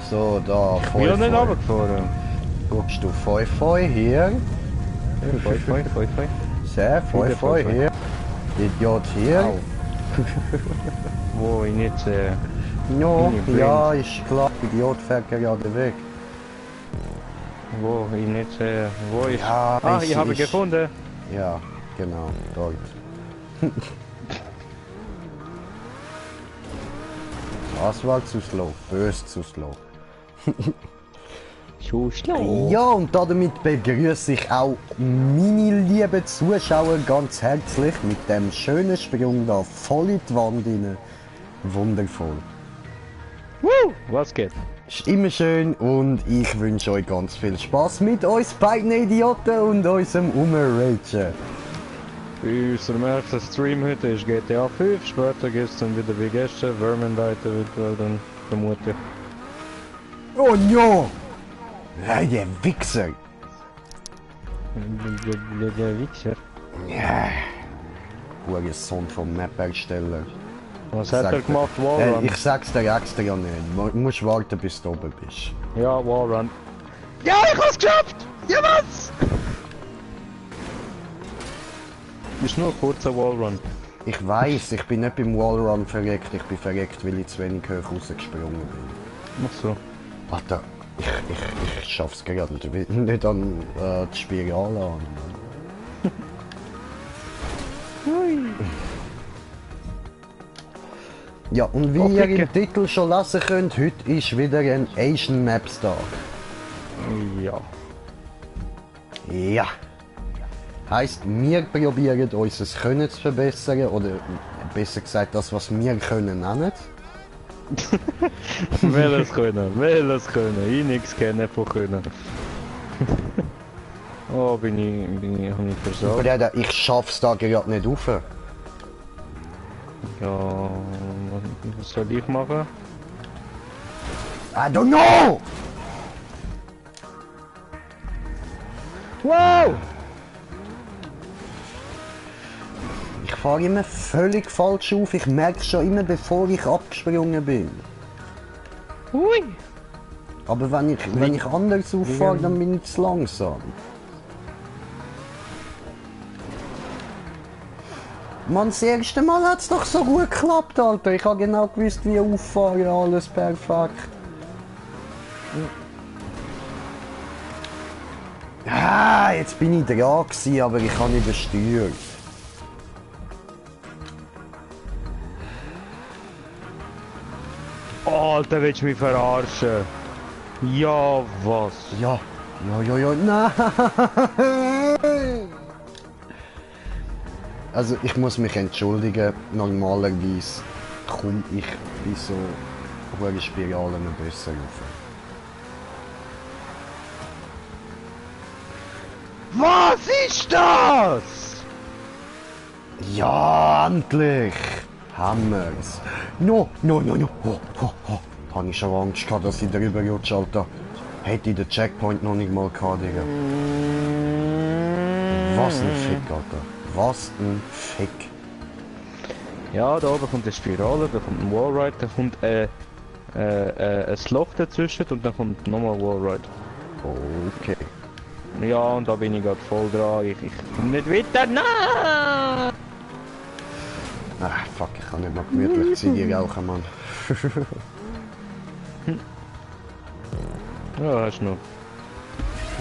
So, da, Ich bin ja nicht runtergefahren. Guckst du, Feu hier. Feu. Sehr, Feu hier. Idiot hier. Au. Wo ich nicht sehe. No, Meine ja, ist klar, Idiot fährt gerade weg. Wo ich nicht sehe. Wo ist... Ja, ah, ich habe gefunden. Ja, genau, dort. Das war zu slow, böse zu slow. Zu schlau. Ja, und damit begrüße ich auch meine lieben Zuschauer ganz herzlich mit dem schönen Sprung da voll in die Wand rein. Wundervoll. Woo! Was geht? Ist immer schön und ich wünsche euch ganz viel Spaß mit uns beiden Idioten und unserem Umragen. Bei unserem ersten Stream heute ist GTA 5, später gibt es dann wieder wie gestern, Vermintide eventuell dann vermutlich. Oh no! Hey, der Wichser! Der Wichser. Ja. Guter Sohn vom Map-Ersteller. Was hat er gemacht? Wallrun? Ich sag's dir extra nicht. Du musst warten, bis du oben bist. Ja, Wallrun. Ja, ich hab's geschafft! Ja, was? Ist nur ein kurzer Wallrun. Ich weiß, ich bin nicht beim Wallrun verreckt. Ich bin verreckt, weil ich zu wenig hoch rausgesprungen bin. Ach so. Warte, ich schaff's gerade nicht an die Spirale an. Ja, und wie ihr im Titel schon lesen könnt, heute ist wieder ein Asian Maps Tag. Ja. Ja. Heisst, wir probieren unser Können zu verbessern, oder besser gesagt, das, was wir können, nennen. Welches können. Ich nichts kennen von können. Oh, hab ich versagt. Bruder, ich schaff's da gerade nicht rauf. Ja, was soll ich machen? I don't know! Wow! Ich fahre immer völlig falsch auf. Ich merke schon immer, bevor ich abgesprungen bin. Ui! Aber wenn ich anders auffahre, dann bin ich zu langsam. Mann, das erste Mal hat es doch so gut geklappt, Alter. Ich habe genau gewusst, wie auffahren, alles perfekt. Ah, jetzt bin ich dran gewesen, aber ich habe nicht übersteuert. Alter, willst du mich verarschen? Ja, was? Ja, nein! Also ich muss mich entschuldigen, normalerweise komme ich bei so hohen Spiralen besser rauf. Was ist das? Ja, endlich! Hammers! No! Habe ich schon Angst gehabt, dass ich drüber rutsche, Alter. Hätte ich den Checkpoint noch nicht mal gehabt, Digga. Was ein Fick, Alter. Was ein Fick. Ja, da oben kommt eine Spirale, da kommt ein Wallride, da kommt ein Loch dazwischen und dann kommt nochmal Wallride. Okay. Ja, und da bin ich gerade voll dran. Ich komme nicht weiter. Nein! Ah, fuck, ich kann nicht mal gemütlich Ziege rauchen, Mann. Ja, hast du noch.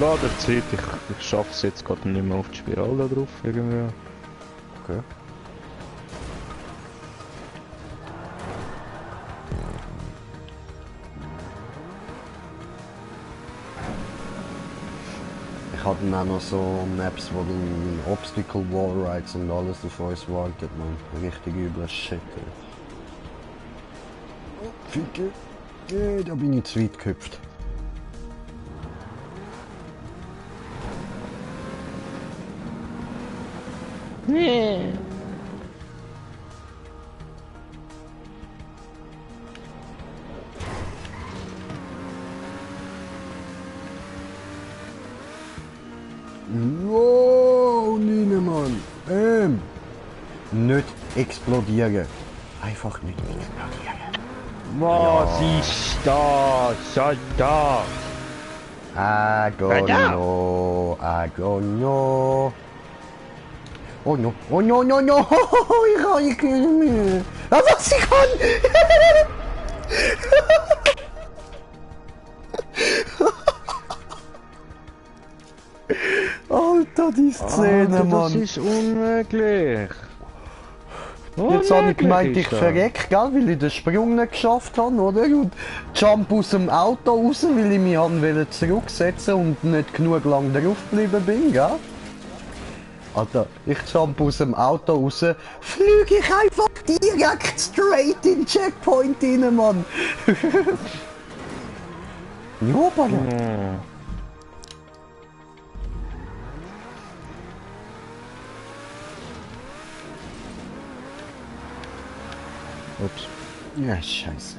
Ladezeit, ich schaff's jetzt gerade nicht mehr auf die Spirale drauf irgendwie. Okay. Ich habe dann auch noch so Maps, wo dann Obstacle Wallrides und alles auf uns wartet, man. Richtig übler Shit. Ficke. Da bin ich zu weit gehüpft. Nee. Wow, Mann. Nicht explodieren. Einfach nicht explodieren. Was ist das? Da! Agonio, Agonio. Oh no, oh no, no, no, ich kann. Was ich kann? Alter, die Szene, Alter, Mann. das ist unmöglich. Jetzt habe ich gemeint, ich ist das. verreck, gell, weil ich den Sprung nicht geschafft habe, oder? Und jump aus dem Auto raus, weil ich mich wollte zurücksetzen und nicht genug lang drauf geblieben bin, gell? Alter, ich jump aus dem Auto raus, flüge ich einfach direkt straight in den Checkpoint rein, Mann. Jobala. Hm. Ups. Ja, scheiße.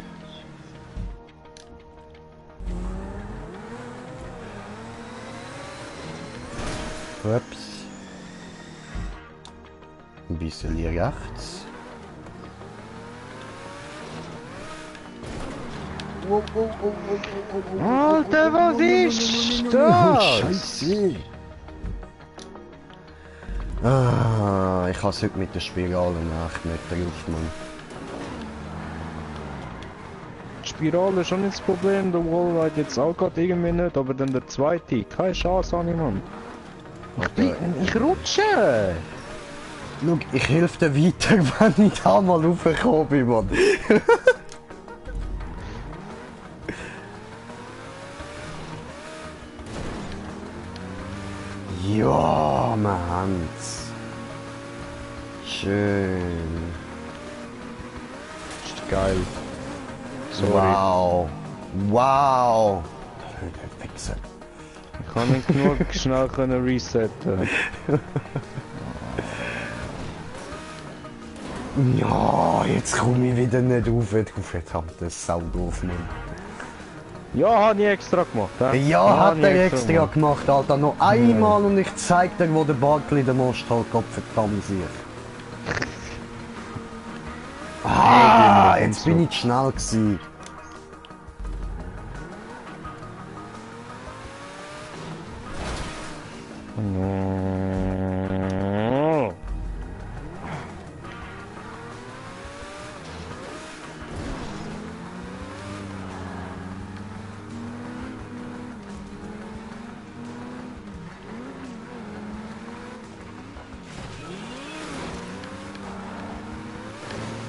Ups. Ein bisschen hier rechts. Alter, was ist das? Scheiße. Ah, ich has heute mit der Spirale echt nicht drauf, Mann. Die Spirale ist schon nicht das Problem, der Wallride jetzt auch gerade irgendwie nicht, aber dann der zweite, keine Chance an Mann. Ich rutsche! Schau, ich helfe dir weiter, wenn ich da mal raufgekommen bin, Mann. Ja, Mann. Schön. Ist geil. Sorry. Wow. Wow. Wichser. Ich kann nicht genug schnell können resetten. Ja, jetzt komme ich wieder nicht rauf. Du verdammte Sau doof, Mann. Ja, habe ich extra gemacht. Ja, hat hab er ich extra gemacht, Alter. Noch einmal und ich zeig dir, wo der Barkley den Most halt Gott verdammt sich. Ah, jetzt bin ich zu schnell gewesen. No.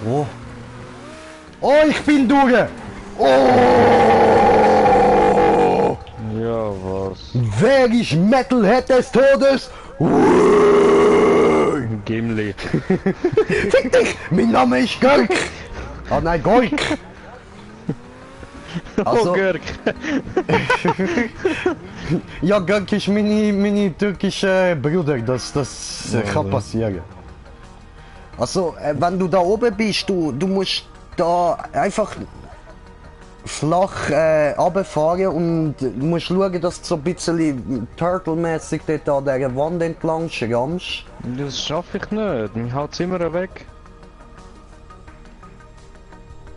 Oh. Oh, ich bin durch! Oh! Ja, was? Wer ist Metalhead des Todes? Gimli. Fick dich! Mein Name ist Görk! Ah nein, Gork! Also, Oh, Görg. ja, Görk ist meine türkische Bruder, das kann passieren. Also, wenn du da oben bist, du musst da einfach flach runterfahren und du musst schauen, dass du so ein bisschen Turtle-mäßig dort an dieser Wand entlang schrammst. Das schaffe ich nicht. Mich haut's immer weg.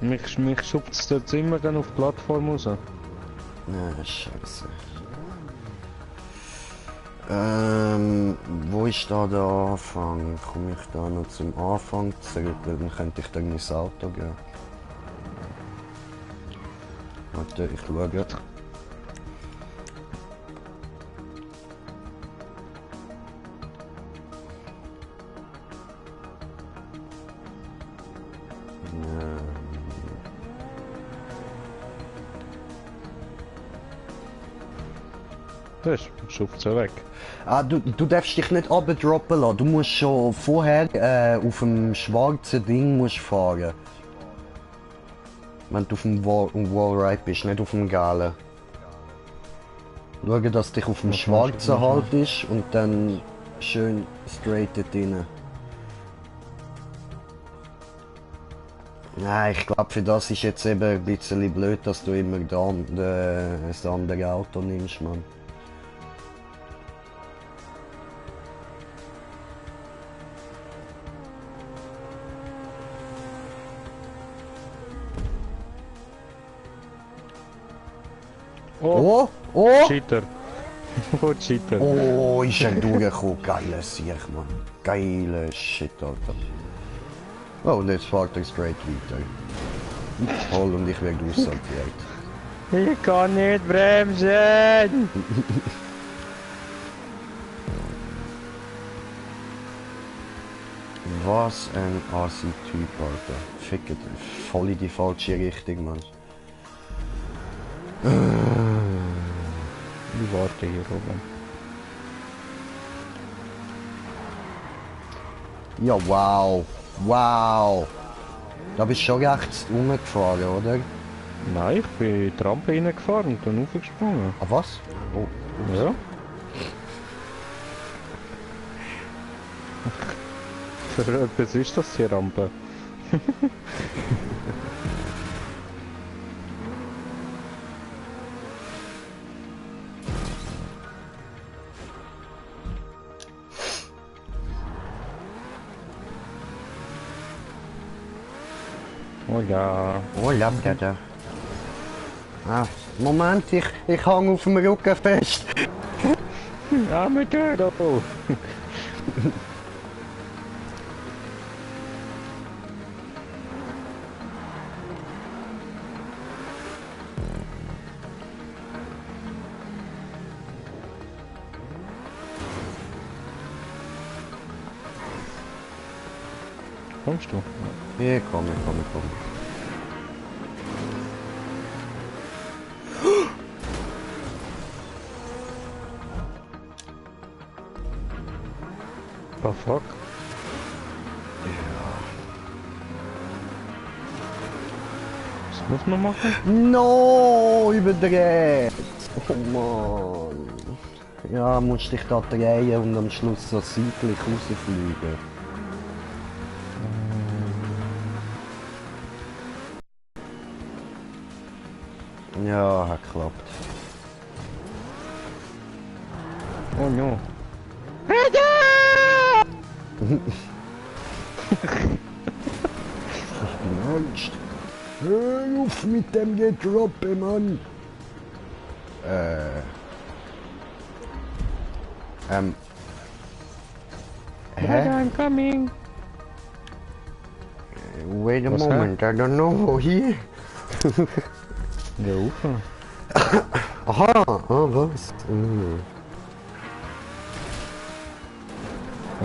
Mich schubst es dort immer dann auf die Plattform raus. Ja, scheiße. Wo ist da der Anfang? Komme ich da noch zum Anfang zurück? Weil dann könnte ich dann ins Auto gehen. Warte, ich schaue. Das schubst es weg. Ah, du darfst dich nicht abdroppen lassen. Du musst schon vorher auf dem schwarzen Ding musst fahren. Wenn du auf dem Wallride bist, nicht auf dem gelben. Schau, dass dich auf dem schwarzen haltest und dann schön straight dort rein. Nein, ich glaube für das ist jetzt eben ein bisschen blöd, dass du immer das andere Auto nimmst, Mann. Oh, oh! Cheater. Oh, Cheater. Oh, ist er durchgekommen. Geiler Sieg, Mann. Geiler Shit, Alter. Oh, und jetzt fährt er straight weiter. Toll, und ich werde aussortiert. Ich kann nicht bremsen! Was ein Assi-Typ, Alter. Fickt, voll in die falsche Richtung, Mann. Ich warte hier oben. Ja, wow. Wow. Da bist du schon rechts rumgefahren, oder? Nein, ich bin in die Rampe reingefahren und dann aufgesprungen. Ah, was? Oh, Ja. Für etwas ist das die Rampe. Oh ja. oh lebt der da? Ah, Moment, ich hang auf dem Rücken fest. Ja, mit dir da. Kommst du? Hier, komm. Oh fuck. Was muss man machen? No, überdreht. Oh Mann. Ja, musst dich da drehen und am Schluss so seitlich rausfliegen. Ja, hat geklappt. Oh no. Angst. Hör auf mit dem Gedroppe, Mann. Hä? I'm coming. Wait a Was, moment, I don't know. Hier? Ja, Ufer. Aha, was?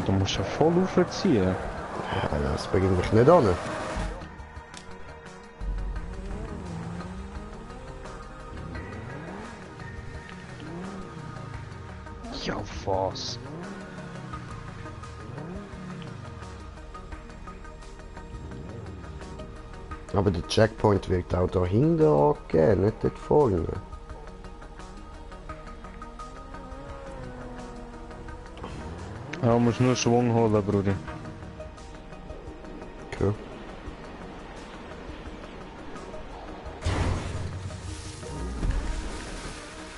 Du musst ja voll aufziehen. Ja, das bringt mich nicht an. Ja, was? Aber der Checkpoint wird auch da hinten angegeben, nicht dort vorne. Ja, du musst nur Schwung holen, Brudi. Okay.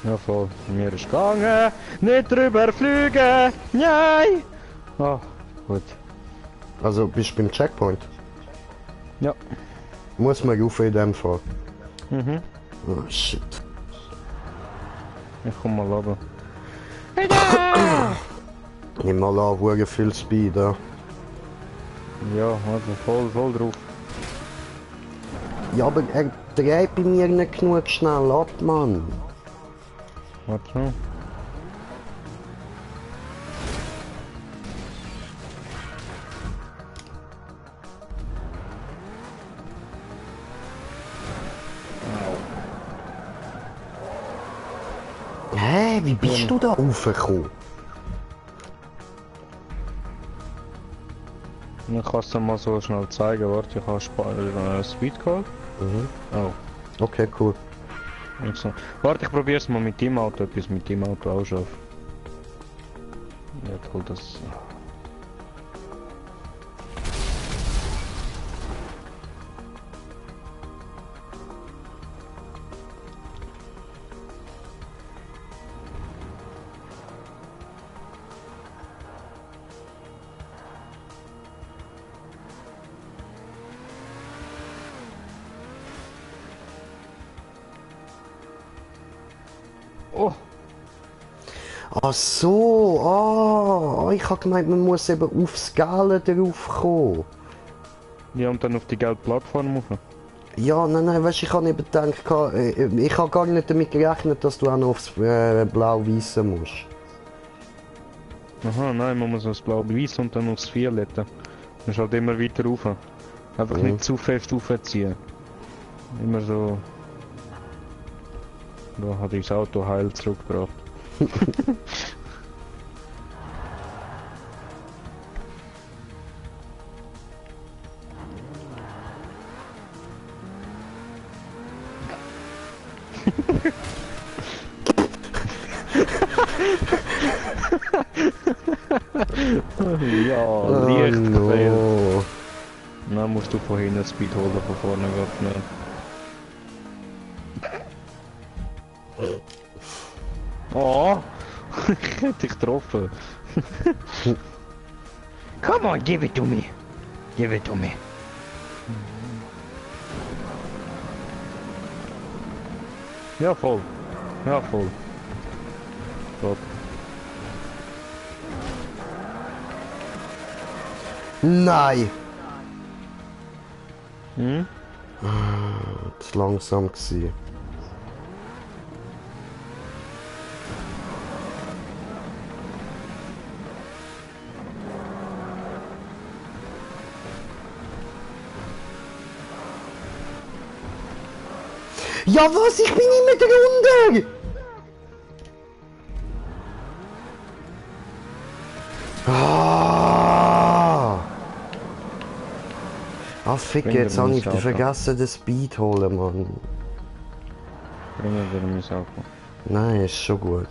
Ja, voll. Mir ist gegangen. Nicht drüber fliegen. Nein. Ah, gut. Also bist du beim Checkpoint? Ja. Muss man rauf in dem Fall. Mhm. Oh shit. Ich komm mal runter. Nimm mal an, wo viel Speed da. Ja, also voll drauf. Ja, aber er dreht bei mir nicht genug schnell ab, Mann. Warte schon. Hä, wie bist du da raufgekommen? Ich kann es dir mal so schnell zeigen. Warte, ich habe Speed geholt. Mhm. Oh. Okay, cool. So. Warte, ich probiere es mal mit dem Auto, etwas mit dem Auto auch schon. Ja, toll, das. Oh! Ach so, ich habe gemeint, man muss eben aufs Gale drauf kommen. Ja, und dann auf die gelbe Plattform rauf. Ja, nein, weißt du, ich habe eben gedacht, ich habe gar nicht damit gerechnet, dass du auch noch aufs Blau-Weiße musst. Aha, nein, man muss aufs Blau-Weiß und dann aufs Violette. Man muss halt immer weiter rauf. Einfach nicht zu fest aufziehen. Immer so... Da hat ich das Auto heil zurückgebracht. Ja, Licht gefehlt. Dann musst du von hinten Speed holen, von vorne geht nicht. Oh! Ich hätte dich getroffen. Come on, give it to me. Give it to me. Ja, voll. Ja, voll. Top. Nein! Hm? Zu langsam gewesen. Ja was? Ich bin nicht mehr drunter! Fick, jetzt habe ich vergessen, den Speed holen, Mann. Bringen wir mein Auto. Nein, ist schon gut.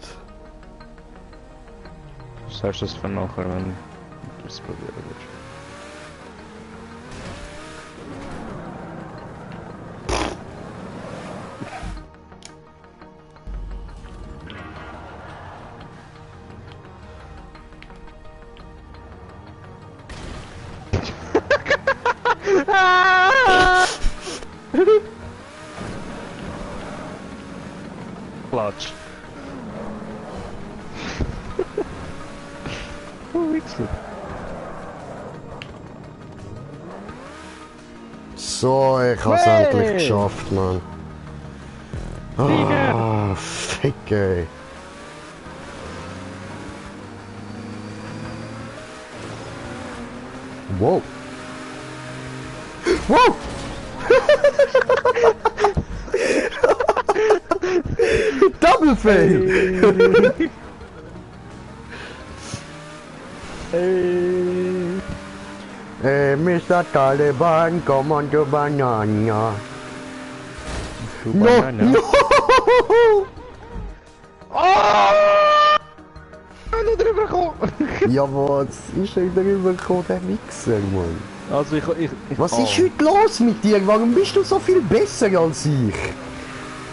Sagst du das für nachher, wenn du es probieren willst? Klatsch. Oh, Wichser. So, ich hab's endlich geschafft, Mann. Flieger! Fick, ey. Wow. Wow! Double fail! Hey, Mr. Taliban, come on to banana. No, no! Oh! Noch drüber gekommen! Ja, was ist denn drüber gekommen, der Wichser, Mann? Also Was ist heute los mit dir? Warum bist du so viel besser als ich?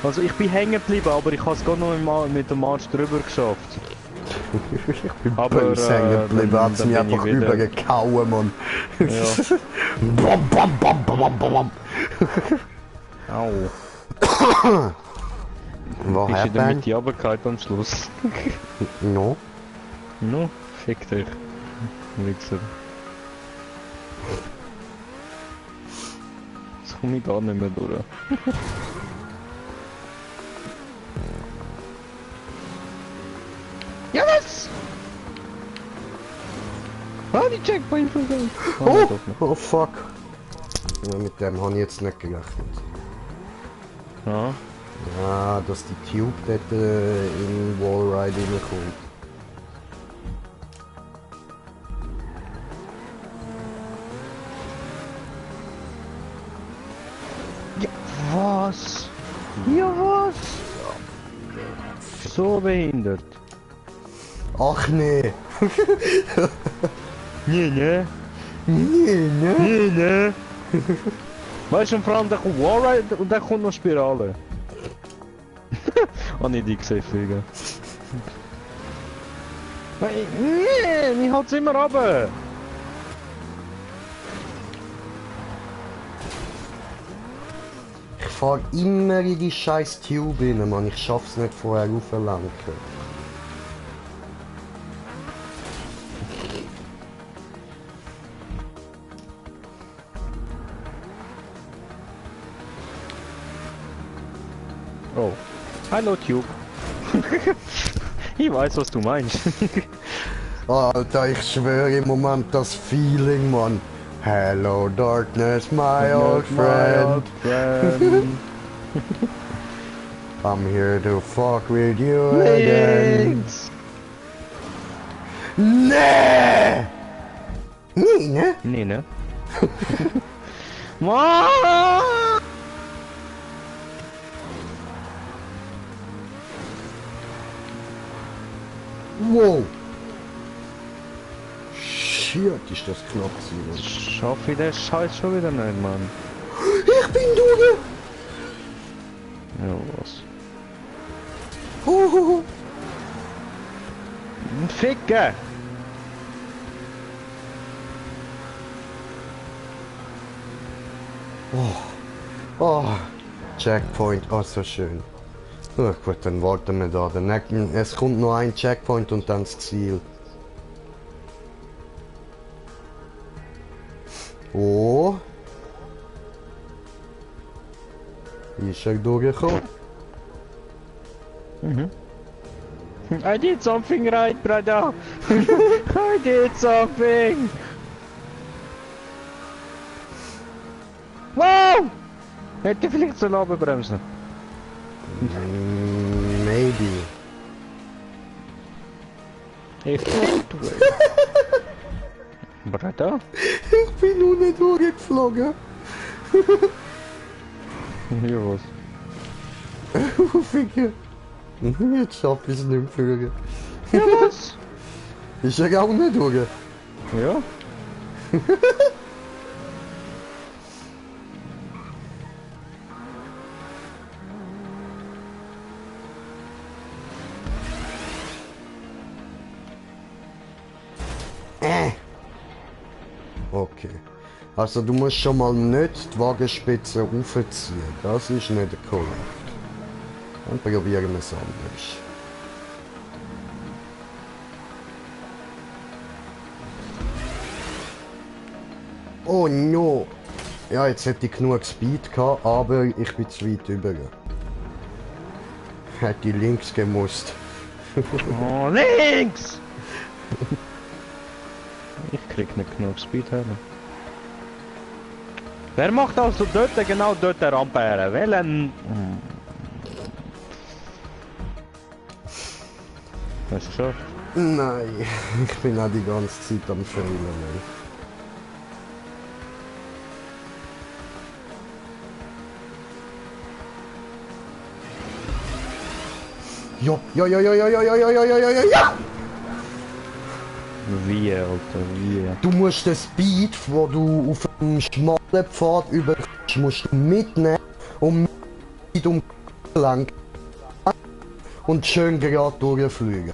Also ich bin hängen geblieben, aber ich habe es gerade noch mal mit dem Marsch drüber geschafft. Ich bin aber böse hängen geblieben, hat es mich einfach übergekauen, Mann. Ja. Bam, bam, bam, bam, bam, bam. Au. Was Bist du in der happened? Mitte runtergefallen am Schluss? No. No, fick dich. Wichser. Jetzt komme ich gar nicht mehr durch. Ja was? Ah, die Checkpoint vergangen. Oh fuck. Ja, mit dem habe ich jetzt nicht gerechnet. Ja. Ja, dass die Tube dort in Wallride reinkommt. Ja, was? Ja, was? So behindert. Ach nee. Nee, ne? Nee, ne? Nee, ne? Weißt du, vor allem da kommt Warride und dann kommt noch Spirale. Oh, nicht die gesehen fliegen. Nee, ich halt's immer runter. Ich fahr immer in die scheiß Tube rein, Mann. Ich schaff's nicht vorher raufzulenken. Oh. Hallo Tube. Ich weiß, was du meinst. Alter, ich schwöre im Moment das Feeling, Mann. Hello darkness, my old friend. I'm here to fuck with you again. Links! Nee! Nee, ne? Nee, ne? Mann! Wow! Shit, ist das knapp gewesen. Schaffe ich den Scheiß schon wieder nicht, Mann. Ich bin durch! Ja, was? Hohoho! Ficke! Oh, Checkpoint, oh so schön. Oh, gut, dann warten wir da. Es kommt nur ein Checkpoint und dann das Ziel. Oh. Ist er durchgekommen? I did something right, brother! I did something! Wow! Hätte vielleicht so bremsen. Maybe. Ich Brother? Ich bin nur nicht durchgeflogen. Ja, was? Ficke. Jetzt schaff ich es nicht mehr fliegen. Ja, was? Ist er auch nicht durch? Ja? Okay. Also du musst schon mal nicht die Wagenspitze aufziehen. Das ist nicht korrekt. Dann probieren wir es anders. Oh no! Ja, jetzt hätte ich genug Speed gehabt, aber ich bin zu weit über. Hätte ich links gemusst. Oh, links! Ich krieg nicht genug Speed haben. Wer macht also dort genau dort eine Rampe her? Welchen? Hast du schon? Nein, ich bin auch die ganze Zeit am Fehlen. Ja, ja, ja, ja, ja, ja, ja, ja, ja, ja, ja, ja, ja! Wie, Alter, wie? Du musst den Speed, wo du auf dem schmalen Pfad überkommst, musst du mitnehmen und mit umlenken und schön gerade durchfliegen.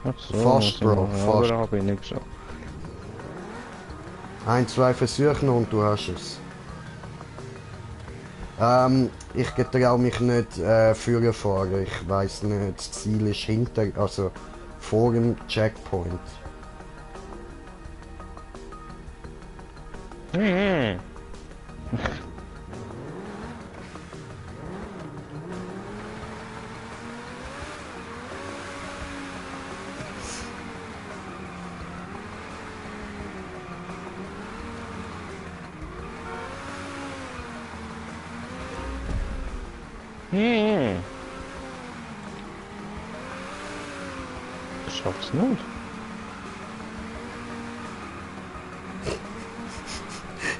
Ach so, Fast, Bro, ja, fast. aber hab ich nicht geschafft. 1, 2 Versuche noch und du hast es. Ich getraue mich nicht führen fahren. Ich weiß nicht, das Ziel ist hinter, also vor dem Checkpoint. Ich schaff's nicht.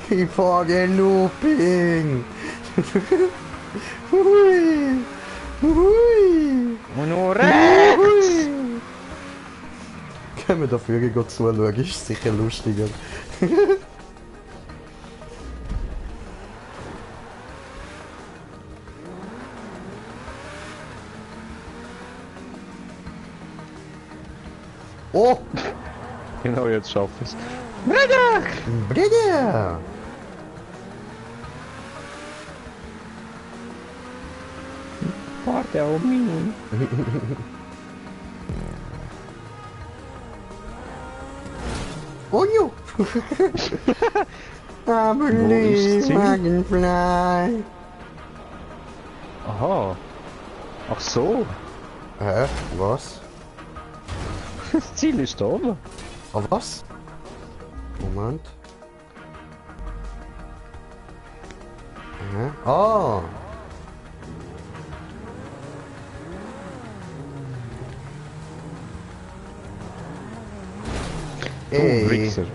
Ich fahre Looping. Hui. Hui. Und nur rechts! Können wir dafür gut zuschauen, ist sicher lustiger. Oh! Genau, jetzt schaff ich's. Bruder! Bruder! Warte auf mich. Oh jo! I believe sie? I can fly. Aha. Ach so. Hä? Was? Das Ziel ist da oben. Ah, was? Moment. Hä? Ah! Du Wichser.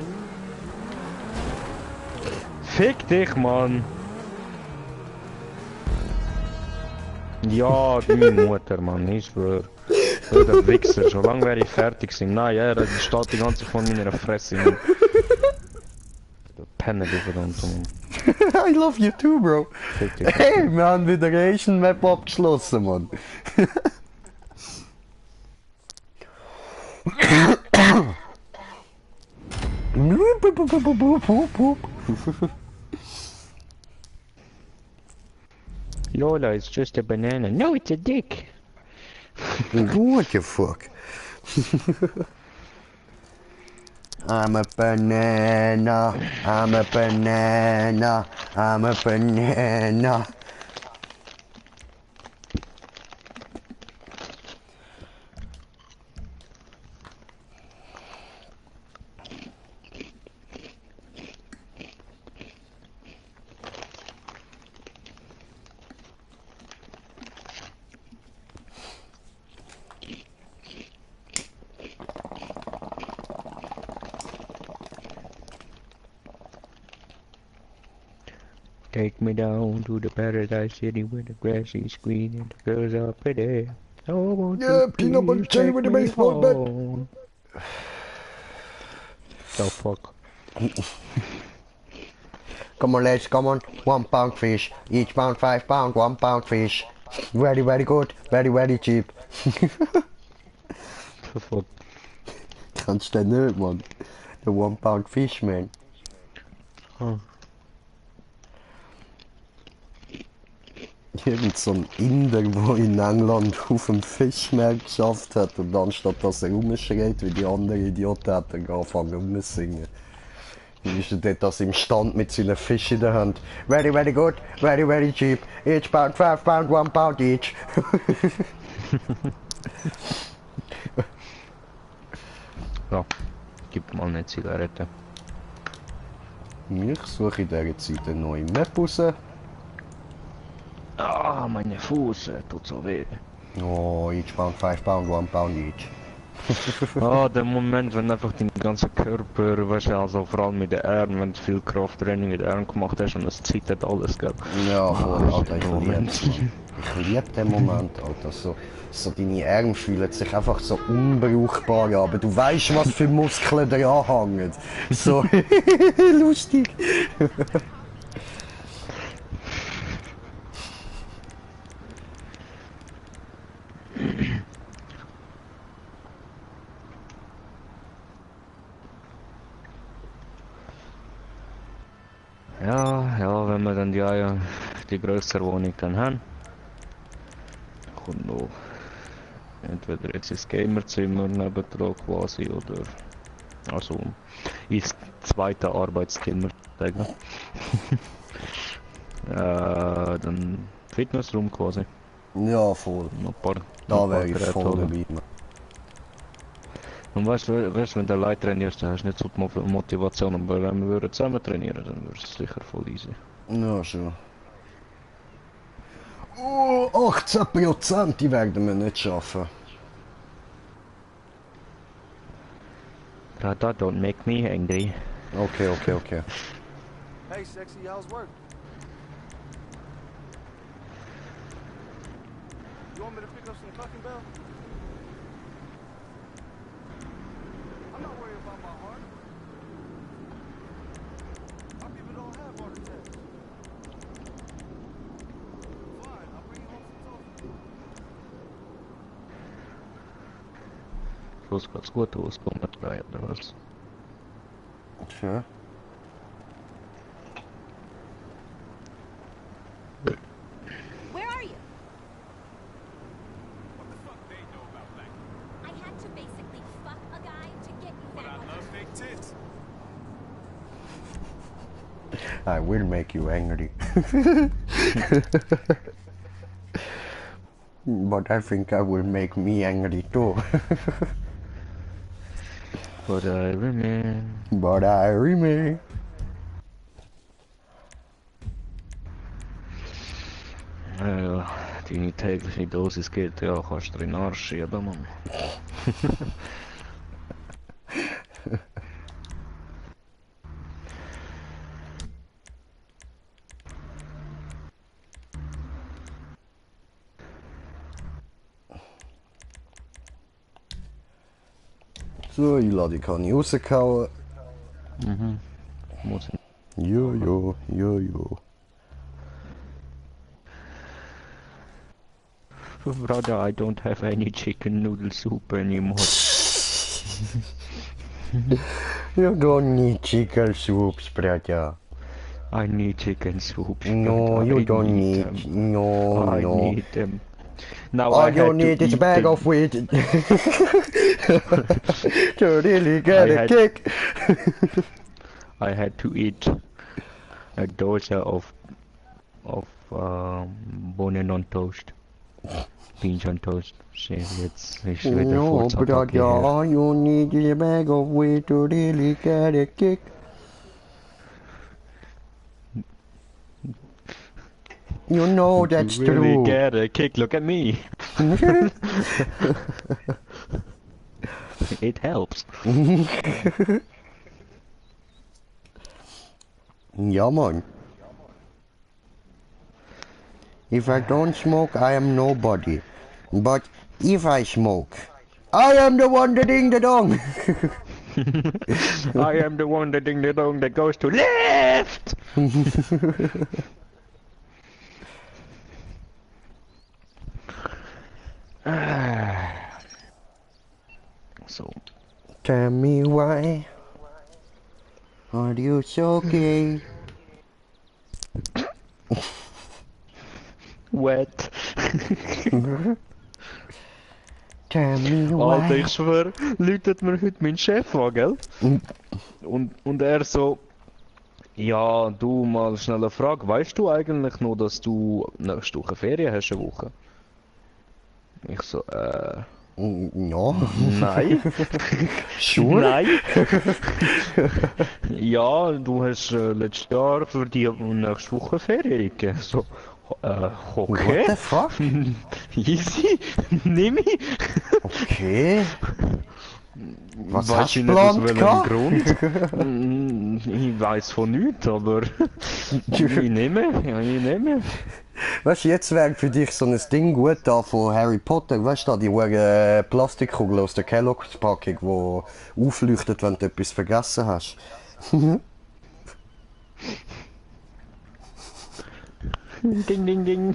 Fick dich, Mann. Ja, deine Mutter, Mann, ich schwör. Der Wichser, schon lange wäre ich fertig gewesen. Nein, ja, das steht die ganze von meiner Fresse. Mann. Der Penner, du verdammte Mann. I love you too, bro. Fick dich. Hey, wir haben wieder Asian Map abgeschlossen, Mann. Lola, it's just a banana. No, it's a dick. What the fuck? I'm a banana, I'm a banana, I'm a banana. Take me down to the paradise city where the grass is green and the girls are pretty. I want Yeah, you peanut butter to jelly take with the me baseball bat. home. The fuck? Come on, lads, come on. 1 pound fish. Each pound 5 pound, 1 pound fish. Very, very good. Very, very cheap. The fuck? Kannst du den nicht, Mann? Der 1 pound fish, man. Oh. Irgend so ein Inder, der in England auf dem Fischmarkt geschafft hat und anstatt dass er rumschreit wie die anderen Idioten hat er angefangen rumzusingen. Dann ist er dort das im Stand mit seinen Fisch in der Hand. Very, very good, very, very cheap. Each pound, 5 pound, 1 pound each. Ja, gib mal eine Zigarette. Ich suche in dieser Zeit eine neue Map raus. Ah, meine Fuß, tut so weh. Oh, each pound, 5 pound, 1 pound each. Ah, der Moment, wenn einfach dein ganzer Körper, weißt du, also vor allem mit den Armen, wenn du viel Krafttraining mit den Armen gemacht hast und das zittert alles, gell? Ja, voll, Alter, ich der liebe Moment. es. Ich liebe den Moment, Alter. So deine Arme fühlen sich einfach so unbrauchbar an, aber du weißt, was für Muskeln da anhängen. So lustig. Ja, wenn wir dann die größere Wohnung dann haben, kommt noch entweder jetzt ins Gamerzimmer nebendran quasi oder also ins zweite Arbeitszimmer sagen. Dann Fitnessroom quasi. Ja, voll. Noch ein paar, Da noch ein paar wäre ich Geräte voll holen. dabei. Und weißt du, wenn du allein trainierst, dann hast du nicht so die Motivation, aber wenn wir würden zusammen trainieren, dann wäre es sicher voll easy. Ja, schon. Oh, 18%, die werden wir nicht schaffen. That don't make me angry. Okay, okay, okay. Hey, sexy, how's work? You want me to pick up some Clucking Bell? I'm not worried about my heart. Our people don't have heart attacks. Fine, I'll bring you home some toast. Schluss geht's gut auskommen, oder was? Warte. Where are you? I had to basically fuck a guy to get you back on Love fake tits. I will make you angry. But I think I will make me angry too. But I remain. But I remain. Ja, deine tägliche Dosis GTA kannst du in den Arsch schieben, Mann. So, ich lade kann ich rausgehauen. Muss ich. Jojo, jojo. Brother, I don't have any chicken noodle soup anymore. You don't need chicken soups, brother. I need chicken soup. No, you I don't need. them. No, I no. need them. Now All I you had need to is a eat bag them. of wheat. To really get I a had- kick. I had to eat a dosa of Bohnen on toast. Beans on toast. See, jetzt ist wieder No, Furzattacke brother, her. all you need is a bag of wheat to really get a kick. You know that's You really true. get a kick, look at me. It helps. Ja, man. If I don't smoke, I am nobody. But if I smoke, I am the one that ding the dong. I am the one that ding the dong that goes to left. So, Tell me why are you so gay? wet. Tell me Alter, why. ich schwör, läutet mir heute mein Chef an, gell? Und er so, ja, du mal schnell eine Frage, weißt du eigentlich noch, dass du nächste Woche Ferien hast, eine Woche? Ich so, No. nein. Sure? Nein. Ja, du hast letztes Jahr für die nächste Woche Ferien gegeben. So, okay. What the fuck? Easy, nimm ich. Okay. Was Weiß hast ich du nicht aus geplant welchem gehabt? Grund. Ich weiß von nichts, aber ich nehme, ja, ich nehme. Weißt du, jetzt wäre für dich so ein Ding gut da von Harry Potter. Weißt du, da die Plastikkugel aus der Kellogg's-Packung, die aufleuchtet, wenn du etwas vergessen hast. Ding, ding, ding.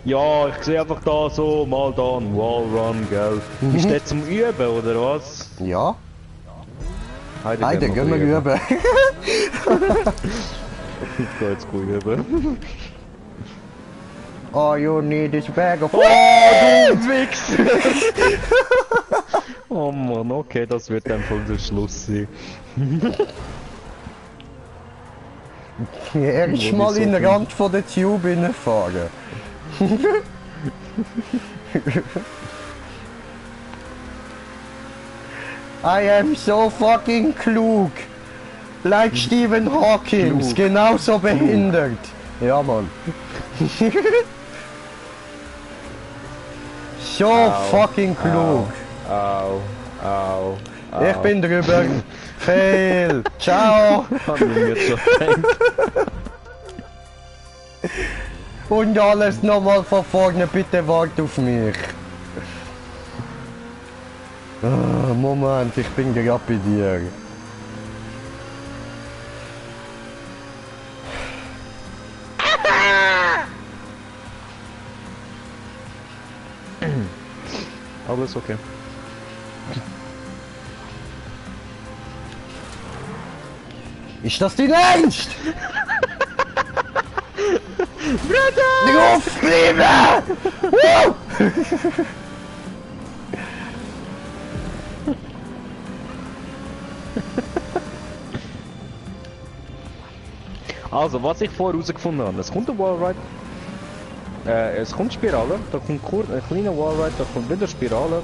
Ja, ich sehe einfach da so, mal da ein Wallrun, gell. Ist der zum Üben, oder was? Ja? Heide, Heide, gehen wir üben. Ich geh jetzt gut üben. All you need is a bag of... Oh, du Wichser! Oh Mann, okay, das wird dann voll der Schluss sein. Erst Wo mal die so in den viel- Rand von der Tube reinfahren. I am so fucking klug. Like Stephen Hawking, Klug. genauso behindert. Ja, Mann. So Au, fucking klug. Au, au, au. Ich bin drüber. Fail. Ciao. Hab ich mir schon gedacht. Und alles nochmal von vorne, bitte wart auf mich. Ah, Moment, ich bin gerade bei dir. alles okay. Ist das dein Ernst? Bruder! Ruf bleiben! Woo! Also, was ich vorher herausgefunden habe, es kommt ein Wallride, es kommt Spirale, da kommt ein kleiner Wallride, da kommt wieder Spirale,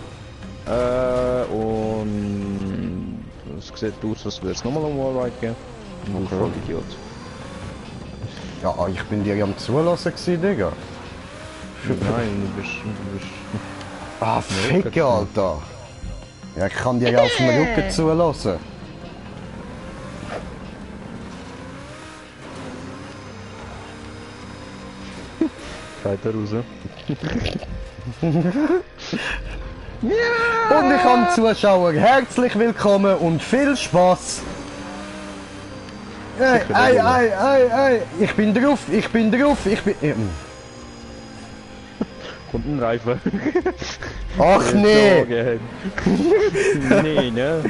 und es sieht aus, als würde es nochmal ein Wallride geben. Und voll Idiot. Ja, ich bin dir am Zulassen gewesen, Digga. Nein, du bist... Ah, Ficke, Alter. Ja, ich kann dir ja auf dem Rücken zulassen. Weiter raus. Und ich kann Zuschauer herzlich willkommen und viel Spaß. Ey, ich bin drauf, ich bin... Kommt ein Reifen. Ach nee! Nee, ne?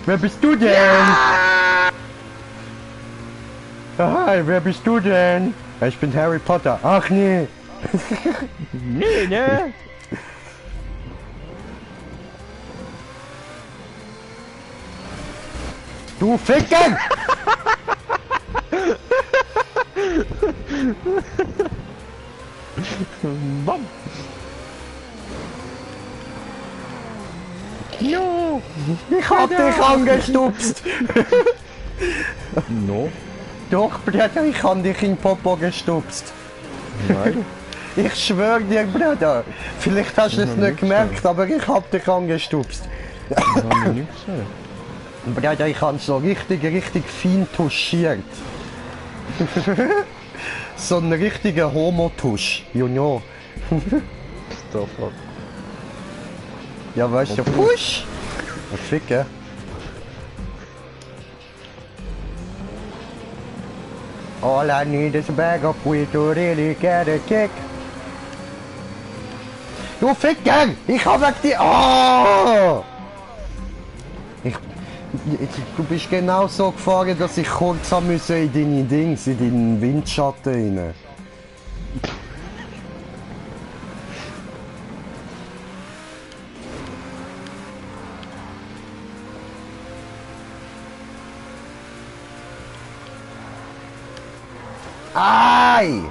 Wer bist du denn? Hi, wer bist du denn? Ich bin Harry Potter. Ach nee! Nee, ne? Du Ficken! Bam! No! Ich hab dich angestupst! No? Doch, Bruder, ich hab dich in den Popo gestupst. Nein. Ich schwör dir, Bruder. Vielleicht hast du es nicht gemerkt, aber ich hab dich angestupst. Das haben wir nicht gesehen. Bruder, ich hab so richtig fein touchiert. So ein richtiger Homo-Tusch, you know. The fuck? Ja, weißt du, Push! Was Ficke? All I need is a bag of weed to really get a kick. Du Ficker! Ich hab weg die... Oh! Du bist genau so gefahren, dass ich kurz haben müssen in deine Dings, in deinen Windschatten rein. Ei!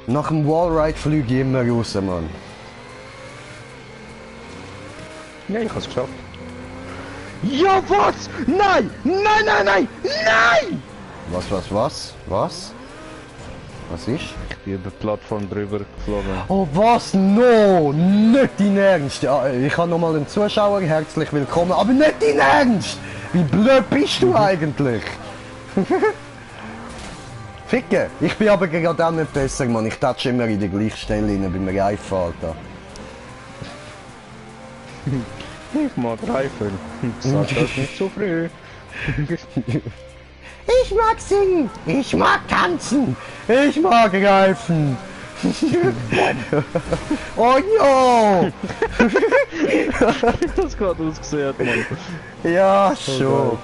Nach dem Wallride fliege ich immer raus, Mann. Ja, ich hab's geschafft. Ja, was? Nein! Nein, nein, nein! Nein! Was? Was ist? Ich bin über die Plattform drüber geflogen. Oh was? No! Nicht dein Ernst! Ja, ich habe nochmal den Zuschauer herzlich willkommen, aber nicht dein Ernst! Wie blöd bist du eigentlich? Ficke! Ich bin aber gerade auch nicht besser, Mann. Ich touch immer in die gleiche Stelle rein beim Reifen, Alter. Ich mag Reifen. Sag das nicht so früh. Ich mag singen! Ich mag tanzen! Ich mag Reifen! Oh no! Das gerade ausgesehen, Mann. Ja, schon.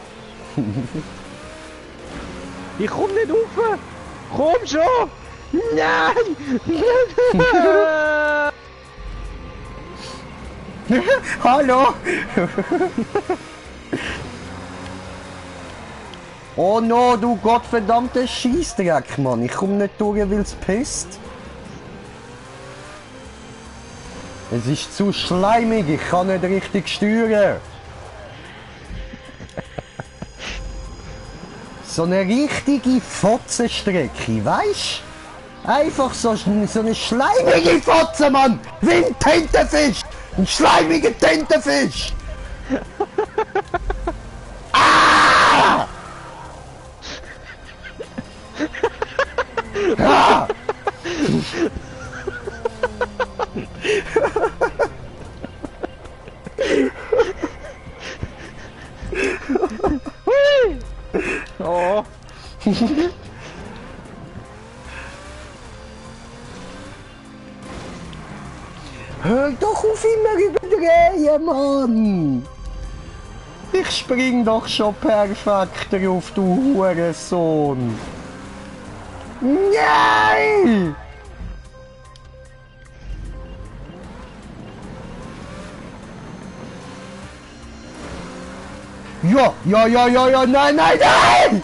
Ich komm nicht rauf! Komm schon! Nein! Hallo! Oh no, du gottverdammter Scheissdreck, Mann. Ich komm nicht durch, weil es pisst. Es ist zu schleimig, ich kann nicht richtig steuern. So eine richtige Fotzenstrecke, weisst? Einfach so eine schleimige Fotze, Mann! Wie ein Tintenfisch! Ein schleimiger Tintenfisch! Ah! Ah! Oh! doch auf immer überdrehen, Mann! Ich spring doch schon perfekt drauf, du Hurensohn! Nein! Ja, nein!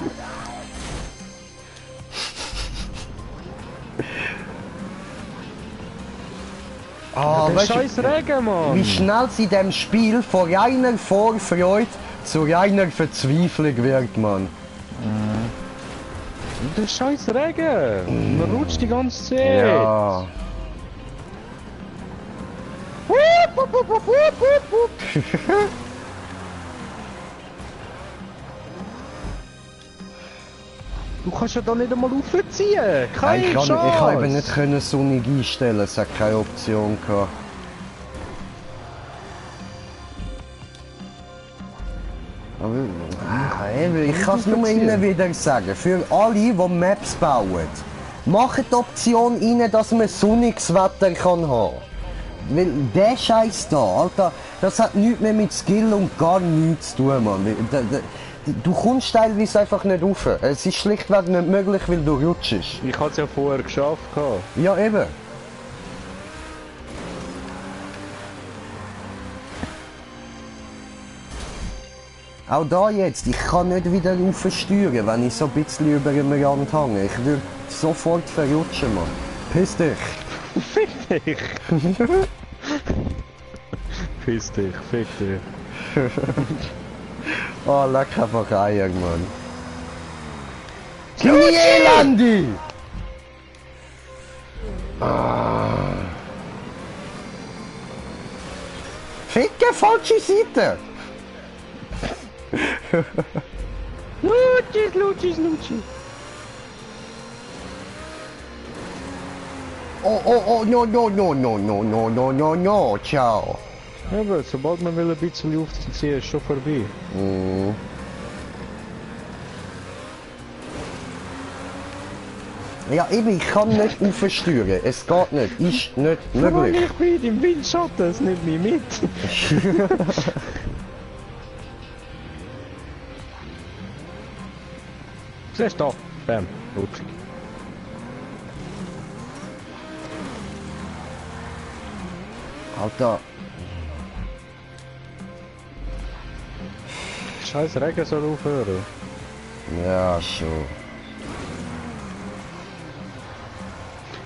Ah, Der weißt du, scheiß Regen, Mann! wie schnell sie in dem Spiel von reiner Vorfreude zu reiner Verzweiflung wird, man. Der scheiß Regen! Man rutscht die ganze Zeit! Ja. Du kannst ja da nicht einmal aufziehen! Keine Ich Chance! kann eben nicht können sonnig einstellen, es hat keine Option gehabt. Aber ich kann es nur immer wieder sagen, für alle, die Maps bauen, macht die Option rein, dass man sonniges Wetter kann haben. Weil der Scheiß da, Alter, das hat nichts mehr mit Skill und gar nichts zu tun, Mann. Du kommst teilweise einfach nicht rauf. Es ist schlichtweg nicht möglich, weil du rutschst. Ich hatte es ja vorher geschafft. Ja, eben. Auch da jetzt, ich kann nicht wieder raufsteuern, wenn ich so ein bisschen über dem Rand hänge. Ich würde sofort verrutschen, Mann. Piss dich. Fick dich! Piss dich, fick dich. Oh, leck einfach Eier, Mann. Kleine Elandi! Ah. Ficke, falsche Seite! Lutschis! Oh, no, ciao. Ja, aber sobald man will ein bisschen aufziehen, ist schon vorbei. Mm. Ja, eben, ich kann nicht aufsteuern. Es geht nicht. Ist nicht möglich. Ich bin im Windschatten, es nimmt mich mit. Siehst du da? Bam, rutschig. Alter. Scheiß Regen soll aufhören. Ja, schon.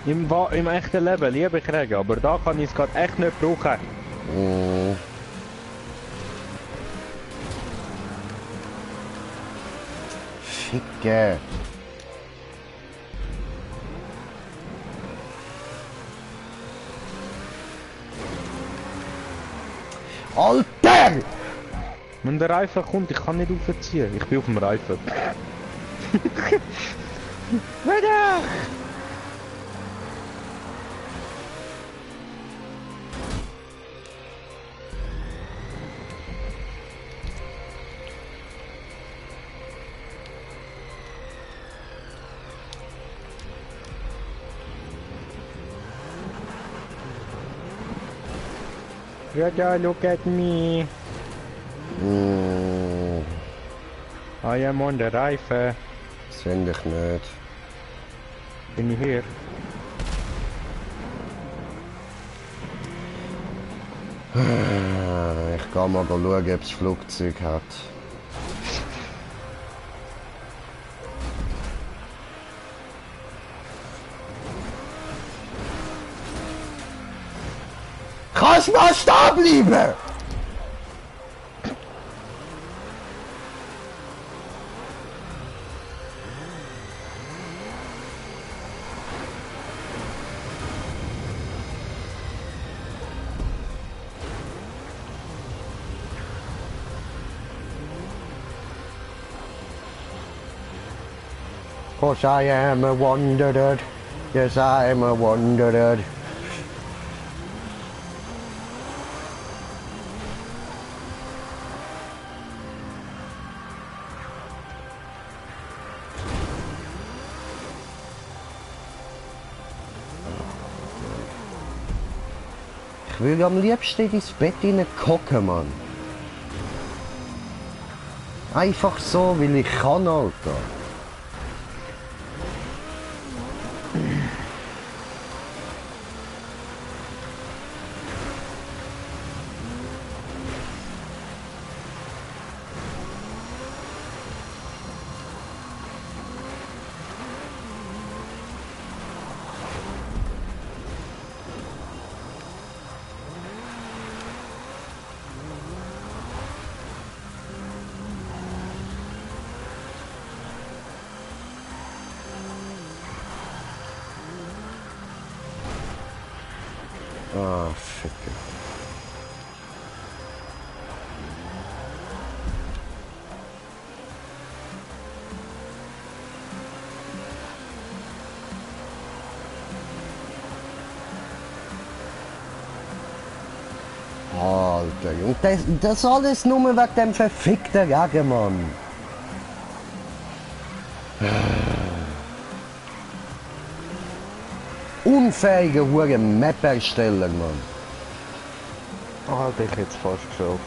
Im echten Leben liebe ich Regen, aber da kann ich es gerade echt nicht brauchen. Mm. Ficke. Alter! Wenn der Reifen kommt, ich kann nicht aufziehen. Ich bin auf dem Reifen. Wieder! Rada, look at me. Mm. I am on the Reifen. Das finde ich nicht. Bin ich hier? Ich kann mal schauen, ob es Flugzeug hat. Kannst du mal stehen bleiben? Cause I am a wanderer. Yes, I am a wanderer. Ich würde am liebsten ins Bett gucken, Mann. Einfach so, weil ich kann, Alter. Ah, Ficke. Alter, und das alles nur wegen dem verfickten Regen, Mann. Unfähige hure Map-Ersteller, Mann. Alter, ich hätte es fast geschafft.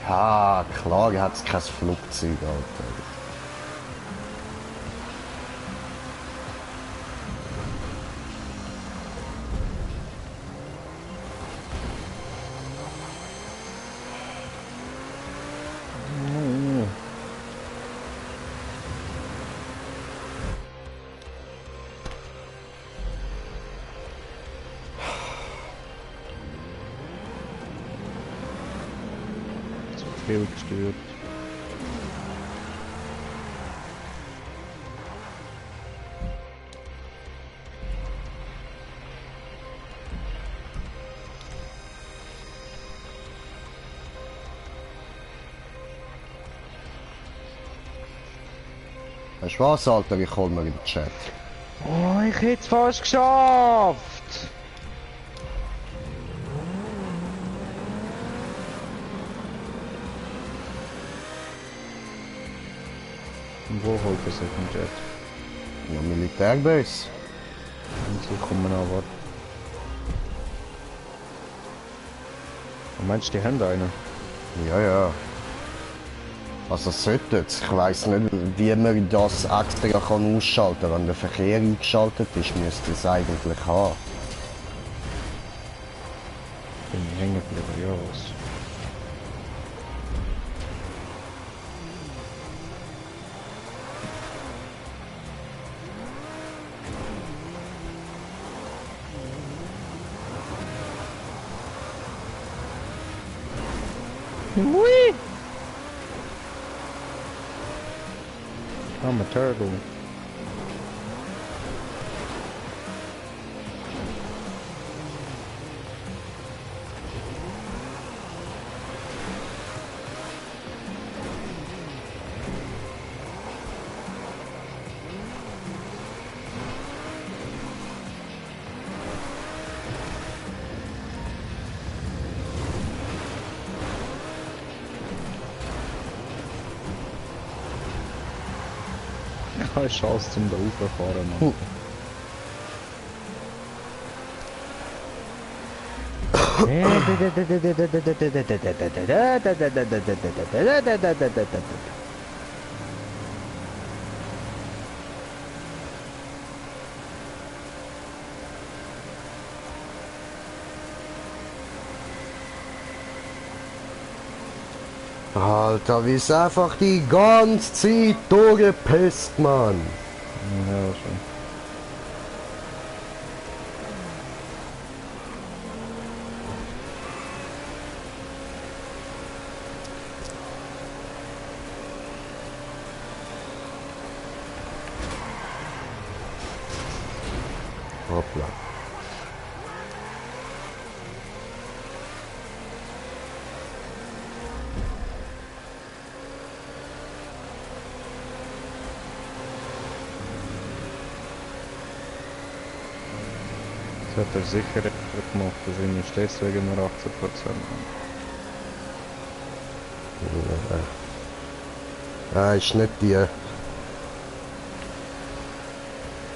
Ja, klar hat es kein Flugzeug, Alter. Zu viel gestört. Weißt du was, Alter? Ich hol mir in den Chat. Oh, ich hätte es fast geschafft! Und wo holt er sich im Jet? Ja, Militärbase. Und sie kommen an, warte. Und meinst du, die haben einen? Ja, ja. Also sollte es. Ich weiss nicht, wie man das extra kann ausschalten kann. Wenn der Verkehr eingeschaltet ist, müsste es eigentlich haben. Bin ich hängen geblieben, ja was. Hui! I'm a turtle. Keine Chance zum da rauffahren, Mann. Alter, wie es einfach die ganze Zeit durchgepisst, Mann. Ja, schon. Hoppla. hat er sicher gemacht, wahrscheinlich ist deswegen nur 18%. Ist nicht die.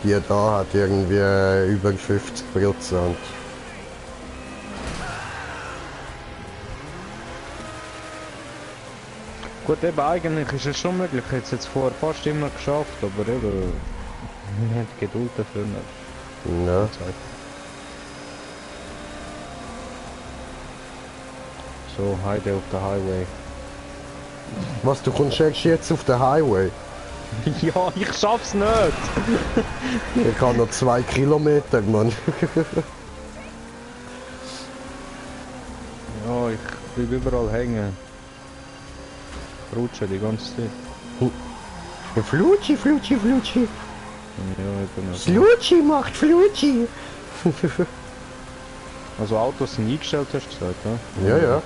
Die da hat irgendwie über 50%. Gut, eben eigentlich ist es schon möglich, ich hätte es jetzt vorher fast immer geschafft, aber eben, wir haben die Geduld dafür nicht. Ja. So, Heide auf der Highway. Was, du kommst erst jetzt auf den Highway? Ja, ich schaff's nicht! Ich habe noch 2 Kilometer, Mann. Ja, ich bleib überall hängen. Rutsche die ganze Zeit. Flutschi, Flutschi, Flutschi. Ja, eben. Flutschi macht Flutschi. Also Autos sind eingestellt, hast du gesagt, ja? Ja, ja.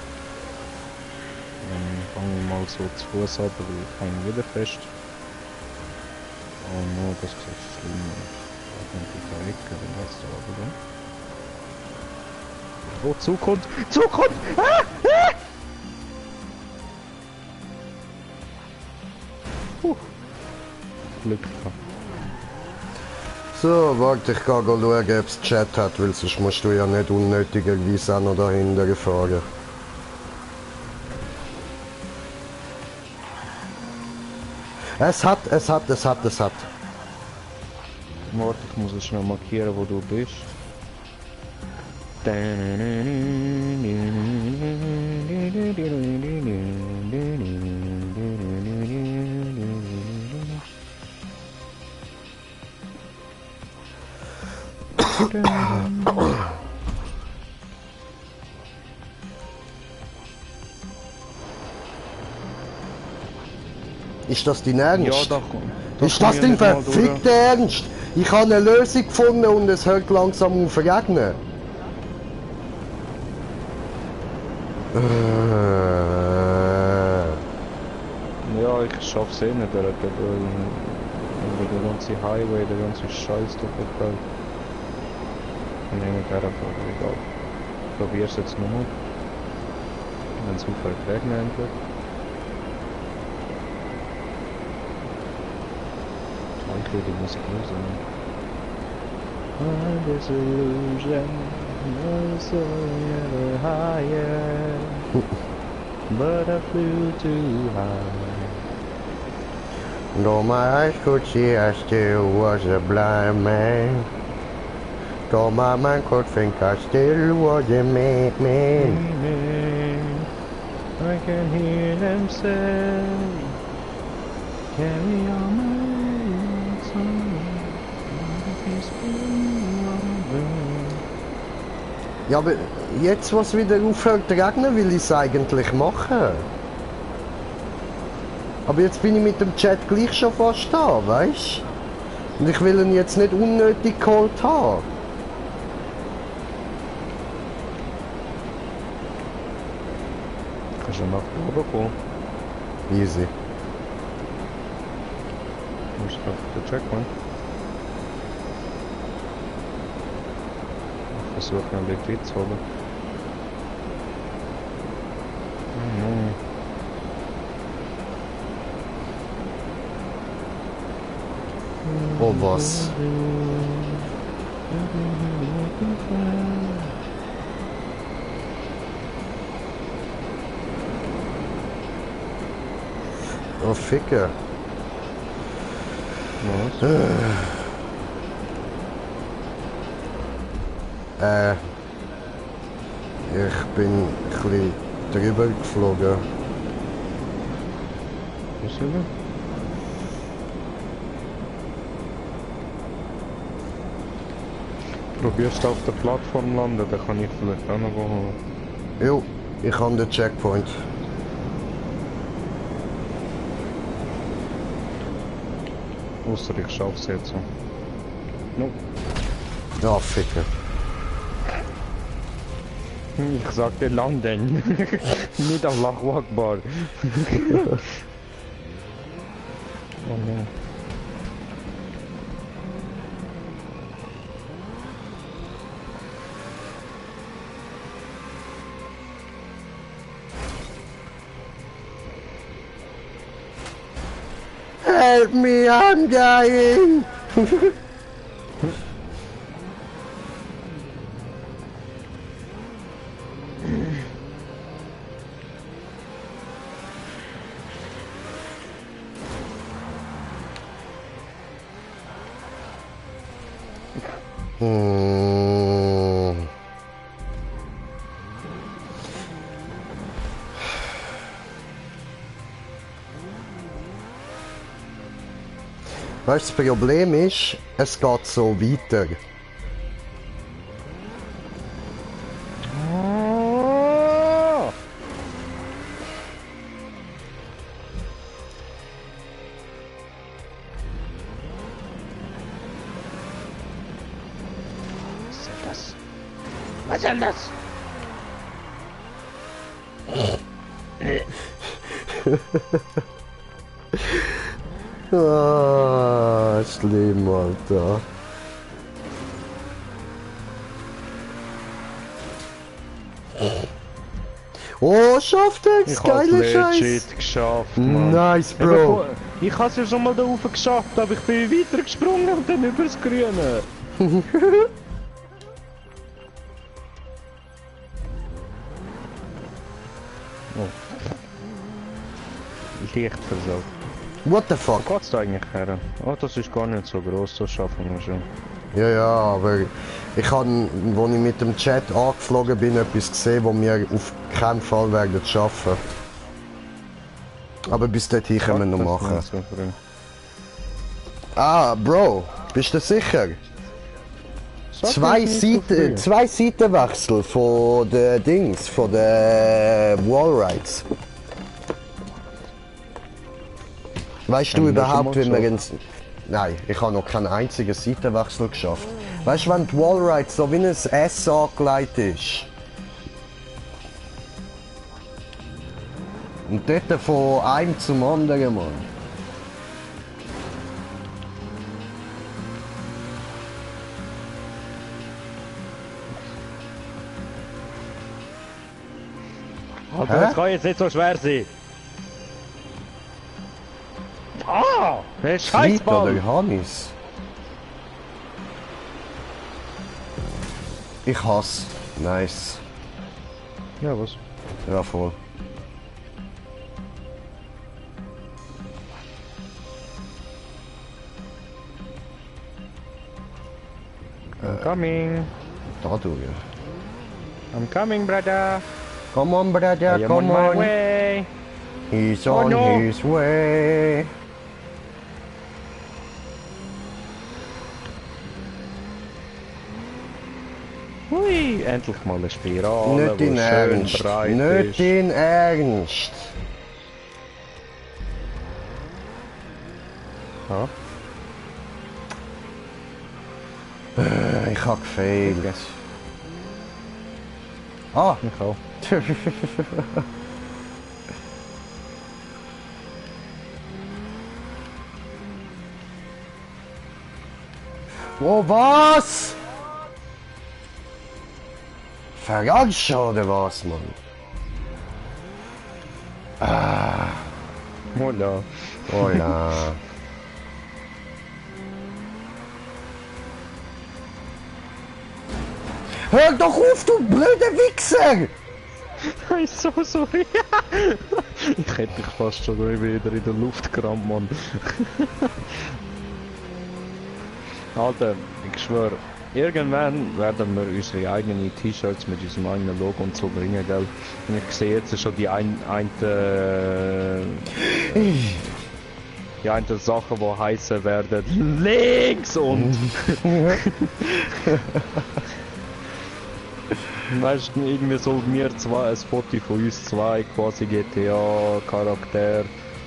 Dann fangen wir mal so zu Fuß ab, aber ich hänge wieder fest. Oh no, das sieht schlimm aus. Da kommt die Ecke, dann hast du aber dann. Oh, Zukunft! Zukunft! Ah! Ah! Glück gehabt. So, warte, ich kann schauen, ob es Chat hat, weil sonst musst du ja nicht unnötigerweise auch noch dahinter fahren. Es hat. Warte, ich muss es schnell markieren, wo du bist. Ist das dein Ernst? Ja, da Ist das dein verfickter Ernst? Ich habe eine Lösung gefunden und es hört langsam auf zu regnen. Ja, ich schaff's eh nicht, der ganze Highway, der ganze Scheiß da verfällt. Ich nehme der einfach, egal. Ich probier's jetzt nochmal. Wenn es aufhört regnen endlich. Ich will die Musik nur singen. I'm disillusion, no soaring ever higher. But I flew too high. Though my eyes could see, I still was a blind man. Though my mind could think, I still was a madman. I can hear them say, carry on my song. Ja, aber jetzt, was wieder aufhört zu regnen, will ich es eigentlich machen. Aber jetzt bin ich mit dem Chat gleich schon fast da, weißt? Und ich will ihn jetzt nicht unnötig geholt haben. Kannst du nach oben kommen? Easy. Du musst auf den Checkpoint. Ich versuche noch ein bisschen zu holen. Oh was? Oh Ficke. Was? Ich bin ein bisschen drüber geflogen. Ist er? Probierst du auf der Plattform landen, dann kann ich vielleicht auch noch holen. Jo, ich habe den Checkpoint. Ausser ich schaff's jetzt so. Nope. Ja, Ficke. Ich sag dir landen. Nicht Allahu Akbar. Oh no. Help me, I'm dying! Hm. Weißt du, das Problem ist, es geht so weiter. Oh. Was soll das? Was soll das? Ah, schlimm, Alter. Oh, schafft es! Ich hab's Geiler Scheiß! legit geschafft, Mann. Nice, Bro! Ich hab's ja schon mal da oben geschafft, aber ich bin weiter gesprungen und dann übers Grüne. Oh. Leicht versagt. What the fuck? Wo geht's da eigentlich her? Oh, das ist gar nicht so groß, das schaffen wir schon. Ja, ja, aber ich habe, als ich mit dem Chat angeflogen bin, etwas gesehen, was wir auf keinen Fall werden schaffen. Aber bis dorthin können wir noch machen. Das ist nicht so früh. Ah, Bro, bist du sicher? Sag mir nicht so früh. Zwei Seitenwechsel von den Dings, von den Wallrides. Weißt du Haben wir überhaupt, schon wie mal wir ins... Nein, ich habe noch keinen einzigen Seitenwechsel geschafft. Weißt du, wenn die Wallride so wie ein S angelegt ist? Und dort von einem zum anderen, Mann. Alter, Hä? das kann jetzt nicht so schwer sein. Ah! Der Sweet Scheißball! oder Hannis? Ich hasse. Nice. Ja, was? Ja, voll. I'm coming. Da du ja. I'm coming, brother. Come on, brother, I am come on my on. way. He's Oh, on no. his way. Hui, endlich mal eine Spirale, Nicht die in schön Ernst. breit Nicht ist. in Ernst. Ja. Ich hab gefehlt. Ah! Ich auch. Oh, was? Verarscht oder was, Mann? Hola. Hola. Hör doch auf, du blöder Wichser! I'm so sorry. Ich hätte dich fast schon wieder in der Luft gerammt, Mann. Alter, ich schwöre, irgendwann werden wir unsere eigenen T-Shirts mit unserem eigenen Logo und so bringen, gell? Und ich sehe jetzt schon die eine Sache, die heißen werden links und weißt du, irgendwie so wir zwei, ein Foto von uns zwei, quasi GTA-Charakter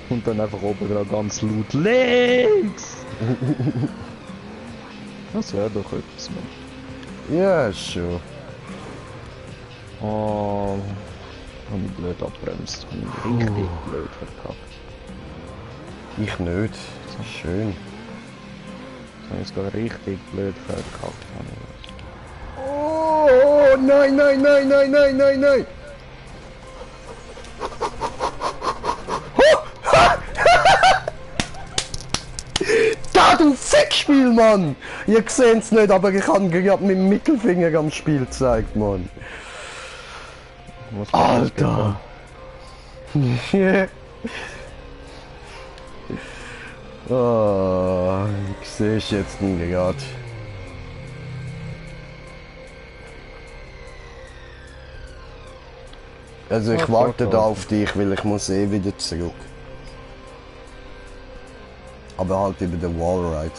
und dann einfach oben dran ganz laut links! Das wäre doch etwas, Mann. Ja, schon. Oh, hab ich blöd abbremst. Hab ich richtig blöd verkackt. Ich nicht. Schön. Das hab ich sogar richtig blöd verkackt. Oh, nein, nein, nein, nein, nein, nein, nein! Ah, du Fickspiel, Mann! Ihr seht's nicht, aber ich habe gerade mit dem Mittelfinger am Spiel gezeigt, Mann. Was macht das Alter! Yeah. Oh, ich sehe ich jetzt gerade. Also ich Ah, warte da Vorteil. auf dich, weil ich muss eh wieder zurück. Aber halt über den Wallride.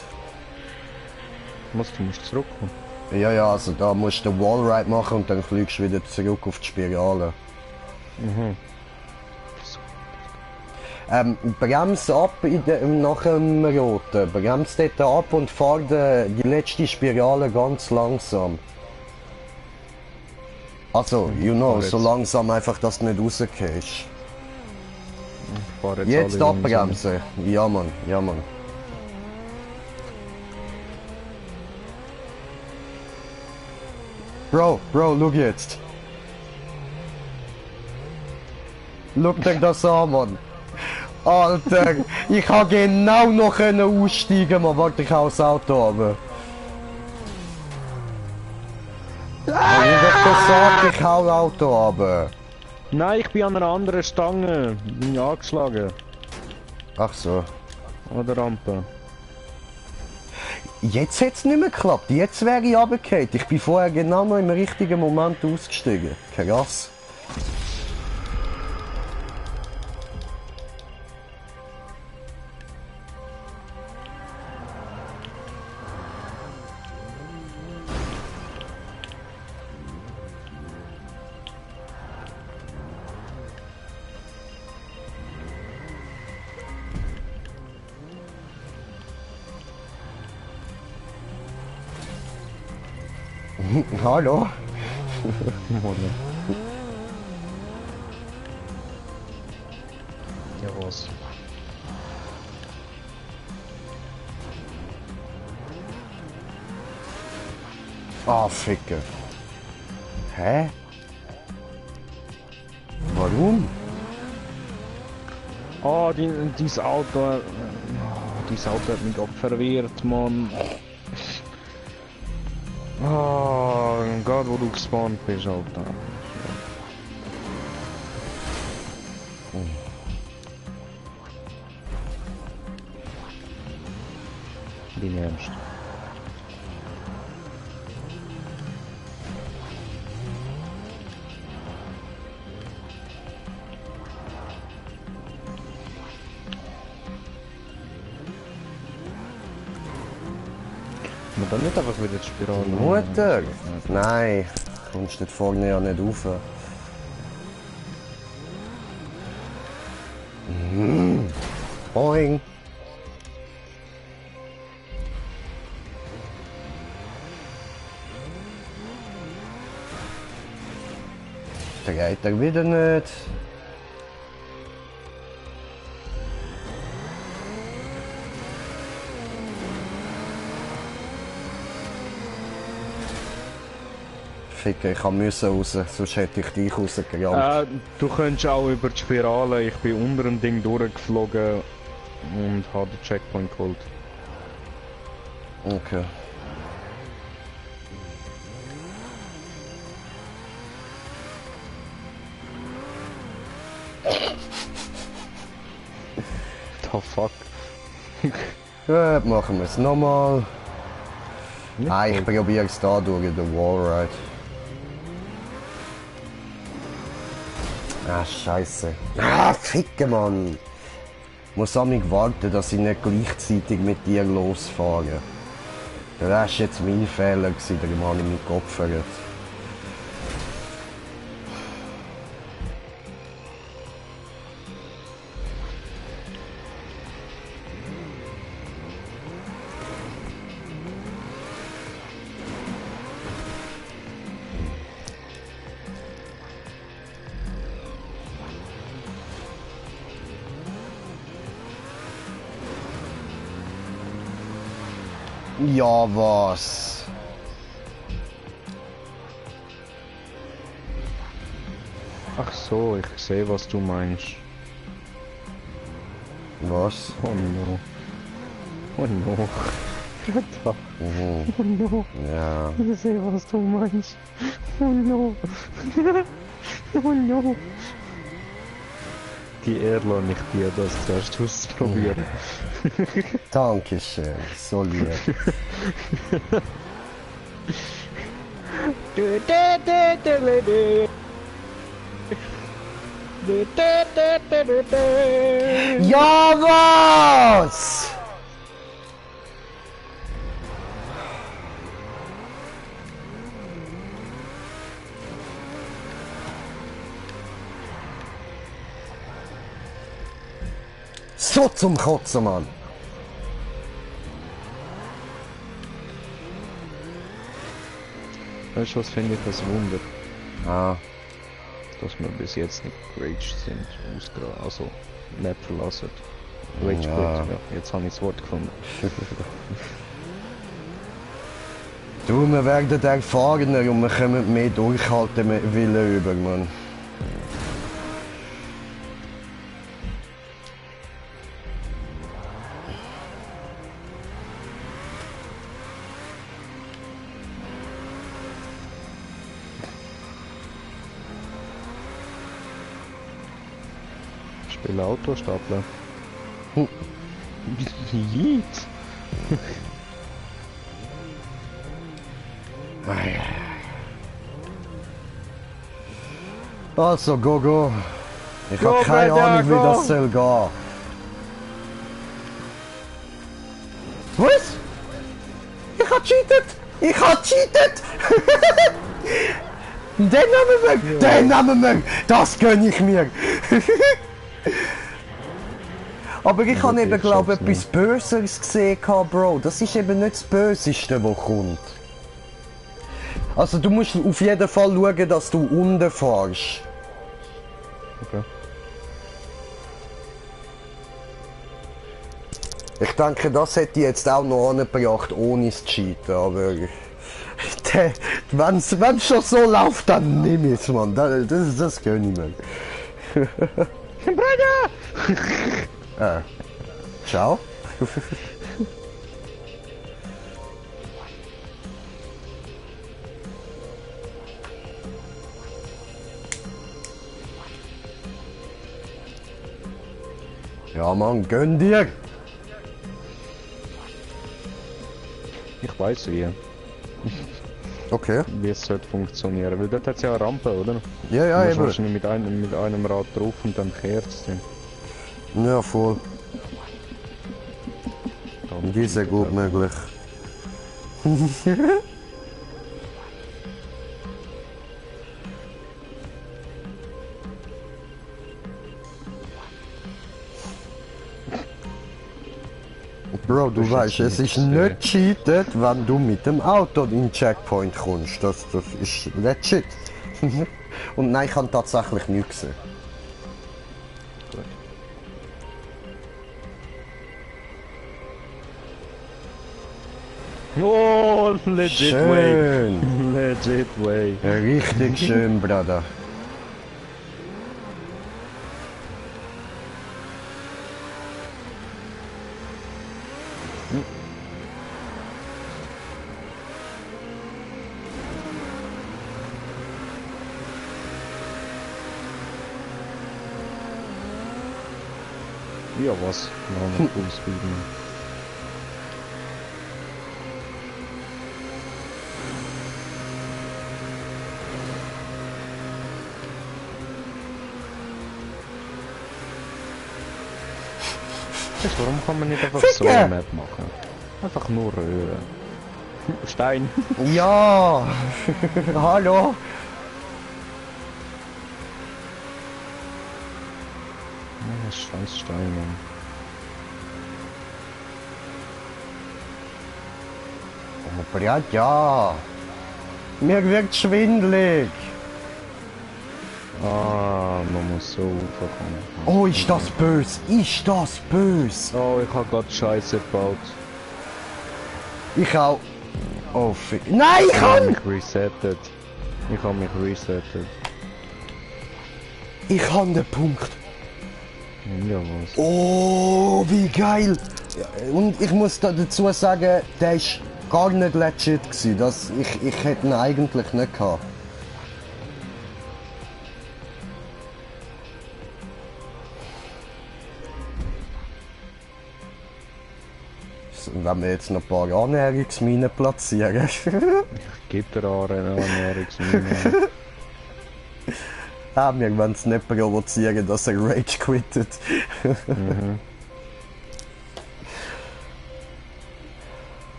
Was, du musst zurückkommen? Ja, ja, also da musst du den Wallride machen und dann fliegst du wieder zurück auf die Spirale. Mhm. Brems ab nach dem Roten. Brems dort ab und fahr die letzte Spirale ganz langsam. Also, you know, fahr so jetzt. langsam einfach, dass du nicht rausgehst. Ich fahr Jetzt alle langsam. abbremsen. Ja, Mann, ja, Mann. Bro, schau jetzt. Schau dir das an, Mann. Alter, ich kann genau noch aussteigen, man. Warte, ich hau das Auto runter. Ich hab gesagt, ich hau das Auto runter. Nein, ich bin an einer anderen Stange. Bin angeschlagen. Ach so. An der Rampe. Jetzt hat's nicht mehr geklappt. Jetzt wäre ich runtergefallen. Ich bin vorher genau noch im richtigen Moment ausgestiegen. Krass. Hallo? Ja, was? Ah, Ficke. Hä? Warum? Ah, dieses Auto. Dieses Auto hat mich gerade verwirrt, Mann. Ah, gerade wo du gespawnt bist, Alter. Bin ernst. Man dann nicht einfach wieder die Spirale. Mutter? Nein, kommst nicht vorne ja nicht rauf. Boing. Dreht er wieder nicht. Ficker, ich musste raus, sonst hätte ich dich rausgerannt. Du könntest auch über die Spirale. Ich bin unter dem Ding durchgeflogen und habe den Checkpoint geholt. Okay. The fuck? Gut, machen wir es nochmal. Nicht Ah, ich voll. probiere es da durch den Wallride. Ah, scheiße. Ah, ficke, Mann. Muss an mich warten, dass ich nicht gleichzeitig mit dir losfahre. Das war jetzt mein Fehler, gewesen, darum habe ich mich geopfert. Ja, was? Ach so, ich sehe, was du meinst. Was? Oh no. Oh no. Alter. Oh no. Ja. Ich sehe, was du meinst. Oh no. Oh no. Die Ehre nicht dir, das zuerst auszuprobieren. Dankeschön, so lieb. Ja, was? So zum Kotzen, Mann. Weißt du, was finde ich das Wunder? Ah, Dass wir bis jetzt nicht geraged sind, also nicht verlassen. Rage quit, ja, jetzt habe ich das Wort gefunden. du, wir werden erfahrener und wir können mehr durchhalten mit Willen über, Mann. Spiele Autostapler. Hm. Yeet. Also, go. Ich Go, habe keine Brother, Ahnung, wie go. das soll gehen. Was? Ich hab cheatet! Ich hab cheatet! Den nehmen wir! Den nehmen wir! Das gönn ich mir! Aber ich habe eben, glaube ich, etwas Böseres gesehen, Bro. Das ist eben nicht das Böseste, was kommt. Also du musst auf jeden Fall schauen, dass du unten fährst. Okay. Ich denke, das hätte ich jetzt auch noch angebracht, ohne zu cheaten, aber... Wenn es schon so läuft, dann nehme ich es, Mann. Das gönn ich mir. Bruder! Ciao. Ja, Mann, gönn dir! Ich weiß Okay. wie es sollte funktionieren, weil dort hat es ja eine Rampe, oder? Ja, ja, Du musst eben. wahrscheinlich mit einem Rad drauf und dann kehrt es dann. Ja, voll. Die ist ja gut möglich. Bro, du ist weißt, jetzt es ist nichts, nicht cheated, wenn du mit dem Auto in den Checkpoint kommst. Das ist legit. Und nein, ich habe tatsächlich nichts gesehen. Oh, legit way. Schön. Legit way. Richtig schön, Bruder. Ja, was? Noch Fullspeed. Weißt du, warum kann man nicht einfach so eine Map machen? Einfach nur Röhren. Stein. Ja. Hallo. Oh, scheiß Stein, Mann. Aber ja, ja. Mir wird schwindelig. Ah, man muss so verkommen. Oh, ist das böse? Ist das böse? Oh, ich hab grad Scheiße gebaut. Ich auch. Oh, nein, ich Ich hab kann! mich resettet. Ich hab mich resettet. Ich kann den Punkt. Ja, was? Oh, wie geil! Und ich muss da dazu sagen, der ist gar nicht legit gewesen. Ich hätte ihn eigentlich nicht gehabt. So, wenn wir jetzt noch ein paar Annäherungsminen platzieren. Gibt er auch eine Ernährungsmine? Wir wollen es nicht provozieren, dass er Rage quittet. Mhm.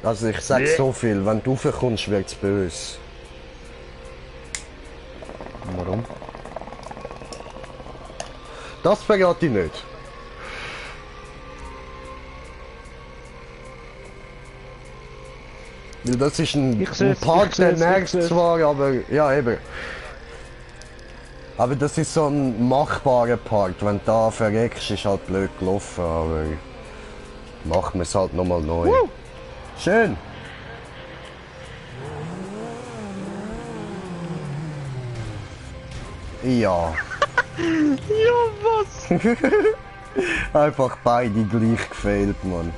Also ich sag so viel, wenn du raufkommst, wird's böse. Warum? Das verrate ich nicht. Weil das ist ein Park, der nervt zwar, aber ja eben. Aber das ist so ein machbarer Part. Wenn du da verreckst, ist halt blöd gelaufen, aber machen wir es halt nochmal neu. Schön! Ja. Ja, was? Einfach beide gleich gefehlt, Mann.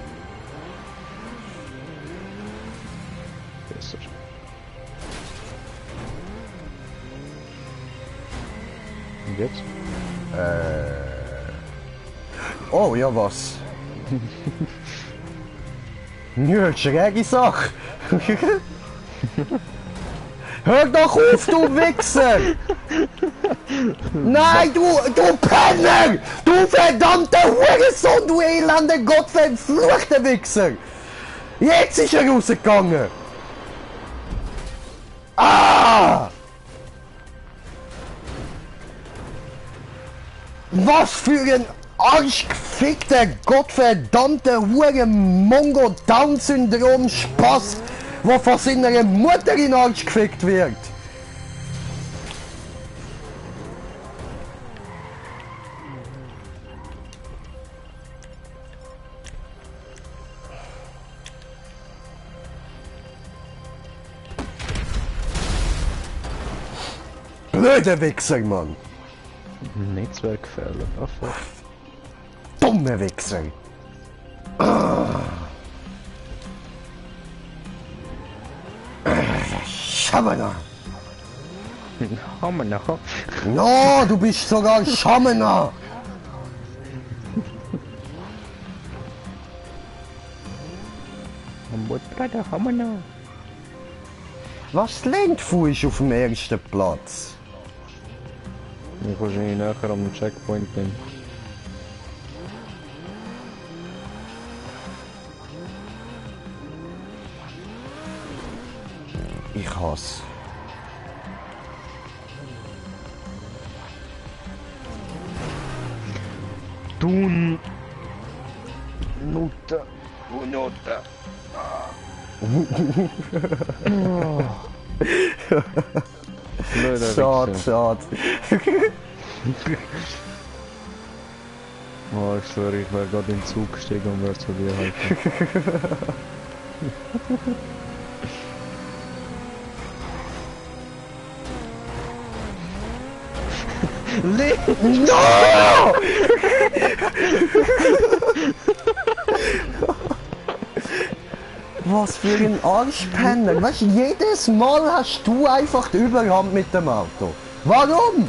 Besser. Und jetzt? Oh, ja was? Ja, schräge Sache. Hör doch auf, du Wichser! Nein, du Penner! Du verdammter Hurensohn, du elender, gottverfluchter Wichser! Jetzt ist er rausgegangen! Ah! Was für ein arschgefickter, gottverdammter Huren-Mongo-Down-Syndrom-Spaß, der von seiner Mutter in den Arsch gefickt wird! Blöder Wichser, Mann! Netzwerkfehler. Ach, fuck. Dumme Wichser! Schamana! Haben wir noch? No, du bist sogar Schamana! Haben wir noch? Was Landfu ist auf dem ersten Platz? Ich wahrscheinlich nachher am Checkpoint bin. Ich hasse. Tun. Nutte. Nutte. Blöder Schade, Wichser. schade. Oh, ich schwöre, ich wäre gerade in den Zug gestiegen und wäre zu dir halten. No! Was für ein Arschpenner. Weißt du, jedes Mal hast du einfach die Überhand mit dem Auto. Warum?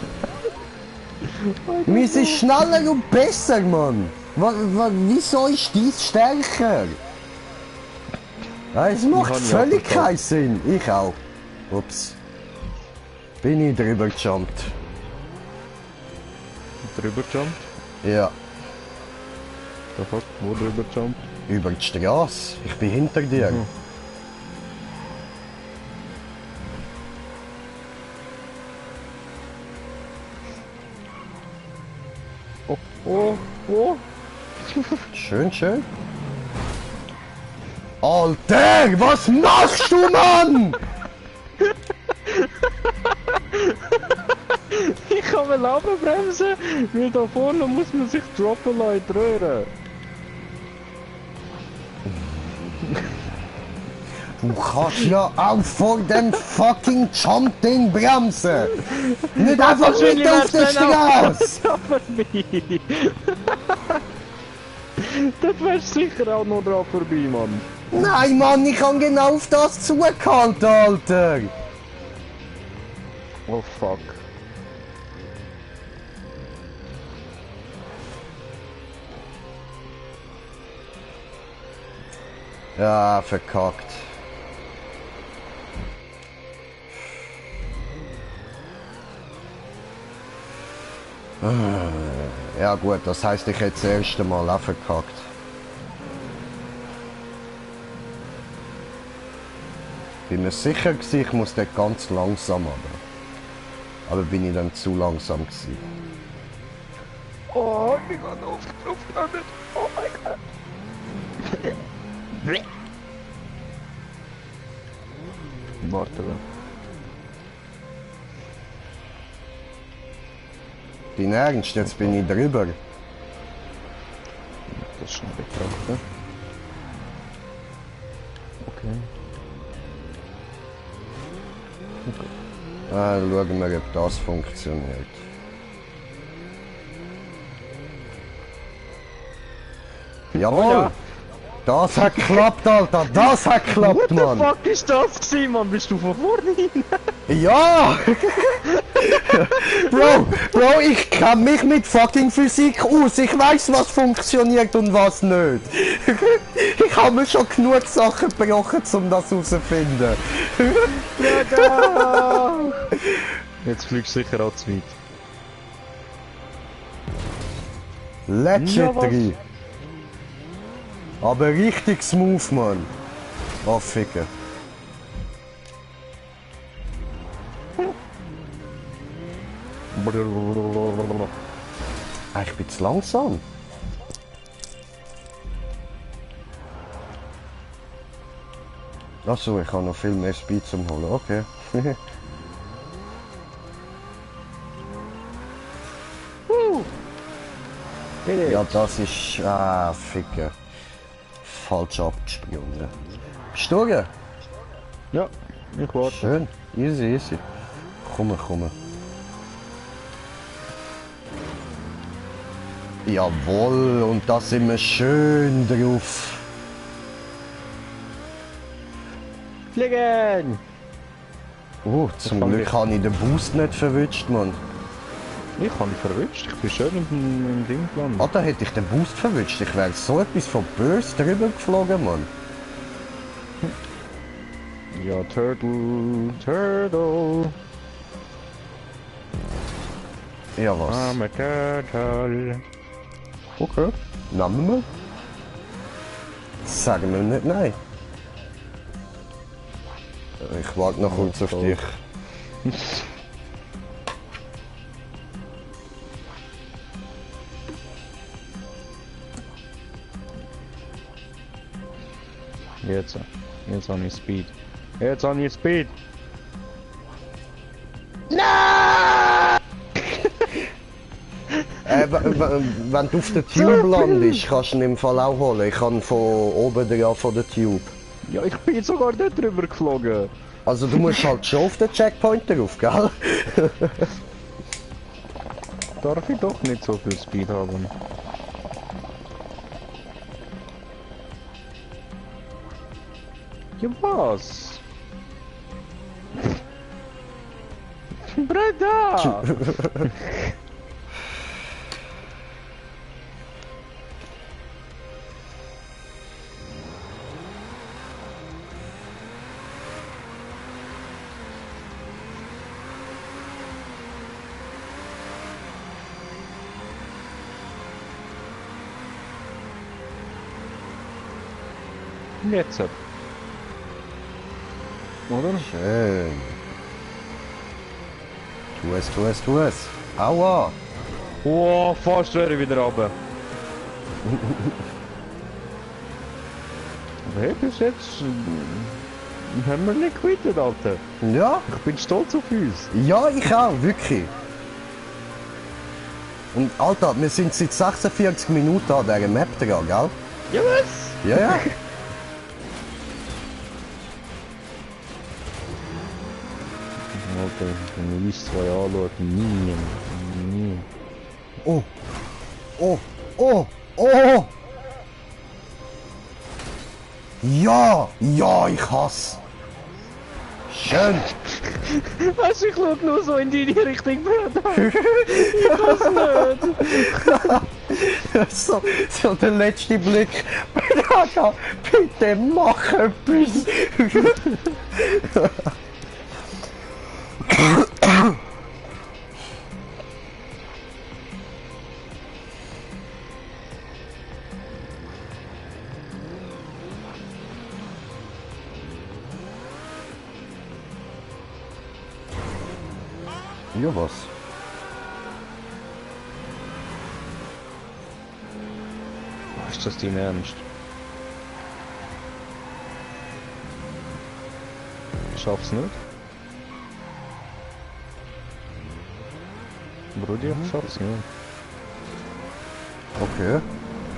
Wir sind schneller und besser, Mann. Wieso ist dies stärker? Ja, es macht Ich völlig habe ja keinen Sinn. Ich auch. Ups. Bin ich drüber gejumpt. Drüber jumpt? Ja. Da fuck, wo drüber jumpt? Über die Straße. Ich bin hinter dir. Mhm. Oh, oh, oh. Schön, schön. Alter, was machst du, Mann? Ich kann mal abbremsen, weil da vorne muss man sich droppen lassen in die Röhre. Du kannst ja auch vor dem fucking Jump-Ding bremsen! Nicht einfach mit auf der Straße! Das wärst sicher auch noch dran vorbei, Mann. Nein, Mann, ich habe genau auf das zugehalten, Alter! Oh fuck. Ja, verkackt. Ja gut, das heißt, ich hätte das erste Mal auch verkackt. Bin mir sicher gewesen, ich muss dort ganz langsam aber bin ich dann zu langsam gewesen. Oh, ich bin gerade aufgelandet. Oh mein Gott. Warte mal. Dein Ernst, jetzt bin ich drüber. Das schnell betrachten. Okay. Schauen wir, ob das funktioniert. Jawohl! Ja. Das hat geklappt, Alter! Das hat geklappt, What the Mann! fuck ist das gewesen, Mann? Bist du von vorne hin? Ja! Bro, ich kenne mich mit fucking Physik aus. Ich weiß, was funktioniert und was nicht. Ich habe mir schon genug Sachen gebrochen, um das herauszufinden. Jetzt fliegst du sicher auch zu weit. Legendary. Aber richtig smooth, Mann. Oh, ficken. Ich bin zu langsam. Achso, ich habe noch viel mehr Speed zum Holen. Okay. Ja, das ist... Ah, ficken. Falsch abgesprungen. Bist du durch? Ja, ich warte. Schön. Easy, easy. Komm. Jawohl, und da sind wir schön drauf. Fliegen! Zum Glück habe ich den Boost nicht verwünscht, Mann. Ich habe dich verwünscht, ich bin schön im Ding gelandet. Da hätte ich den Boost verwünscht. Ich wäre so etwas von böse drüber geflogen, Mann. Ja, Turtle. Ja, was? I'm a turtle. Okay. Nehmen wir? Sagen wir nicht nein. Ich warte noch kurz auf dich. Jetzt habe ich Speed. Jetzt habe ich Speed. Wenn du auf der Tube landest, kannst du ihn im Fall auch holen. Ich kann von oben dran von der Tube. Ja, ich bin sogar nicht drüber geflogen. Also du musst halt schon auf den Checkpoint drauf, gell? Darf ich doch nicht so viel Speed haben. Ja, was? Breda! Jetzt. Oder? Schön. Tu es. Aua! Oh, fast wäre ich wieder runter. Aber hey, bis jetzt haben wir nicht quittet, Alter. Ja? Ich bin stolz auf uns. Ja, ich auch, wirklich. Und Alter, wir sind seit 46 Minuten an dieser Map dran, gell? Ja, was? Ja. Alter, wenn ich uns zwei anschaue, nie. Nie. Oh! Oh! Oh! Oh! Ja! Ja, ich hasse! Schön! Weißt du, ich schau nur so in deine Richtung, Bruder. Ich kann's nicht. So der letzte Blick. Bruder, bitte mach etwas! Ja, was? Ist das dein Ernst? Schaff's nicht? Brudi, ich schaff's nicht. Okay.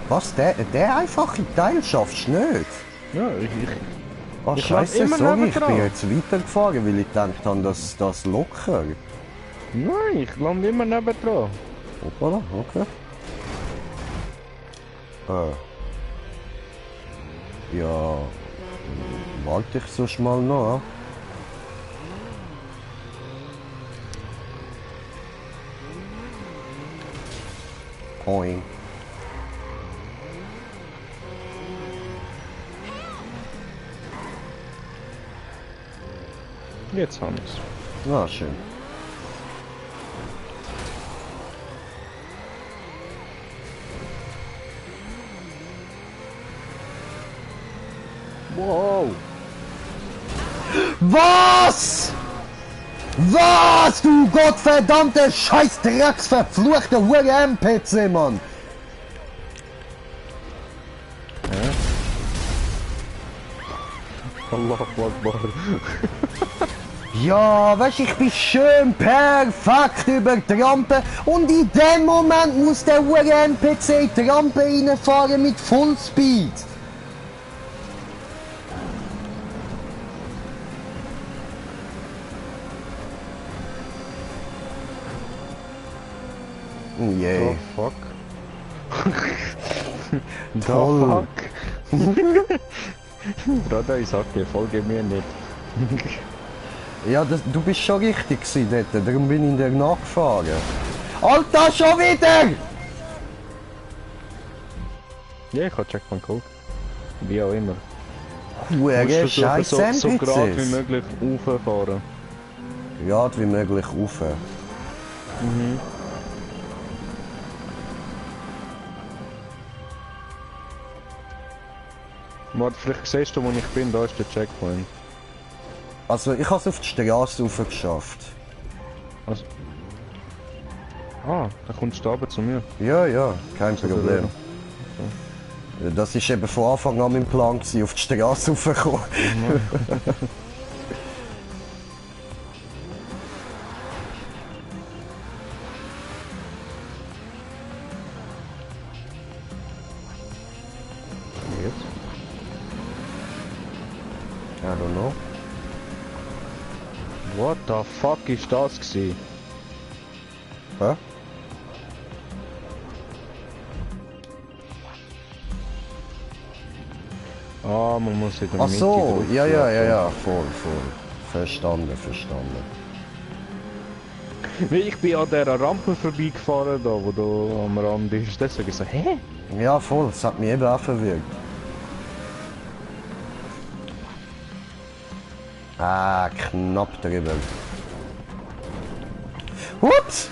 Was? Der einfache Teil schaffst du nicht? Ja, Ah, Ich lauf scheiße, immer sorry, ich nebendran. bin jetzt weitergefahren, weil ich gedacht habe, dass das locker. Nein, ich lande immer nebendran. Hoppala, okay. Ja. Warte ich sonst mal noch. Oing. Jetzt haben wir's. Na, schön. Wow! Was? Was, du gottverdammte scheiß drecksverfluchte Hure NPC, Mann! Allah Akbar. Ja, weißt ich bin schön perfekt über die Rampe und in dem Moment muss der Hure NPC in die Rampe reinfahren mit Fullspeed. Yay. The fuck? Toll. The fuck? Bruder, ich sag dir, folge mir nicht. Ja, du bist schon richtig gewesen dort, darum bin ich dir nachgefahren. Alter, schon wieder! Ja, ich hab Checkpoint geholt. Wie auch immer. Hure Musst scheiß versuchen, so gerade wie NPCs. möglich rauffahren. Gerade wie möglich rauf. Warte, vielleicht siehst du, wo ich bin, da ist der Checkpoint. Also ich habe es auf die Straße rauf geschafft. Also... Ah, da kommst du runter zu mir. Ja, ja, kein So Problem. Das ist eben von Anfang an mein Plan gewesen, auf die Straße raufzukommen. Jetzt? I don't know. What the fuck ist das gewesen? Hä? Ah, man muss in der Ach Mitte so, drauf ja, drücken. voll. Verstanden. Weil ich bin an dieser Rampe vorbeigefahren, da, wo da am Rand ist. Deswegen so, hä? Ja, voll, das hat mich eben auch verwirrt. Ah, knapp drüber. Ups!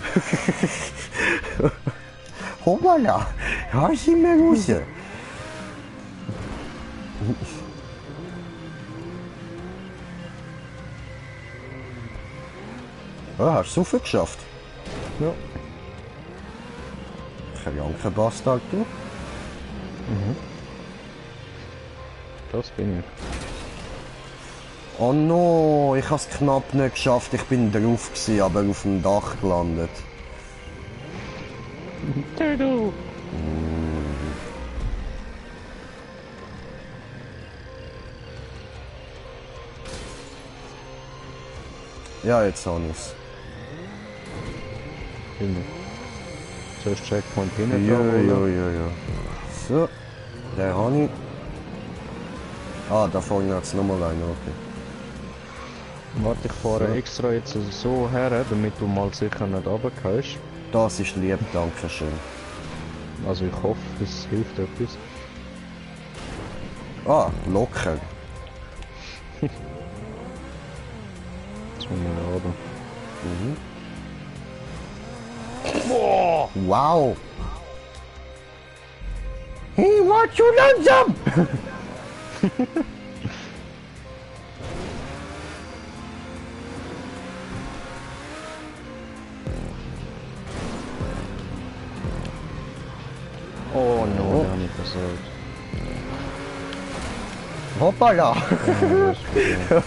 Hoppala! Ja, sind wir raus. Ah, hast du es geschafft? Ja. Kranker Bastard, du. Das bin ich. Oh no, ich habe es knapp nicht geschafft. Ich bin drauf gewesen, aber auf dem Dach gelandet. Du! Ja, jetzt habe ich's. Hinten. Zuerst Checkpoint hinten Ja, dran ja, holen. ja, ja. So, den habe ich. Ah, da vorne hat es nochmal einen, okay. Warte, ich fahre So. extra jetzt so her, damit du mal sicher nicht runtergehst. Das ist lieb, danke schön. Also ich hoffe, es hilft etwas. Ah, locker. Jetzt muss ich runter. Wow. Hey, war zu langsam! Oh no, der habe ich versaut. Hoppala! Ja, das ist gut.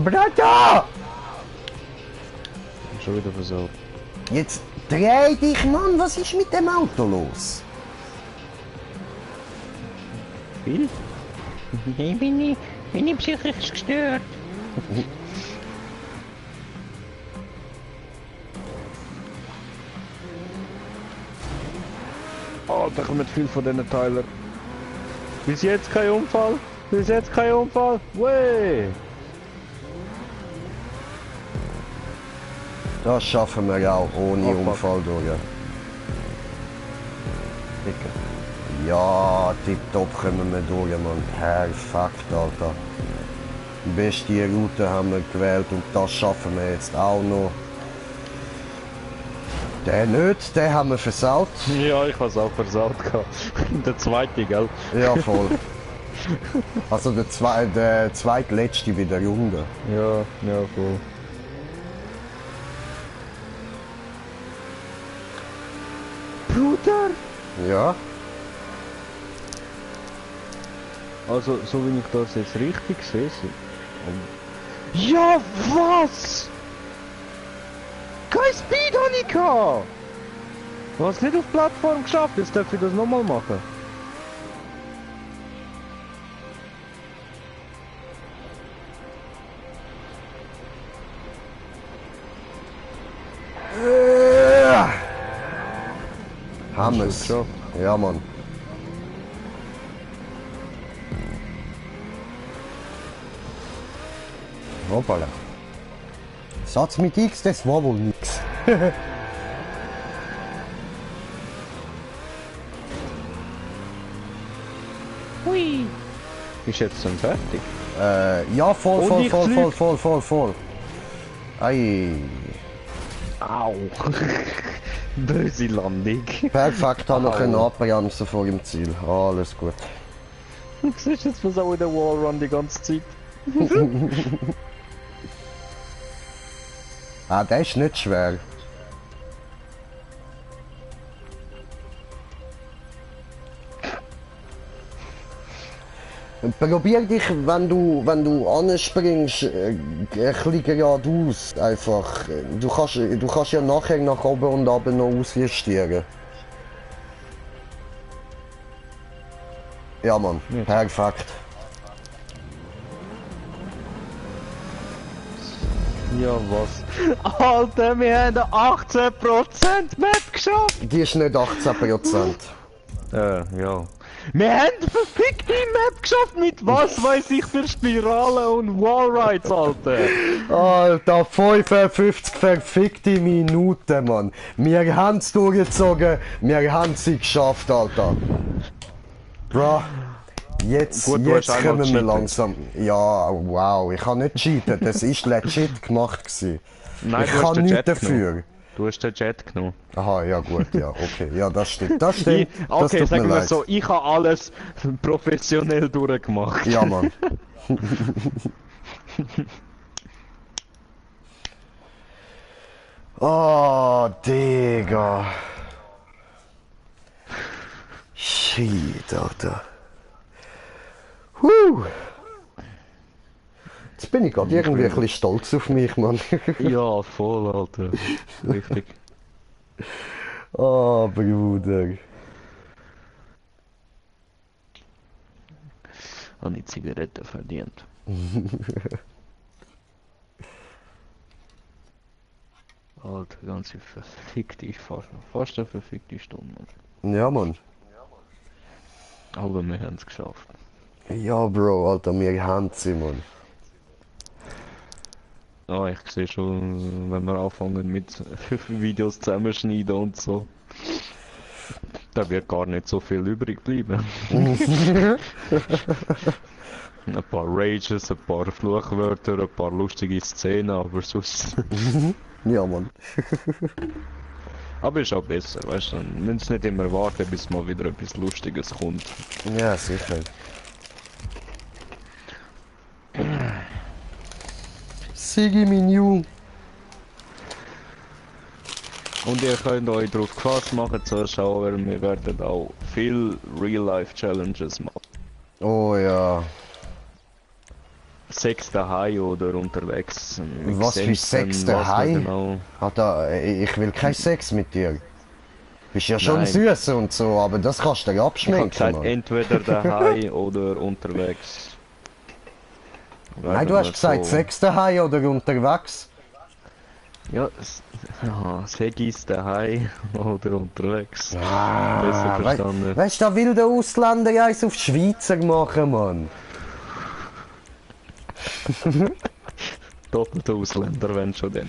Brata! Schon wieder versaut. Jetzt dreh dich, Mann, was ist mit dem Auto los? Viel? Ich bin ich psychisch gestört. Oh, da kommt viel von diesen Teilen. Bis jetzt kein Unfall. Bis jetzt kein Unfall. Wey! Das schaffen wir auch ohne Oh, fuck. Unfall durch. Dicke. Ja, tipptopp kommen wir durch, Mann. Perfekt, Alter. Die beste Route haben wir gewählt und das schaffen wir jetzt auch noch. Den nicht, den haben wir versaut. Ja, ich hab's auch versaut gehabt. Der zweite, gell? Ja, voll. Also der zweitletzte wieder runter. Ja, ja, voll. Bruder! Ja, Also, so wie ich das jetzt richtig sehe. Ja, was? Kein Speed habe ich gehabt! Du hast nicht auf die Plattform geschafft, jetzt darf ich das nochmal machen. haben wir Hast es. du geschafft? Ja, Mann. Hoppala. Satz mit X, das war wohl nix. Hui. Ist jetzt schon fertig? Ja, voll, Und voll, ich voll, flieg. voll, voll, voll, voll. Ei. Au! Böse Landung. Perfekt, haben wir Au. können abbremsen vor dem Ziel. Alles gut. Du siehst jetzt was auch in der Wallrun die ganze Zeit. Ah, der ist nicht schwer. Probier dich, wenn du anspringst, ein bisschen geradeaus. Einfach. Du kannst ja nachher nach oben und runter noch ausjustieren. Ja, Mann. Nicht. Perfekt. Ja, was? Alter, wir haben 18% Map geschafft! Die ist nicht 18%. Ja. Wir haben eine verfickte Map geschafft mit was weiß ich für Spiralen und Wallrides, Alter! Alter, 55 verfickte Minuten, Mann. Wir haben's durchgezogen, wir haben sie geschafft, Alter. Bro, jetzt Gut, du hast einmal kommen wir gecheatet. langsam. Ja, wow, ich habe nicht cheatet, das ist legit gemacht gewesen. Nein, Ich du hast kann den nichts Jet dafür. genommen. Du hast den Jet genommen. Aha, ja gut, ja, okay, ja, das stimmt, das stimmt. Das Okay, tut mir sagen wir leid. so, ich habe alles professionell durchgemacht. Ja, Mann. Oh, Digga. Shit, Alter. Jetzt bin ich gerade irgendwie ein bisschen stolz auf mich, Mann. Ja, voll, Alter. Richtig. Oh, Bruder. Habe ich Zigaretten verdient. Alter, ganze verfickte, fast eine verfickte Stunde, Mann. Ja, Mann. Aber wir haben es geschafft. Ja, Bro, Alter, wir haben sie, Mann. Ah, ich sehe schon, wenn wir anfangen mit Videos zusammenschneiden und so. Da wird gar nicht so viel übrig bleiben. Ein paar Rages, ein paar Fluchwörter, ein paar lustige Szenen, aber sonst. Ja, Mann. Aber ist auch besser, weißt du? Dann müssen sie nicht immer warten, bis mal wieder etwas Lustiges kommt. Ja, sicher. Sigi, mein Junge. Und ihr könnt euch darauf gefasst machen zu schauen, weil wir werden auch viel Real-Life-Challenges machen. Oh ja. Sex daheim oder unterwegs. Wir Was für sehen dann, Sex was wir daheim? Genau... Ich will kein Sex mit dir. Bist ja schon Nein. süß und so, aber das kannst du dir Ich habe abschminken, gesagt, Mann. entweder daheim oder unterwegs. Nein, du hast gesagt Sex daheim oder unterwegs. Ja, Segis daheim oder unterwegs. Besser Ah, verstanden. weißt du, da will der Ausländer eins auf Schweizer machen, Mann. Doppelter Ausländer, wenn schon denn.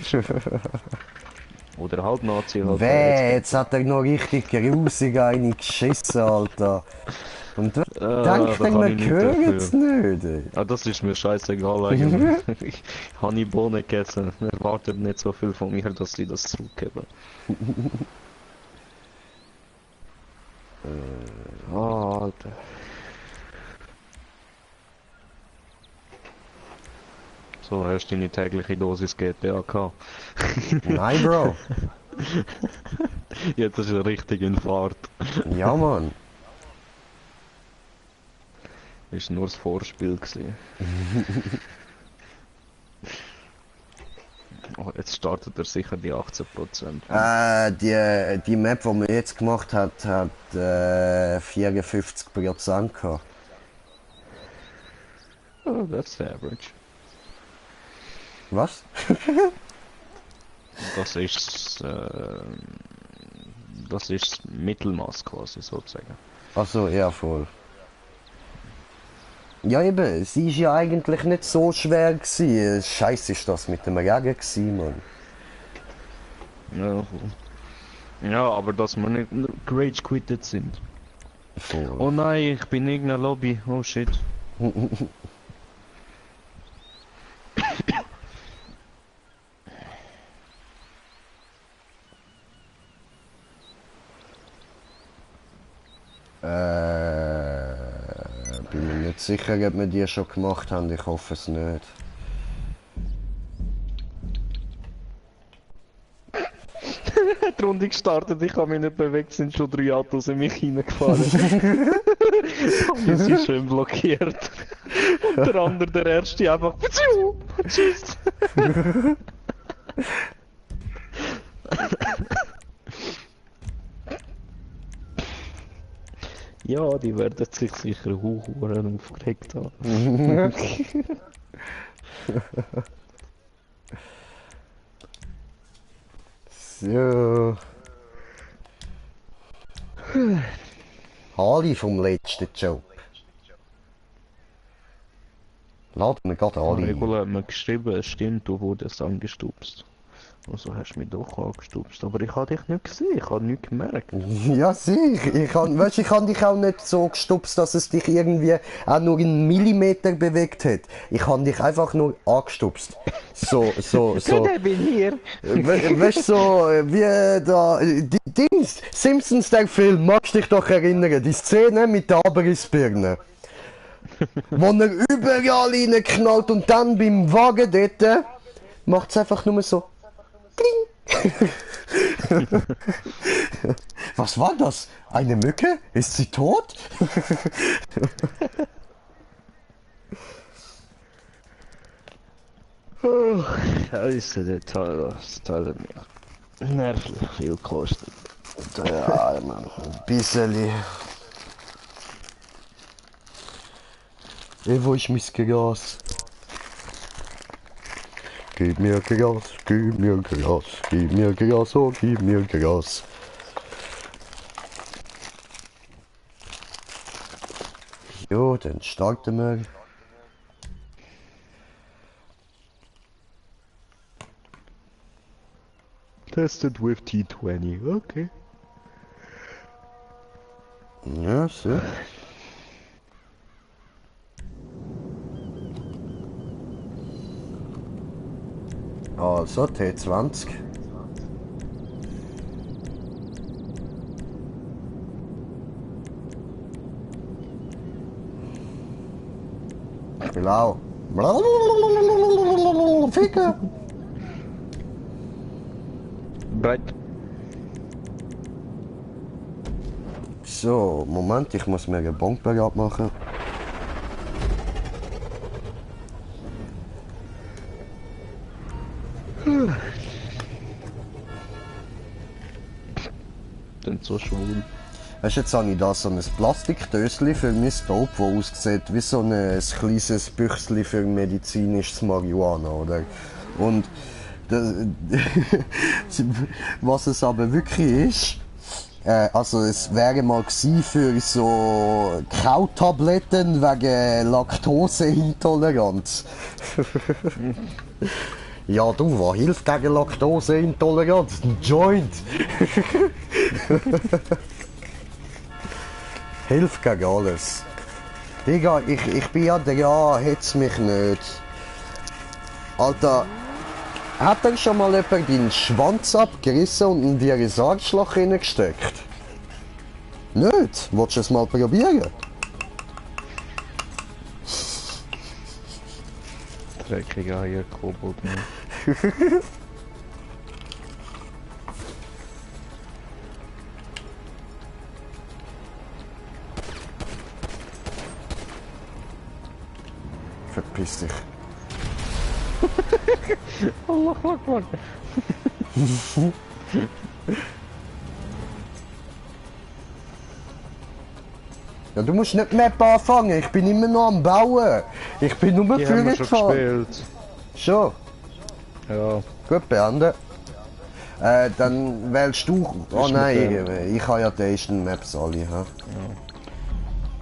Oder halt Nazi, halt. Weh, jetzt hat er noch richtig grusig eine geschissen, Alter. Und denkt da er, kann wir ich nicht hören es nicht, ey. Ah, das ist mir scheißegal eigentlich. Ich habe Bohnen gegessen. Erwartet nicht so viel von mir, dass sie das zurückgeben. Oh, Alter. So, hast du deine tägliche Dosis GTA gehabt? Nein, Bro. Jetzt ist er richtig in Fahrt. Ja, Mann. Ist nur das Vorspiel gewesen. Oh, jetzt startet er sicher die 18%. Die Map, die man jetzt gemacht hat, hat 54% gehabt. Oh, that's average. Was? Das ist Mittelmaß quasi sozusagen. Achso, ja, voll. Ja, eben, sie ist ja eigentlich nicht so schwer gewesen. Scheiße ist das mit dem Regen gewesen, Mann. Ja, ja, aber dass wir nicht rage quitted sind. Voll. Oh nein, ich bin in irgendeiner Lobby. Oh shit. Bin mir nicht sicher, ob wir die schon gemacht haben. Ich hoffe es nicht. Die Runde gestartet, ich habe mich nicht bewegt, sind schon 3 Autos in mich hineingefahren. Wir sind schön blockiert. Und der andere, der erste, einfach tschüss. Ja, die werden sich sicher huren aufgeregt haben. So. Harley vom letzten Job. Laden wir gerade alle. Regula hat mir geschrieben, es stimmt, du wurdest angestupst. Also hast du mich doch angestupst, aber ich habe dich nicht gesehen, ich habe nichts gemerkt. Ja, sicher. Ich habe dich auch nicht so gestupst, dass es dich irgendwie auch nur einen Millimeter bewegt hat. Ich habe dich einfach nur angestupst. So. Der bin hier. Weißt du, so wie da. Dings, Simpsons, der Film, magst du dich doch erinnern? Die Szene mit der Abrissbirne. Wo er überall reinknallt und dann beim Wagen dort macht es einfach nur so. Kling. Was war das? Eine Mücke? Ist sie tot? Scheiße, das Teil hat mich nervlich viel gekostet. Ja, Mann, ein bisschen. Wo ist mein Gras? gib mir Gras, gib mir Gras, gib mir Gras, oh, gib mir Gras. Jo, dann starten wir. Tested with T20, okay. Ja, so. Also, T20. Blau. Ficker. Breit. So, Moment, ich muss mir eine Bombe abmachen. Dann so schwul. Weißt du, jetzt habe ich da so ein Plastikdöschen für mein Dope, das aussieht wie so ein kleines Büchschen für medizinisches Marihuana, oder? Und das, was es aber wirklich ist, also es wäre mal gewesen für so Kautabletten wegen Laktoseintoleranz. Ja du, was hilft gegen Laktoseintoleranz? Ein Joint! Hilft gegen alles. Digga, ich bin ja dran, hetz mich nicht. Alter, hat er schon mal jemand deinen Schwanz abgerissen und in dir ins Arschloch reingesteckt? Nicht? Willst du es mal probieren? Dreckiger Eier, Kobold, ne? Verpiss dich. Allah Akbar. Ja, du musst nicht Map anfangen, ich bin immer noch am Bauen. Ich bin nur Die haben wir schon gefahren. gespielt. Schon? Ja. Gut, beenden. Dann wählst du... Oh Ist nein, mit ich habe ja die ersten Maps alle. He? Ja.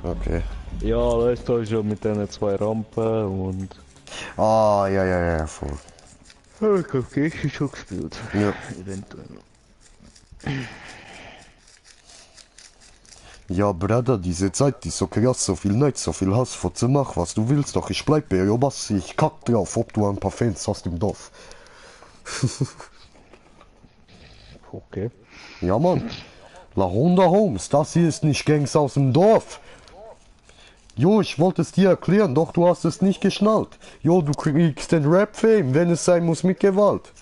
Okay. Ja, weißt du, schon mit diesen zwei Rampen und... Ah, ja, voll. Okay, ich schon gespielt. Ja. Eventuell. Ja, Bruder, diese Zeit ist so krass, so viel Neid, so viel Hass, vor zu machen, was du willst, doch ich bleib bei Robassi, ich kack drauf, ob du ein paar Fans hast im Dorf. Okay. Ja, Mann. La Honda Holmes, das hier ist nicht Gangs aus dem Dorf. Jo, ich wollte es dir erklären, doch du hast es nicht geschnallt. Jo, du kriegst den Rap-Fame, wenn es sein muss, mit Gewalt.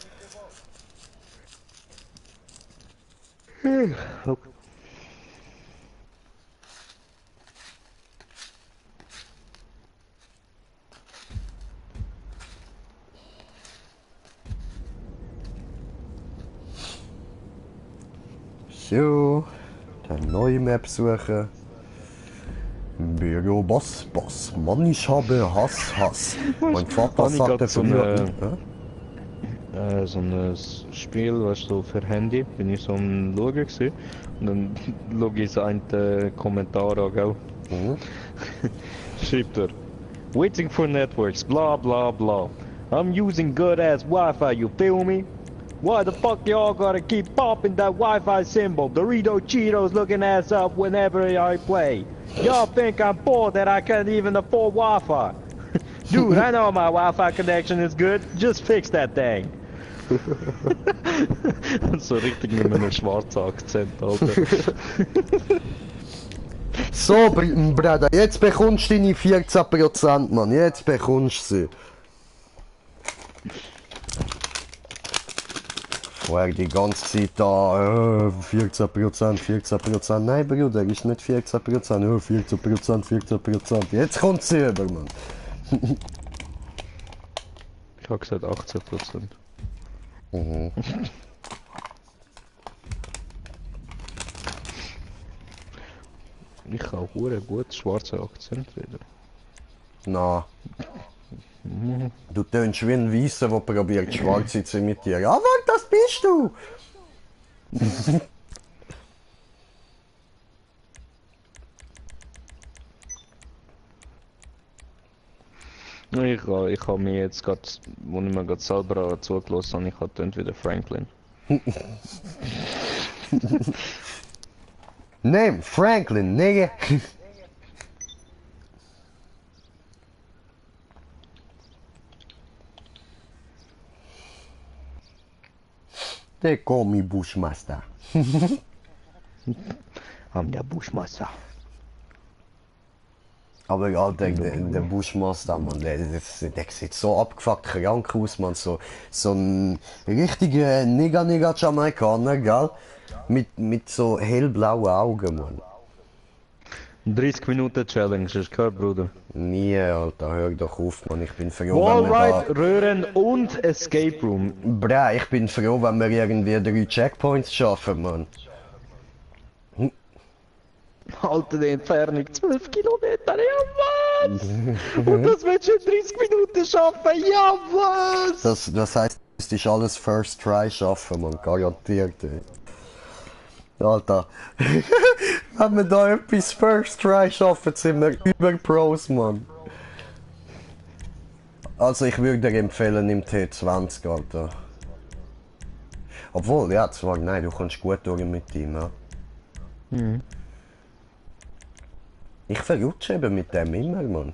So, dann neue Map suchen. Büro Boss, Mann, ich habe Hass. Mein Vater Habe ich sagte grad so früher... so ein Spiel, weißt du, für Handy, bin ich so am Schauen gewesen. Und dann schaue ich so einen Kommentar an, gell? Schreibt er, waiting for networks, blah blah blah. I'm using good ass Wi-Fi, you feel me? Why the fuck y'all gotta keep popping that Wi-Fi symbol, Dorito Cheetos looking ass up whenever I play? Y'all think I'm poor that I can't even afford Wi-Fi? Dude, I know my Wi-Fi connection is good, just fix that thing. So richtig mit einem schwarzen Akzent, Alter. So, Bruder, jetzt bekommst du deine 14%, Mann. Jetzt bekommst du sie. Vorher die ganze Zeit da, 14%. Nein, Bruder, ist nicht 14%. 14%. Jetzt kommt sie über, Mann. Ich hab gesagt 18%. Mhm. Ich kann hure gut schwarze Akzent reden. Na, Du tönst wie ein Weisser, der probiert, Schwarze zu imitieren. Ah, warte, das bist du! Ich habe mir jetzt gerade, als ich mir gerade selber zugelassen habe, ich habe tönt wieder Franklin. Name Franklin, nigga! They call me Bushmaster. I'm der Bushmaster. Aber Alter, der Bushmaster, man, der sieht so abgefuckt krank aus, man. So ein richtiger Nigger Jamaikaner, gell? Mit so hellblauen Augen, man. 30 Minuten Challenge, hast du gehört, Bruder? Nie, Alter, hör doch auf, man. Ich bin froh, wenn wir Wallride, Röhren und Escape Room. Bra, ich bin froh, wenn wir irgendwie 3 Checkpoints schaffen, man. Alter, die Entfernung 12 Kilometer, ja was? Und das willst du in 30 Minuten schaffen, ja was? Das heißt, es ist alles First Try schaffen, man, garantiert, ey. Alter, wenn wir da etwas First Try schaffen, sind wir über Pros, man. Also ich würde dir empfehlen im T20, Alter. Obwohl, ja, zwar, nein, du kommst gut durch mit ihm, ja. Mhm. Ich verrutsche eben mit dem immer, man.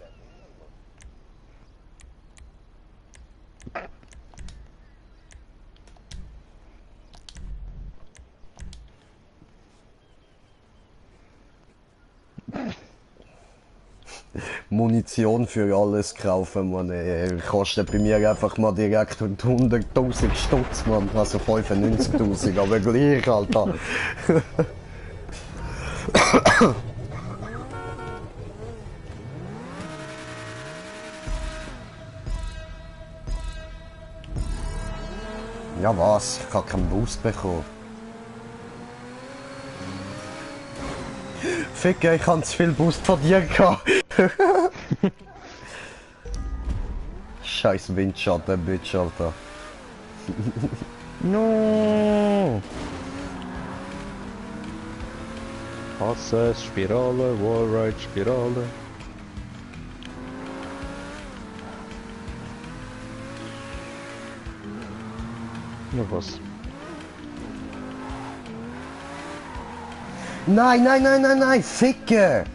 Munition für alles kaufen, man. Kostet bei mir einfach mal direkt 100.000 Stutz, man. Also 95.000, aber gleich, Alter. Ja was? Ich habe keinen Boost bekommen. Ficker, ich habe zu viel Boost von dir gehabt. Scheiß Windschatten, Bitch, Alter. No! Hasse, Spirale, Wallride, Spirale. Noch was? Nein, Ficker!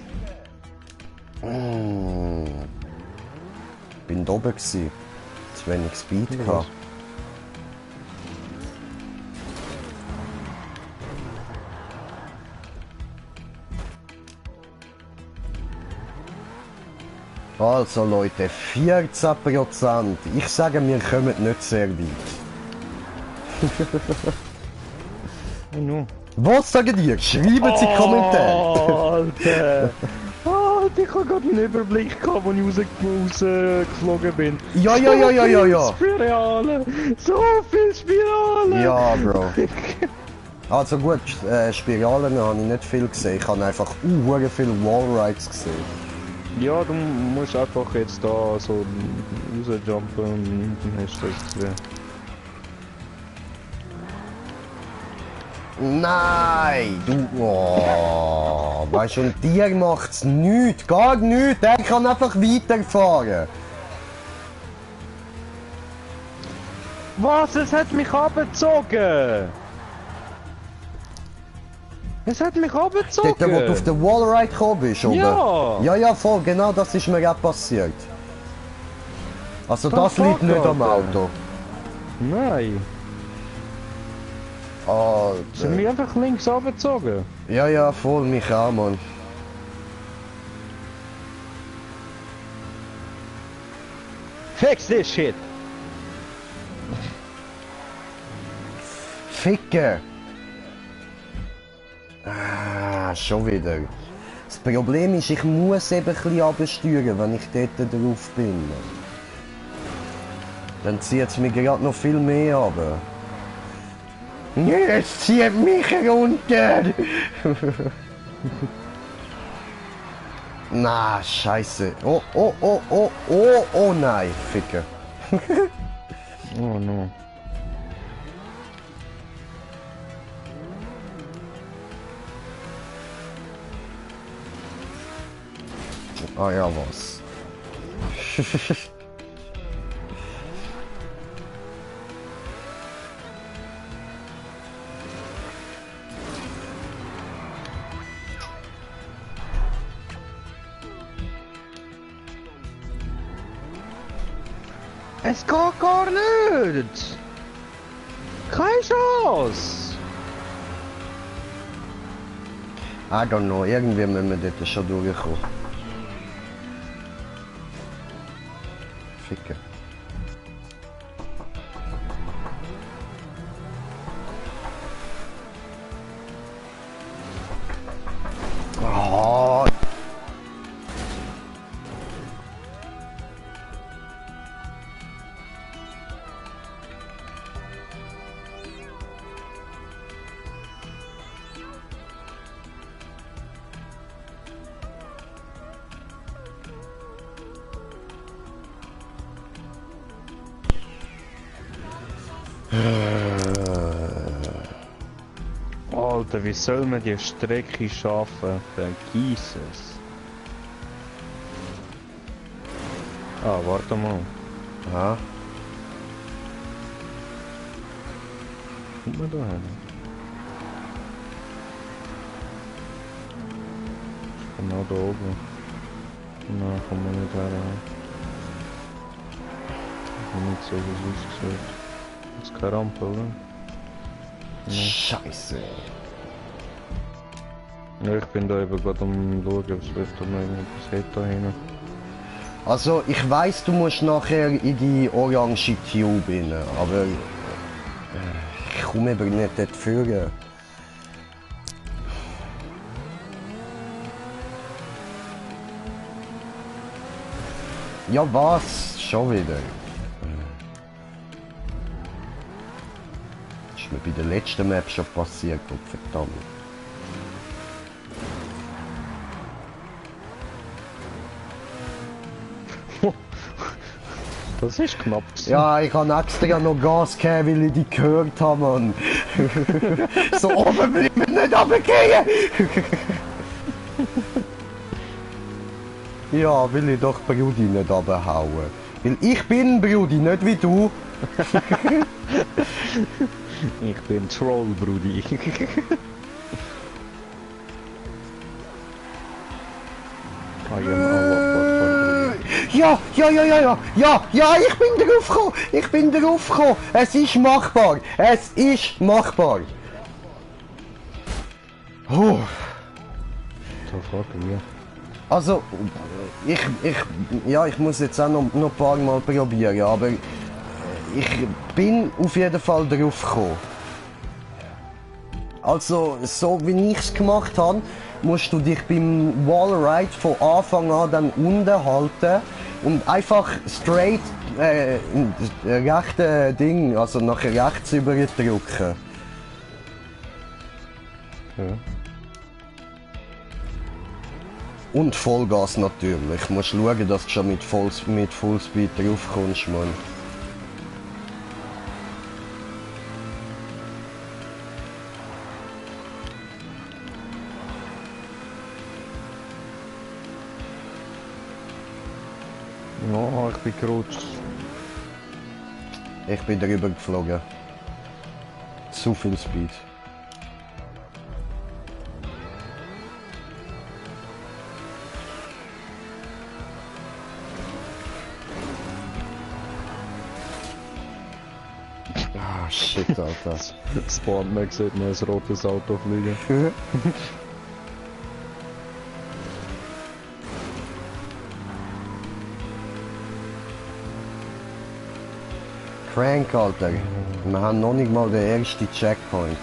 Bin da oben gsi. Zu wenig Speed gehabt. Also Leute, 14%. Ich sage, wir kommen nicht sehr weit. No. Was sagen die? Schreiben Sie Kommentare. Alter! Alter, ich habe gerade einen Überblick gehabt, als ich rausgeflogen bin. Ja. Spirale! So viel Spirale! Ja, Bro. Also gut, Spiralen habe ich nicht viel gesehen. Ich habe einfach viele Wallrides gesehen. Ja, du musst einfach jetzt da so rausjumpen und dann hast du das gesehen. Nein, du. Oh, weißt du, und dir macht's nichts, gar nichts. Der kann einfach weiterfahren. Was? Es hat mich abgezogen! Es hat mich abgezogen! Dort, wo du auf den Wallride gekommen bist, oder? Ja! Ja, voll, genau das ist mir auch passiert. Also das liegt nicht am Auto. Nein! Sie haben mich einfach links abgezogen. Ja, voll, mich auch, Mann. Fix this shit! Ficken! Ah, schon wieder. Das Problem ist, ich muss eben ein bisschen runtersteuern, wenn ich dort drauf bin. Dann zieht es mich gerade noch viel mehr runter. Es zieht mich runter! Na, scheiße. Oh, oh, oh, oh, oh, oh nein, Ficker. Oh no. Ah ja, was? Es geht gar nicht! Keine Chance! I don't know, irgendwie müssen wir dort schon durchkommen. Ficken. Oh. Alter, wie soll man die Strecke schaffen? Vergiss es. Ah, warte mal. Ja. Kommt man da hin? Genau da oben. Nein, kommt man nicht her. Nicht so, wie es aussieht. Das ist keine Rampe, oder? Scheiße. Ja, ich bin da eben gerade am schauen, ob es wird noch irgendetwas hat da hinten. Also, ich weiss, du musst nachher in die orange Tube rein, aber ich komme eben nicht dort führen. Ja, was? Schon wieder. Das ist mir bei der letzten Map schon passiert, Gott verdammt. Das ist knapp. Ja, ich habe extra noch Gas gegeben, weil ich die gehört habe, Mann. So oben bleiben, nicht runtergehen! Ja, will ich doch Brudi nicht runterhauen. Weil ich bin Brudi, nicht wie du. Ich bin Troll, Brudi. Ja, ich bin drauf gekommen. Es ist machbar. Puh. So fragt wir. Also, ich muss jetzt auch noch ein paar Mal probieren, aber ich bin auf jeden Fall drauf gekommen. Also, so wie ich es gemacht habe, musst du dich beim Wallride von Anfang an dann unten halten und einfach straight rechte Ding, also nach rechts überdrücken. Ja. Und Vollgas natürlich. Du musst schauen, dass du schon mit Fullspeed drauf kommst, Mann. Ja, ich bin gerutscht. Ich bin drüber geflogen. Zu viel Speed. Ah, shit, Alter. Spawn man sieht noch ein rotes Auto fliegen. Crank, Alter. Wir haben noch nicht mal den ersten Checkpoint.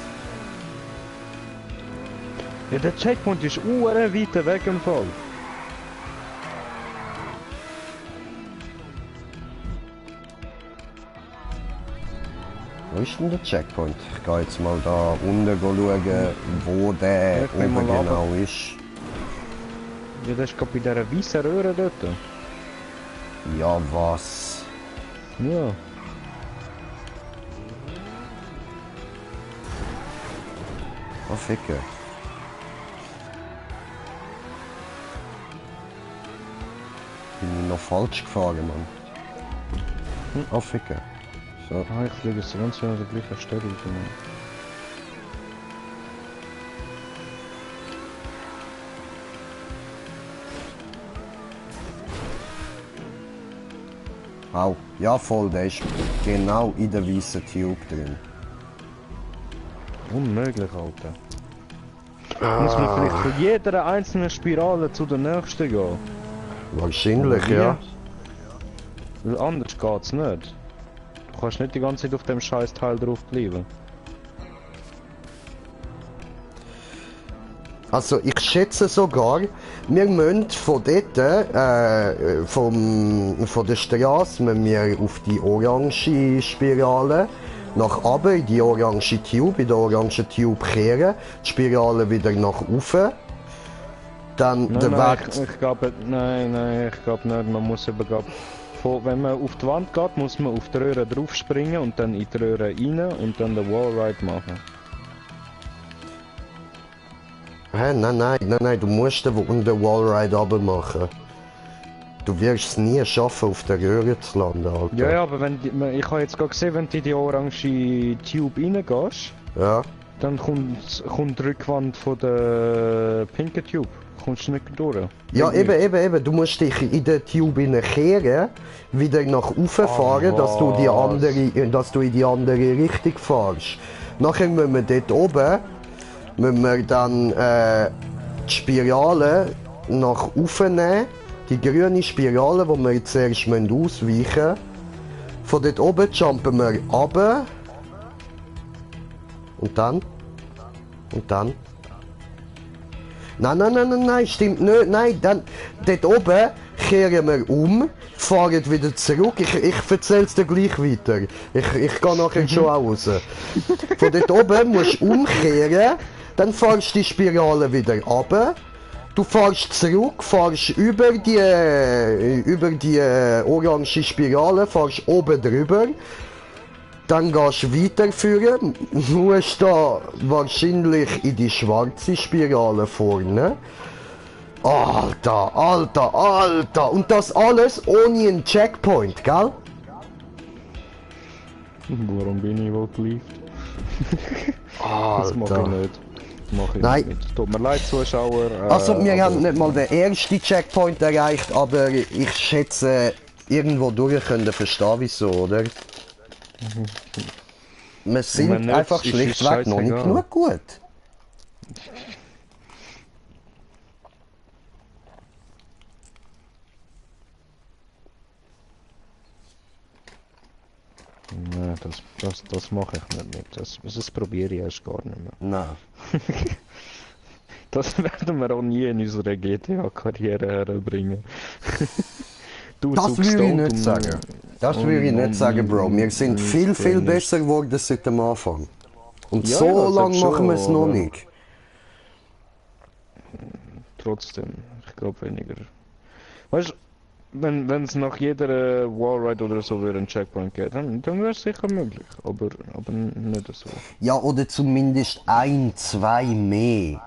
Ja, der Checkpoint ist weit weg im Fall. Wo ist denn der Checkpoint? Ich gehe jetzt mal da unten schauen, wo der Ich bin oben mal genau ist. Ja, das ist gerade bei dieser weißen Röhre dort. Ja, was? Ja. Oh, Ficke. Bin ich noch falsch gefahren, Mann? Oh, Ficke. So. Ah, ich fliege jetzt ganz schnell an der gleichen Stelle raus. Au. Ja, voll, der ist genau in der weißen Tube drin. Unmöglich, Alter. Muss man vielleicht von jeder einzelnen Spirale zu der nächsten gehen? Wahrscheinlich, ja. Weil anders geht's nicht. Du kannst nicht die ganze Zeit auf dem scheiß Teil drauf bleiben. Also ich schätze sogar, wir müssen von dort, von der Straße, müssen wir auf die orange Spirale nach oben in die orange Tube, in der orange Tube kehren, die Spirale wieder nach oben. Dann Nein, der nein, Weg. ich glaube, nein, ich glaube nicht. Man muss eben, wenn man auf die Wand geht, muss man auf die Röhre drauf springen und dann in die Röhre rein und dann den Wallride machen. Hä? Nein, du musst den Wallride runter machen. Du wirst es nie schaffen, auf der Röhre zu landen, Alter. Ja, aber wenn ich habe jetzt gerade gesehen, wenn du in die orange Tube reingehst, Ja. dann kommt die Rückwand von der pinken Tube. Kommst du nicht durch. Ja, eben. Du musst dich in der Tube kehren, wieder nach oben fahren, dass du in die andere Richtung fährst. Nachher müssen wir dort oben, dann die Spirale nach oben nehmen, die grüne Spirale, die wir zuerst ausweichen müssen. Von dort oben jumpen wir runter. Und dann? Nein, stimmt nicht. Nein, dann dort oben kehren wir um, fahren wieder zurück. Ich erzähl's dir gleich weiter. Ich gehe nachher schon auch raus. Von dort oben musst du umkehren, dann fahrst du die Spirale wieder runter. Du fährst zurück, fahrst über die orange Spirale, fahrst oben drüber. Dann gehst du weiterführen, musst da wahrscheinlich in die schwarze Spirale vorne. Alter! Und das alles ohne einen Checkpoint, gell? Warum bin ich wohl geliebt? Das mache ich Alter. nicht. Mach ich Nein. nicht. Tut mir leid, Zuschauer. Also wir aber- haben nicht mal den ersten Checkpoint erreicht, aber ich schätze, irgendwo durch können verstehen, wieso, oder? Wir sind wenn nicht, einfach ist es schlichtweg noch nicht scheissegal. genug gut. Nein, das mache ich nicht mit. Das probiere ich erst gar nicht mehr. Nein. Das werden wir auch nie in unserer GTA-Karriere herbringen. Du Das suchst würde ich und- nicht sagen. Das würde ich nicht sagen, Bro. Wir sind viel besser geworden seit dem Anfang. Und Ja, so ja, sag lange schon, machen wir es noch aber- nicht. Trotzdem, ich glaube weniger. Weißt du, wenn es nach jeder Wallride oder so wieder einen Checkpoint geht, dann wäre es sicher möglich. Aber nicht so. Ja, oder zumindest ein, zwei mehr.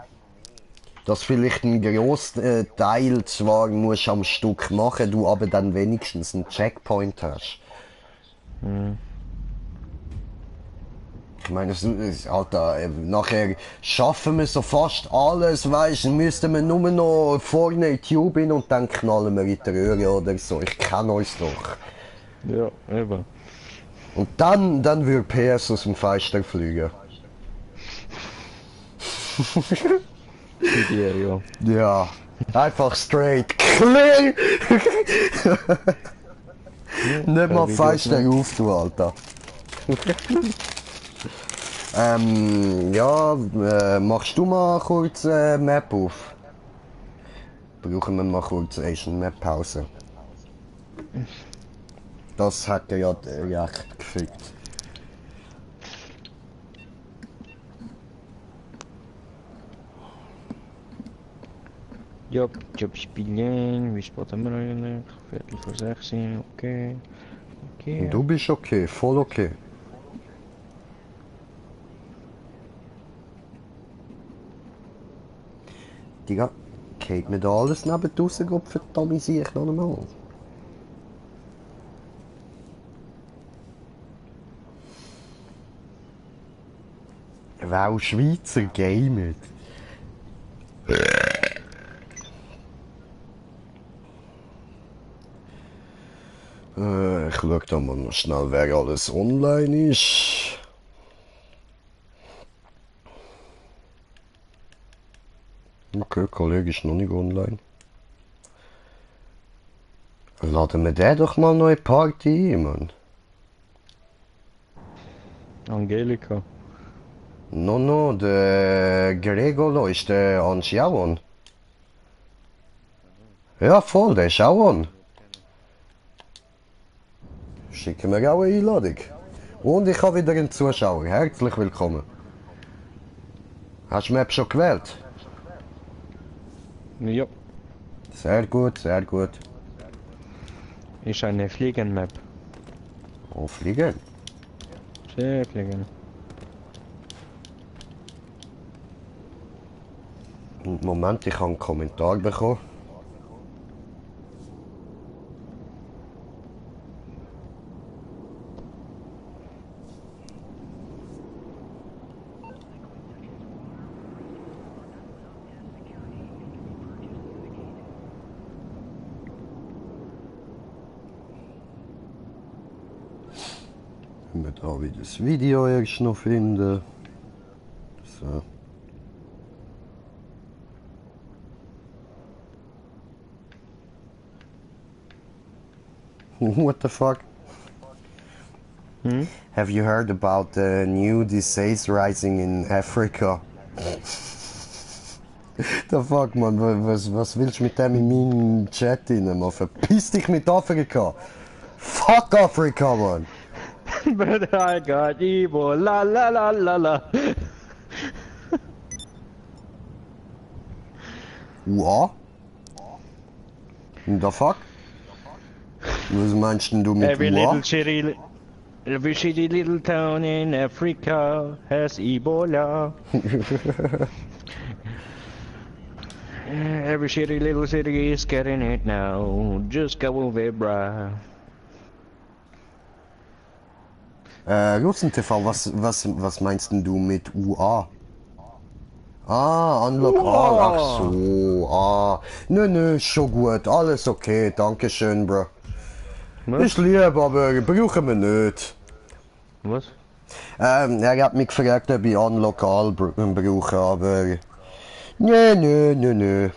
Dass vielleicht ein grosser Teil zwar musst am Stück machen, du aber dann wenigstens einen Checkpoint hast. Ich meine, Alter, nachher schaffen wir so fast alles, weißt du, müssten wir nur noch vorne in die Tube hin und dann knallen wir in die Röhre oder so. Ich kenne uns doch. Ja, eben. Und dann würde PS aus dem Fenster fliegen. Bei dir, ja. Ja, einfach straight. Clear! Nicht mal wie Fenster auf, du Alter. Ja, machst du mal kurz Map auf? Brauchen wir mal kurz eine Map Pause. Das hat ja recht gefickt. Job spielen, wie spät haben wir eigentlich? Viertel vor 6, okay. Okay. Du bist okay, voll okay. Digga, geht mir da alles neben draussen, Gott verdammt, sehe ich noch einmal. Wow, Schweizer gamet. Ich schau da mal noch schnell, wer alles online ist. Okay, Kollege ist noch nicht online. Laden wir den doch mal noch eine Party ein, Mann. Angelika. No, der Gregolo ist der Anchiawan. Ja, voll, der ist auch an. Schicken wir auch eine Einladung. Und ich habe wieder einen Zuschauer. Herzlich willkommen. Hast du Map schon gewählt? Ja, Sehr gut, sehr gut. ist eine Fliegen-Map. Oh, fliegen. Sehr fliegen. Moment, ich habe einen Kommentar bekommen. Wir da wieder das Video erst noch finden. So. What the fuck? Have you heard about the new disease rising in Africa? The fuck, man, was willst du mit dem in meinen Chat rein, man? Verpiss dich mit Afrika! Fuck Afrika, man! But I got evil, la la la la la. UA? The fuck? Was meinst denn du mit Every UA? every shitty little town in Africa has Ebola. Every shitty little city is getting it now. Just go away, bruh. Russen TV, was meinst denn du mit UA? Ah, Unlokal, ach so, ah. Nö, schon gut, alles okay, danke schön, bro. Was? Ist lieb, aber brauchen wir nicht. Was? Er hat mich gefragt, ob ich Unlokal brauche, aber... Nö.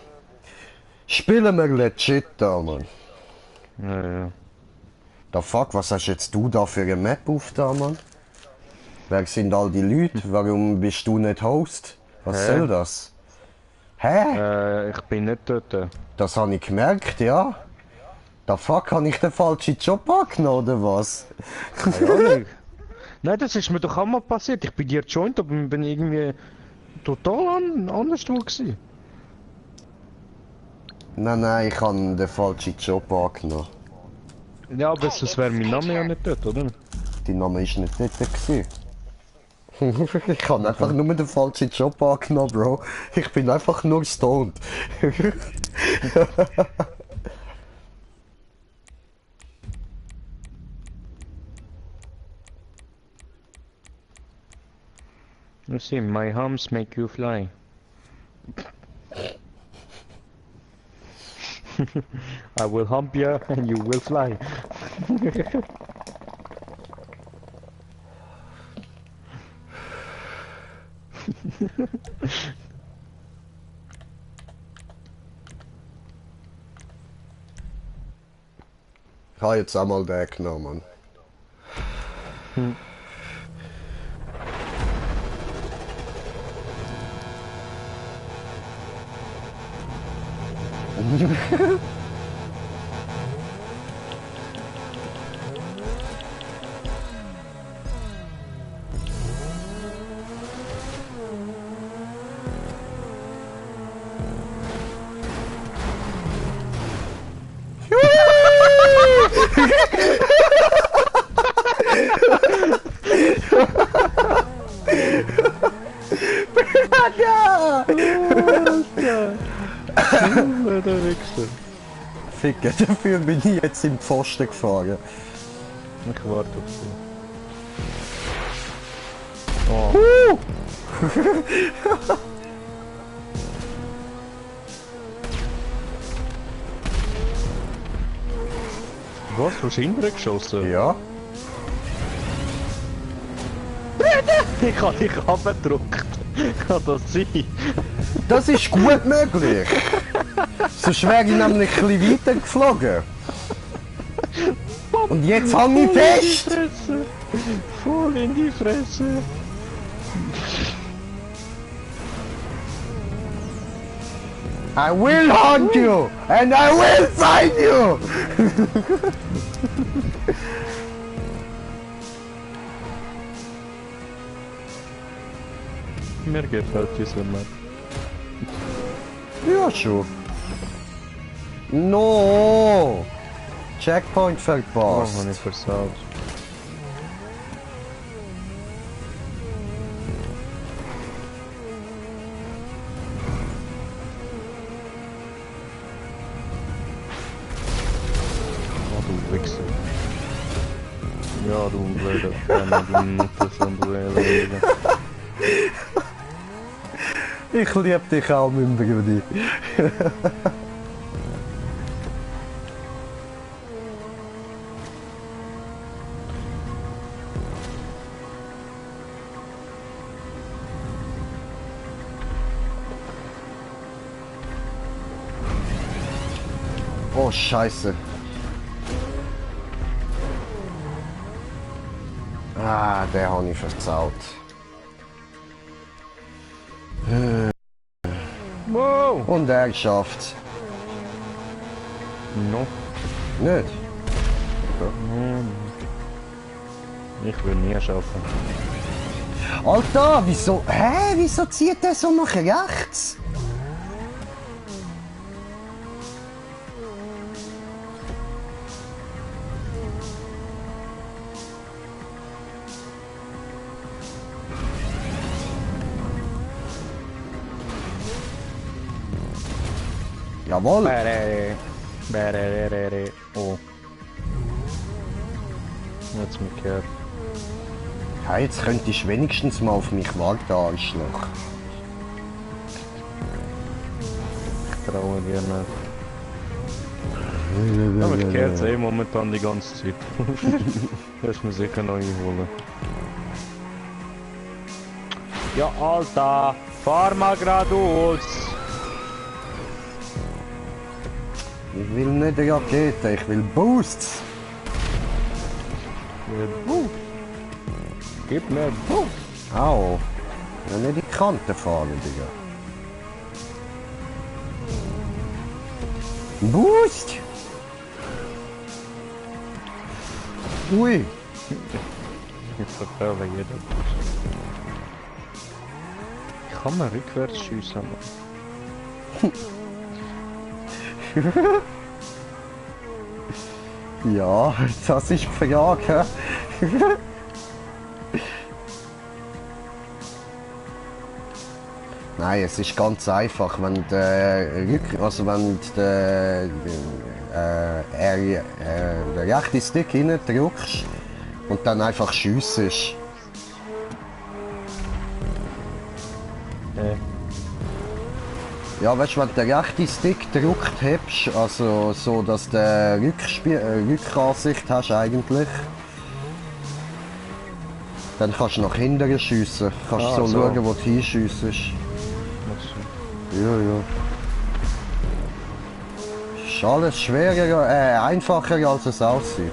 Spielen wir legit da, Mann. Ja. Da fuck, was hast jetzt du da für eine Map auf da, Mann? Wer sind all die Leute? Warum bist du nicht Host? Was soll das? Hä? Ich bin nicht dort. Das habe ich gemerkt, ja. Da fuck, habe ich den falschen Job angenommen, oder was? Ja, nicht. Nein, das ist mir doch auch mal passiert. Ich bin dir joint, aber bin irgendwie total anders gewesen. Nein, ich habe den falschen Job angenommen. Ja, aber sonst wäre mein Name ja nicht dort, oder? Dein Name ist nicht dort gewesen. Ich habe einfach nur den falschen Job angenommen, Bro. Ich bin einfach nur stoned. You see, my humps make you fly. I will hump you and you will fly. Ich habe jetzt einmal den genommen. Ja! Der Wichser. Ficken, dafür bin ich jetzt im Pfosten gefahren. Ich warte auf sie. Oh. Was? Du hast hinterher geschossen? Ja? Ich habe dich abgedrückt. Kann das sein? Das ist gut möglich. Sonst wäre ich nämlich ein bisschen weiter geflogen. Und jetzt hang ich fest! Fresse. Voll in die Fresse. I will hunt you! And I will find you! Mir gefällt diese Map. Ja, schon. No! Checkpoint Oh, habe verpasst. ich versaut. Oh, du Wichser. Ja, du blöder Penner, du Mutter von Duelle. Ich liebe dich auch, mein Brudi. Oh, Scheiße. Ah, der habe ich verzaut. Wow! Und er schafft's. No. Nicht? Ich will nie schaffen. Alter, wieso? Hä? Wieso zieht der so nach rechts? Jawohl! Oh. Jetzt mich gehört. Ja, jetzt könntest du wenigstens mal auf mich warten, Arschloch. Ich traue dir nicht. Aber ich kehre es eh momentan die ganze Zeit. Wirst mir sicher noch einholen. Ja, Alter! Fahr mal geradeaus! Ich will nicht Rakete, ich will Boosts. Gib mir Boost! Au. Ja, nicht in die Kante fahren, Digga. Boost! Ui. Ich verfehle jeden Boost. Ich kann mir rückwärts schiessen, Mann. Ja, das ist die Frage. Nein, es ist ganz einfach, wenn der den rechten Stick rein drückst und dann einfach schiessest. Ja, weißt du, wenn du den rechten Stick gedrückt hast, also so, dass du Rückansicht hast eigentlich, dann kannst du nach hinten schiessen. Kannst Ah, so so. schauen, wo du hinschiessest. Ja, ja. Ist alles schwerer, einfacher als es aussieht.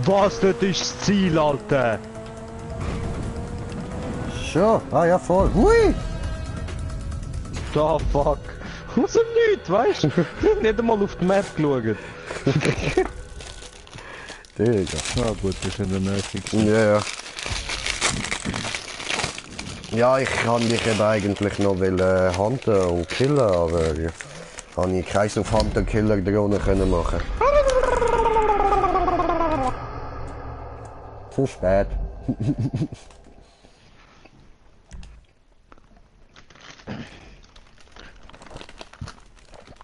Was, das ist das Ziel, Alter? Schon, ah ja voll. Hui! Da fuck. Aus dem Nichts, weißt du? Nicht einmal auf die Map geschaut. Digga. Na gut, das ist in der Nähe. Ja, ja. Ja, ich kann dich eben eigentlich noch hunten und killen, aber habe ich keins auf Hunter Killer Drohne können machen. Zu spät.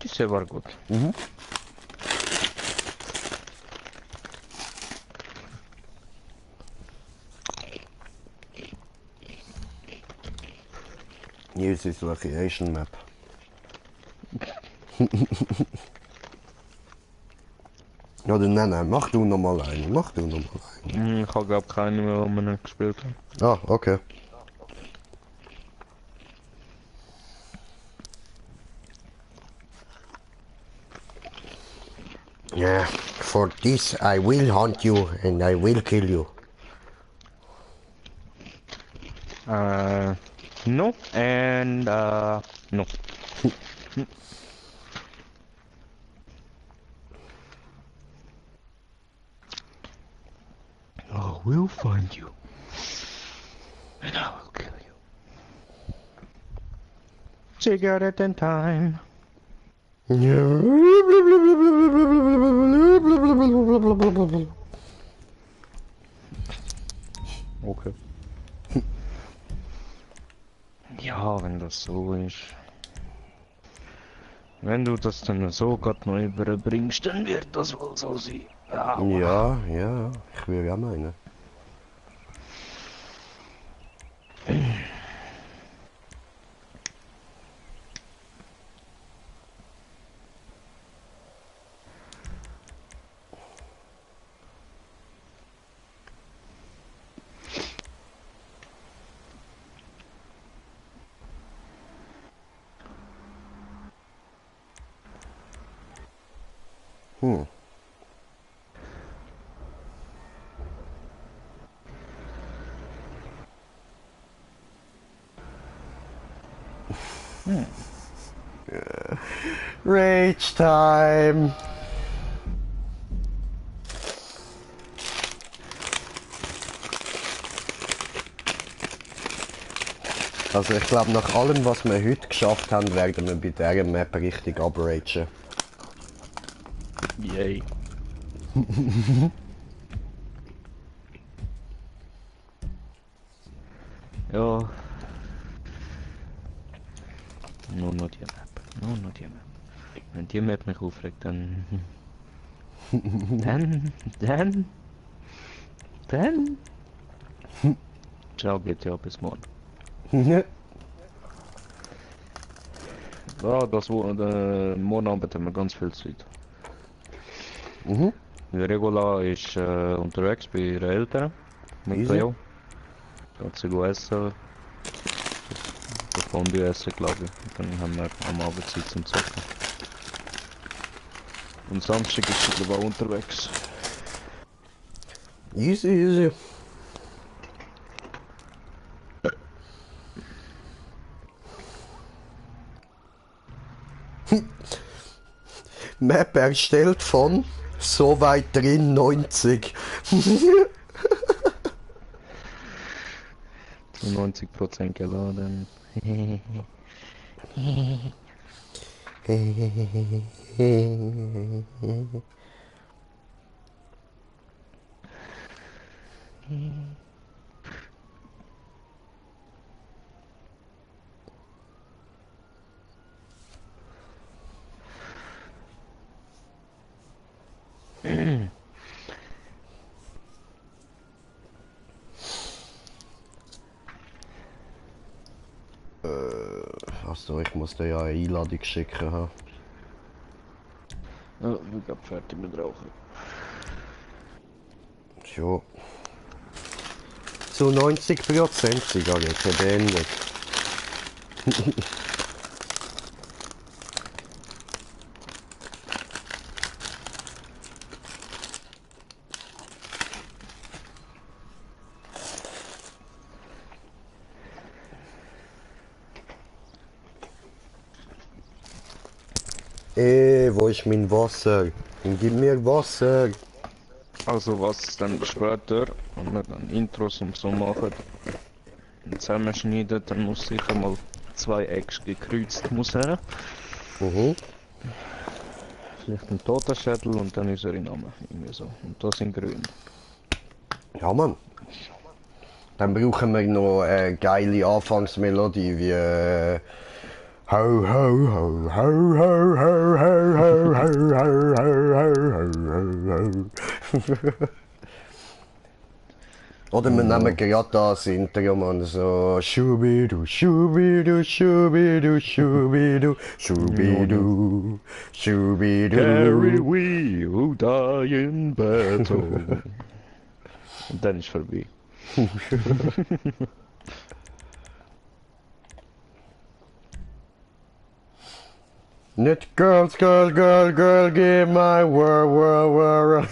Die war gut. Use this location map. Oder nein, mach du nochmal eine, Ich habe glaube keine mehr, die wir nicht gespielt haben. Ah, okay. Yeah, for this I will hunt you and I will kill you. No, and no. I will find you. And I will kill you. Cigarette in time. Okay. Ja, wenn das so ist. Wenn du das dann so gerade noch überbringst, dann wird das wohl so sein. Ja, ja, ich will ja meinen. Rage time. Also ich glaube, nach allem, was wir heute geschafft haben, werden wir bei dieser Map richtig abragen. Yay. Ja. Nur noch die Map. Nur noch die Map. Wenn die Map mich aufregt, dann... dann... Ciao GTA, bis morgen. Ja, morgen Abend haben wir ganz viel Zeit. Regula ist unterwegs bei ihren Eltern. Mit Easy. Leo. Geht sie essen. Das Fondue essen, glaube ich. Und dann haben wir am Abend Zeit zum Zocken. Und Samstag ist sie, glaube ich, auch unterwegs. Easy, easy. Map erstellt von so weit drin 90. Zu 90% geladen. Achso, ich muss dir ja eine Einladung schicken. Ha? Ja, ich bin fertig mit Rauchen. Ja. Zu 90% sogar jetzt beendet. Wo ist mein Wasser? Gib mir Wasser. Also was dann später, wenn wir dann Intros und so machen und zusammenschneiden, dann muss sicher mal 2 Eggs gekreuzt muss her. Vielleicht ein Totenschädel und dann ist er in Name. Irgendwie so. Und das in grün. Ja, Mann. Dann brauchen wir noch eine geile Anfangsmelodie wie ho ho ho ho ho ho ho ho ho ho ho. Oder wir nehmen gerade das Intro, Mann, so Schubidu, Schubidu, Schubidu, Schubidu, Schubidu, Carry Schubidu. we who die in battle. Und dann ist vorbei. Nicht Girls, Girl, Girl, Girl, give my world, world, world.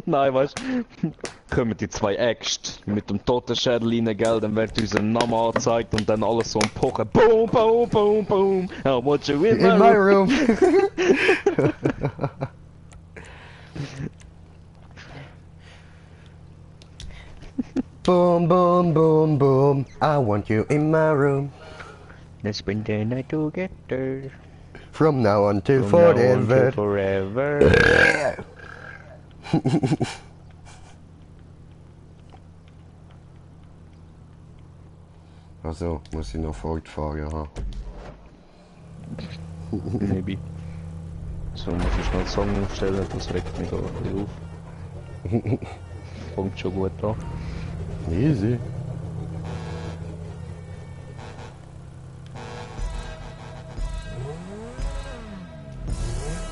Nein, weißt du, kommen die zwei Äxte mit dem Totenschädel rein, gell, dann wird unser Name angezeigt und dann alles so ein Pochen. Boom, boom, boom, boom. How much you in In my room. Boom, boom, boom, boom. I want you in my room. Let's spend the night together. From now until From now on till forever. forever. Also, muss ich noch fortfahren, ha? Maybe. So muss ich schnell einen Song aufstellen, das regt mich auch ein bisschen auf. Fängt schon gut an. Easy.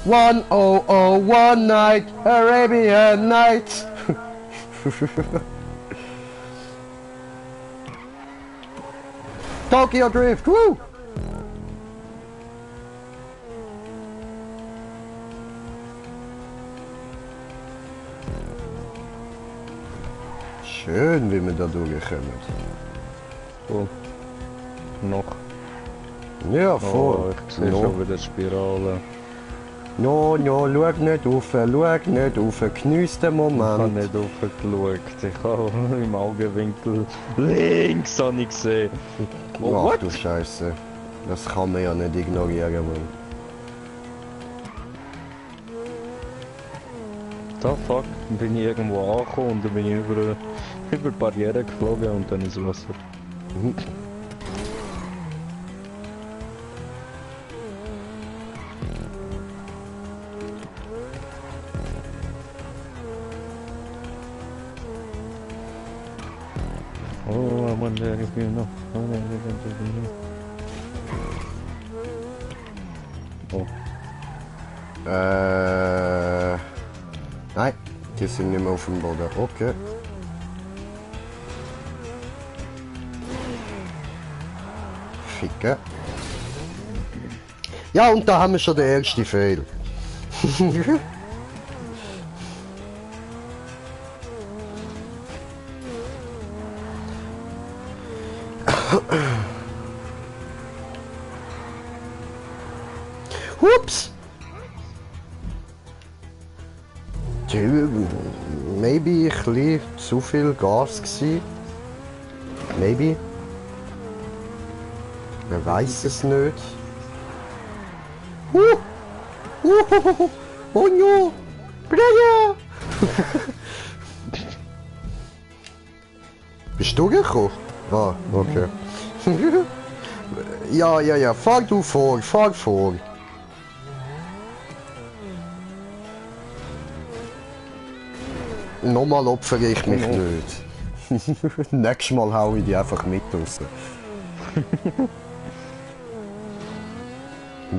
One oh oh one night, Arabian Nights. Tokyo Drift, woo! Schön, wie wir da durchkommen. Cool. Noch. Ja, voll. Oh, ich sehe schon wieder Spirale. No, no, schau nicht auf, geniess den Ich habe Moment. nicht aufgeschaut. Ich habe im Augenwinkel links habe ich gesehen. Oh, Ach what? du Scheiße. Das kann man ja nicht ignorieren, Mann. Da fuck, bin ich irgendwo angekommen und dann bin ich über die Barriere geflogen und dann ins Wasser. Oh, I wonder if you know. Oh, Nein, die sind nicht mehr auf dem Boden. Okay. Ficken. Ja, und da haben wir schon den ersten Fail. Whoops! Maybe ein bisschen zu viel Gas gsi. Maybe. Man weiß es nicht. Oh no! Brian! Bist du gekommen? Ah, okay. Ja, fahr du vor, fahr vor. Nochmal opfere ich mich nicht. Nächstes Mal hau ich die einfach mit raus.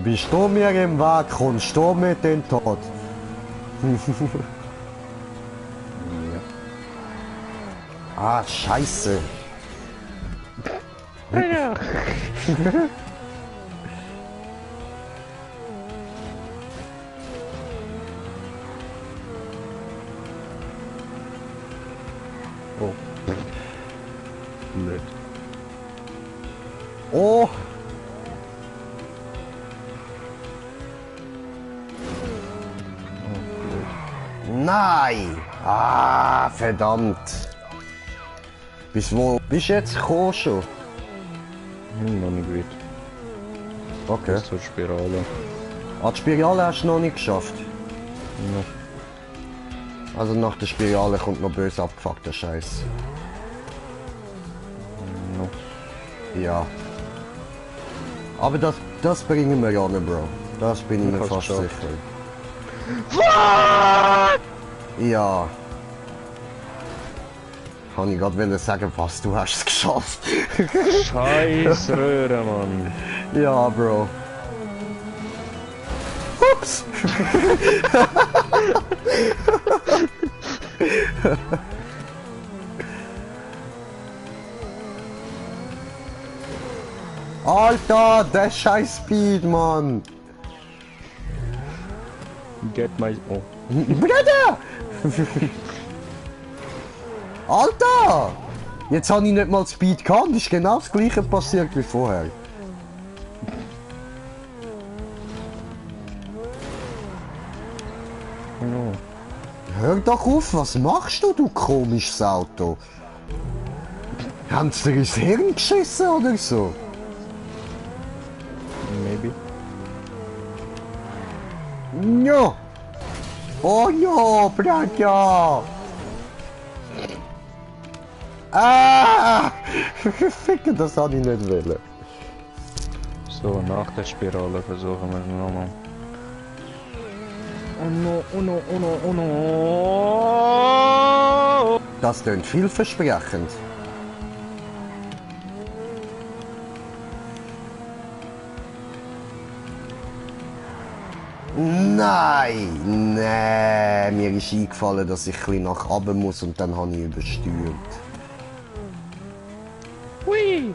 Bist du mir im Weg, kommst du mit den Tod. Ah, Scheiße. ja. Oh. Blöd. Oh! Nein! Ah, verdammt! Bis wo bist du jetzt gekommen schon? Noch nicht weit. Okay. Bis zur Spirale. Ah, die Spirale hast du noch nicht geschafft. Also nach der Spirale kommt noch böse abgefuckter Scheiß. No. Ja. Aber das bringen wir an, Bro. Das bin ich mir Hast fast geschafft. sicher. Ja. Kann ich gerade sagen, was du hast es geschafft. Scheiß Röhre, Mann. Ja, Bro. Ups. Alter, der scheiß Speed, Mann. Get my... Oh. Bruder! Alter! Jetzt habe ich nicht mal Speed gehabt, ist genau das gleiche passiert wie vorher. No. Hör doch auf, was machst du, du komisches Auto? Haben sie dir ins Hirn geschissen oder so? Maybe. Ja! Oh ja, Bruder! Ah! Ficken, das habe ich nicht wollen. So, nach der Spirale versuchen wir es nochmal. Oh no, oh no, oh no, oh no! Das klingt vielversprechend. Nein! Nee, mir ist eingefallen, dass ich ein bisschen nach oben muss und dann habe ich übersteuert. Hui!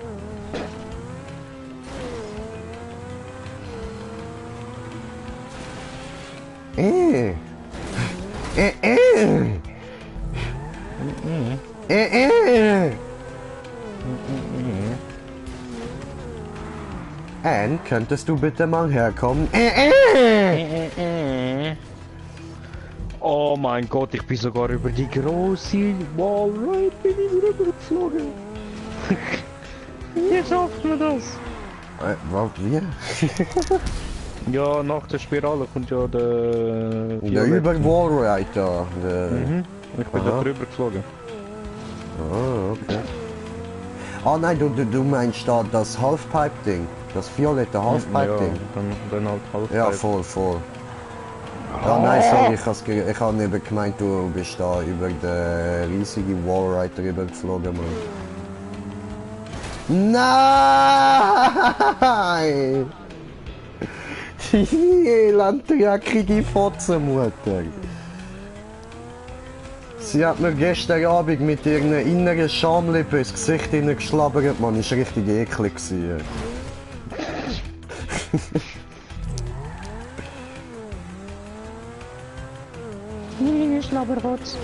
Äh. Äh, äh. Anne, könntest du bitte mal herkommen? Oh mein Gott, ich bin sogar über die große Wallride bin ich rübergeflogen. Wie schafft man das? Was, wie? Ja, nach der Spirale kommt ja der... Der über Wallride da. Der... Ich bin da Aha. drüber geflogen. Ah, okay. Ah nein, du meinst da das Halfpipe-Ding. Das violette Ja, Halfpipe-Ding. dann halt halb. Ja, voll. Ja, nein, sorry, ich hab nicht gemeint, du bist da über den riesigen Wallride drüber geflogen, Mann. Nein! Elendreckige Fotzenmutter. Sie hat mir gestern Abend mit ihren inneren Schamlippen ins Gesicht hineingeschlabbert, man, ist richtig eklig gewesen. Schlabberrotz.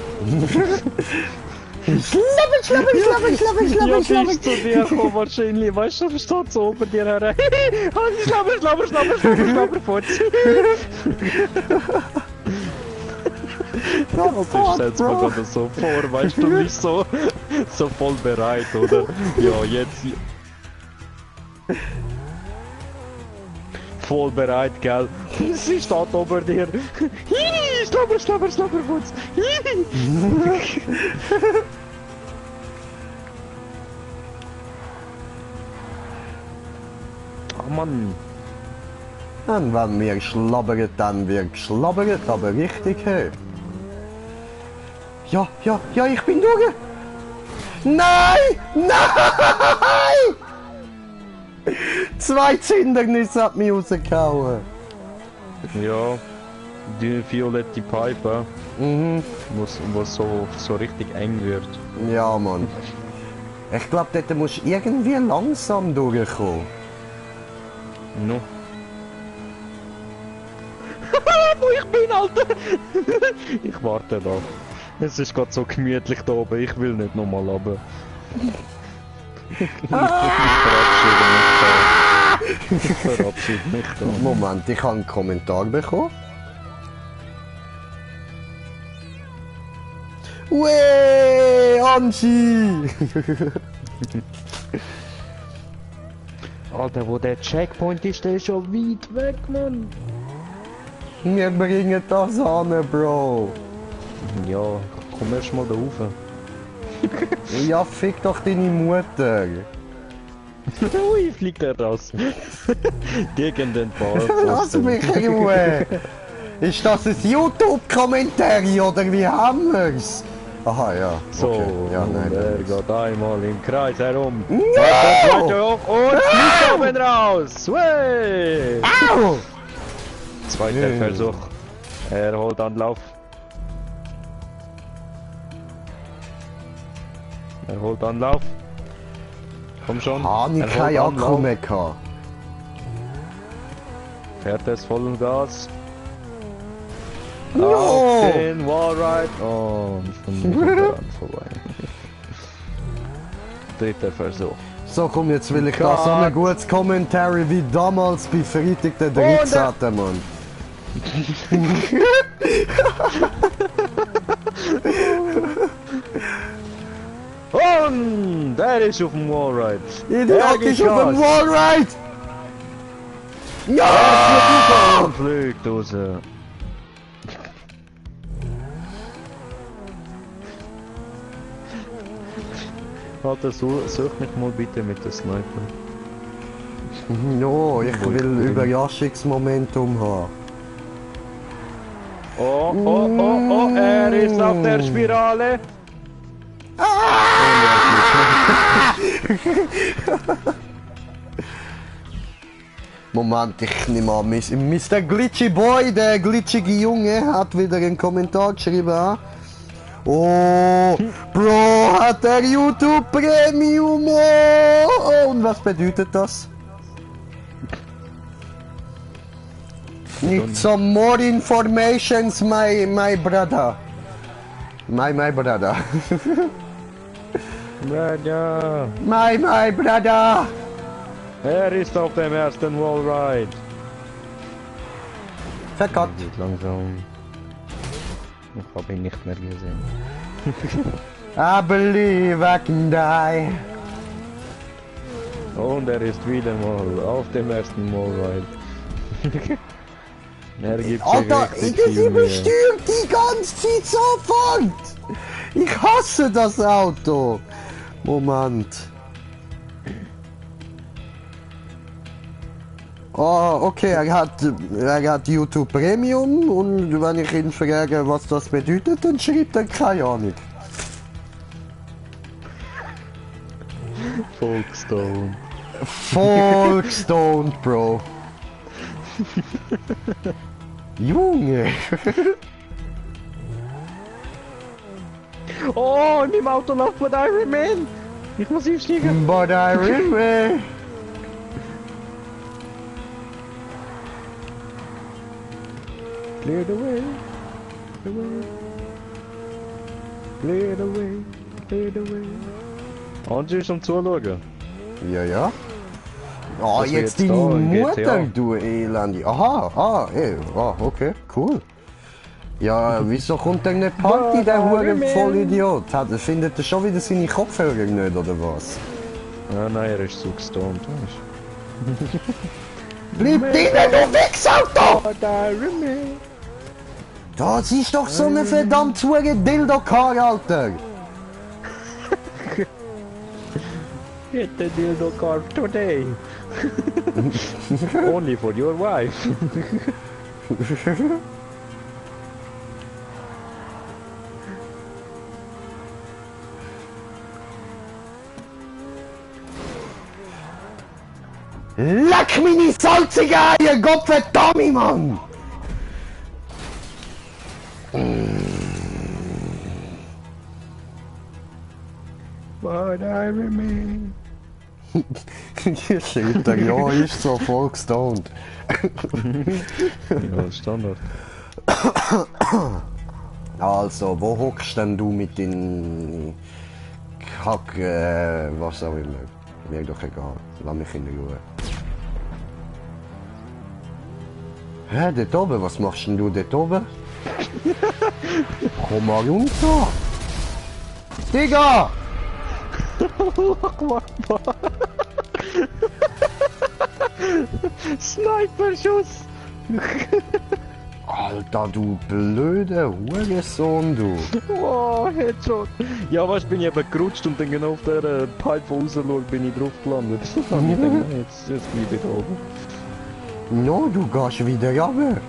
Schlabber! Ja, bist zu dir gekommen wahrscheinlich, weißt du, steht so oben dir her. Schlabberfotz. Also ich stell's mir gerade so vor, weißt du, nicht so voll bereit, oder? Ja, jetzt... Voll bereit, gell? Sie steht oben dir. Schlabberfotz. Oh Mann. Und wenn wir schlabbert, dann wird geschlabbert, aber richtig, hey. Ja, ich bin durch. Nein! Zwei Hindernisse hat mich rausgehauen. Ja, die violette Pipe, wo so richtig eng wird. Ja, Mann. Ich glaube, dort musst du irgendwie langsam durchkommen. No. Wo ich bin, Alter! Ich warte da. Es ist gerade so gemütlich da oben, ich will nicht nochmal runter. Ich verabschiede mich da. Moment, ich habe einen Kommentar bekommen. Wee, Angie! Alter, wo der Checkpoint ist, der ist schon weit weg, Mann. Wir bringen das an, Bro. Ja, komm erst mal da rauf. Ja, fick doch deine Mutter. Ui, fliegt er raus. Gegen den Ball. Lass mich in Ruhe. Ist das ein YouTube-Kommentar oder wie haben wir's? Aha, ja. So, Okay. Ja, nein, und er nein. geht einmal im Kreis herum. No! Hoch und fliegt oben raus. Wey! Au! Zweiter Versuch. Er holt Anlauf. Er holt Anlauf. Komm schon. Habe ich Er keinen holt Akku Anlauf. mehr gehabt. Fährt es vollen Gas. No! Auf den Wallride und schon wieder dran vorbei. Dritter Versuch. So, komm, jetzt will ich da so ein gutes Kommentar wie damals bei Freitag der 13. Mann. Und der ist auf dem Wallride. Idiot ist auf dem Wallride! Ja! Und fliegt raus. Alter, such mich mal bitte mit der Sniper. No, ich will Überraschungsmomentum haben. Oh, oh, oh, oh, er ist auf der Spirale. Moment, ich nehme an, Mr. Glitchy Boy, der glitschige Junge, hat wieder einen Kommentar geschrieben. Oh, Bro, hat der YouTube Premium. Oh, und was bedeutet das? Nicht some more informations, my brother. My brother. Ja, My brother. er ist auf dem ersten Wallride. Verkackt. Geht langsam. Ich habe ihn nicht mehr gesehen. I believe I can die. Und er ist wieder mal auf dem ersten Wallride. Er gibt sich Alter, richtig das viel Mühe. überstürmt die ganze Zeit sofort! Ich hasse das Auto! Moment. Oh, okay, er hat YouTube Premium und wenn ich ihn frage, was das bedeutet, dann schreibt er keine Ahnung. Folkstone. Folkstoned, Bro. Junge! Oh, in dem Auto läuft mit Iron Man. Ich muss aufsteigen. But I remember. Clear the way. Clear the way. Clear the way. Und sie ist am Zuschauen. Ja, ja. Oh, Was wir jetzt jetzt deine da in Mutter, GTA? du Elandi. Aha, okay, cool. Ja, wieso kommt denn nicht Party, der Huren Vollidiot? Findet er schon wieder seine Kopfhörer nicht, oder was? Ja, nein, er ist so gestormt, weißt du. Bleib drinnen, du Wichsauto! But Iron Man. Das ist doch so eine verdammt hure Dildo-Kar, Alter! Get the dildo car today. Only for your wife. Leck meine salzige Eier, Gottverdammt, Mann! But Iron Man. Hier steht er, ja, ist so voll gestoned. Ja, Standard. Also, wo hockst denn du mit den Kack, was auch immer? Mir doch egal, lass mich in Ruhe. Hä, dort oben, was machst denn du dort oben? Komm mal runter! Digga! Sniper-Schuss! Alter, du blöder Hurensohn, du. Oh, Headshot. Ja, weißt du, bin ich eben gerutscht und dann genau auf der Pipe rausschaue, bin ich drauf gelandet. Und ich denke, nein, jetzt bleibe ich da oben. No, du gehst wieder runter.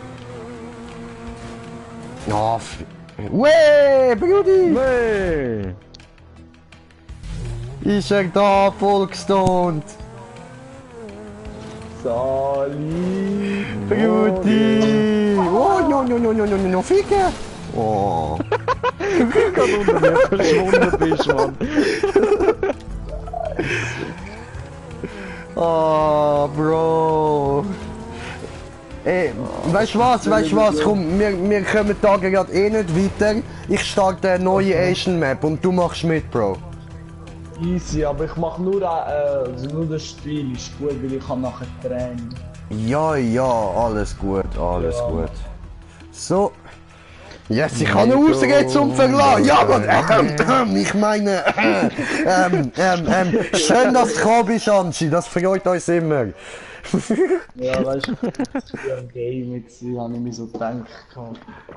Oh, Weh, Brudi! Nee! Ist er da, vollgestoned? Sali! Brudi! Oh, no, Ficker! Oh. Gerade unter mir verschwunden bist, Mann. Oh, Bro. Ey, weißt du was, komm, wir kommen da gerade eh nicht weiter. Ich starte eine neue Asian Map und du machst mit, Bro. Easy, aber ich mach nur, nur das Spiel, ist gut, weil ich kann nachher Training. Ja, alles gut. So. Yes, ich kann noch rausgehen zum Verlassen. Ja, Mann, ich meine, schön, dass du gekommen bist, Anschi, das freut uns immer. Ja, weißt du, ein Game jetzt, habe ich mir so gedacht,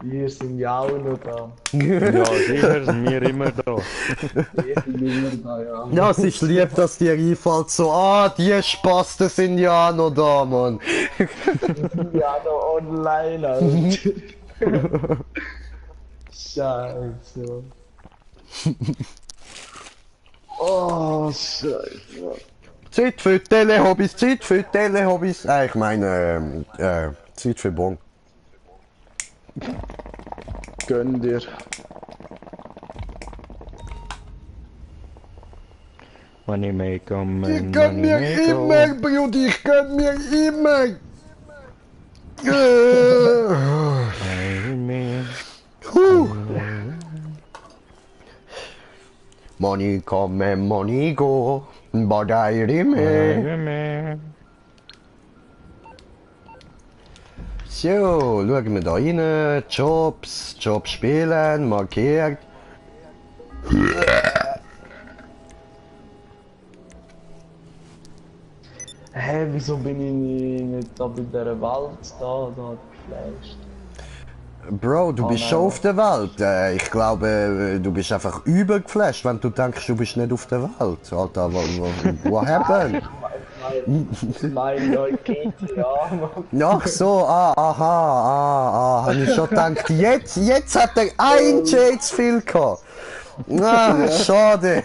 wir sind ja auch noch da. Ja, sicher sind wir immer da. Wir sind immer da, ja. Ja, es ist lieb, dass dir einfällt, so, die Spasten sind ja auch noch da, Mann. Ja, noch online, Alter. Scheiße. Oh, Scheiße. Zeit für Telehobbys. Ich meine, Zeit für Bon. Gönn dir. Money make 'em, Ich gönn mir immer, Brudi, ich gönn mir immer. Money come and money go, but I remain. So, schauen wir da rein. Jobs spielen, markiert. Hä, wieso bin ich nicht da bei dieser Welt da geflasht? Bro, du bist nein, schon auf der Welt. Ich glaube, du bist einfach übergeflasht, wenn du denkst, du bist nicht auf der Welt. Alter, what happened? Mein neues GTA, Mann. Ach so, hab ich schon gedacht, jetzt hat er ein J zu viel gehabt. Na, schade.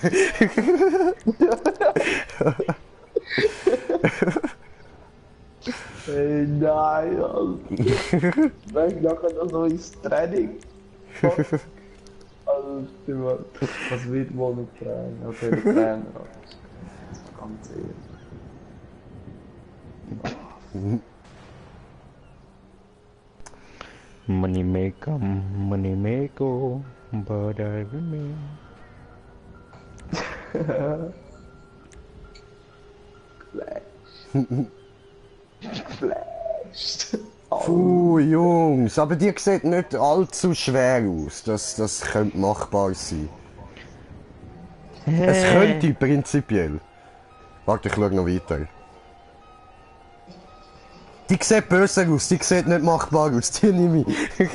Hey, nein, Alter. Weg nachher noch so ins Training. Alter, Mann. Was wird wohl mit Training? Okay, der Trainer. Ganz ehrlich. Money make 'em, money make go, but I remain. Flashed. Puh, Jungs, aber die sieht nicht allzu schwer aus. Das könnte machbar sein. Es könnte prinzipiell. Warte, ich schau noch weiter. Die sieht böse aus, die sieht nicht machbar aus, die nehme ich.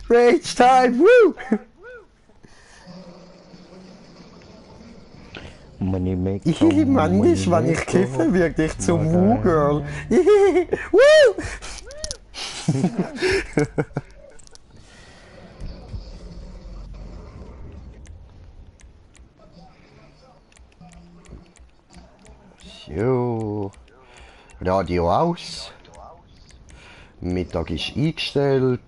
Rage Time, woo! Money make Manchmal, wenn ich kiffe, werde ich zum Woo-Girl. Woo! So. Radio aus. Mittag ist eingestellt.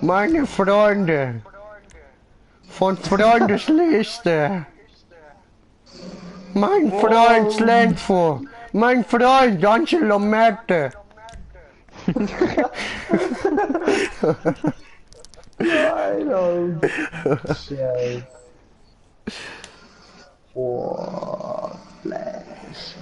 Meine Freunde von Freundesliste. Mein Freund Slentfo. Mein Freund Angelo Merte. Nein, Alter. Scheiße. Boah, Flash.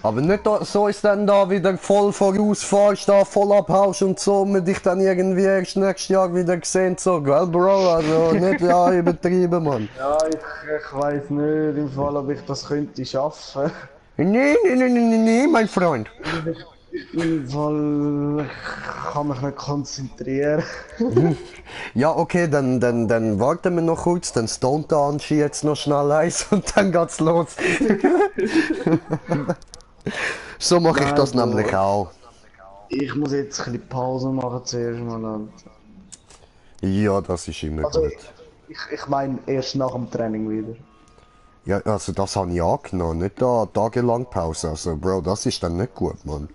Aber nicht so ist dann da wieder voll vorausfährst, da voll abhaust und so, und dich dann irgendwie erst nächstes Jahr wieder gesehen, so, gell, Bro? Also nicht ja übertrieben, Mann. Ja, ich weiß nicht im Fall, ob ich das könnte schaffen. Nee, mein Freund. Im Fall, ich kann mich nicht konzentrieren. Ja, okay, dann warten wir noch kurz, dann stoned der Anschi jetzt noch schnell eins und dann geht's los. So mache ich das Nein, nämlich auch. Ich muss jetzt ein bisschen Pause machen zuerst mal. Und Ja, das ist immer also gut. ich meine erst nach dem Training wieder. Ja, also das habe ich angenommen, nicht da tagelang Pause. Also, Bro, das ist dann nicht gut, Mann.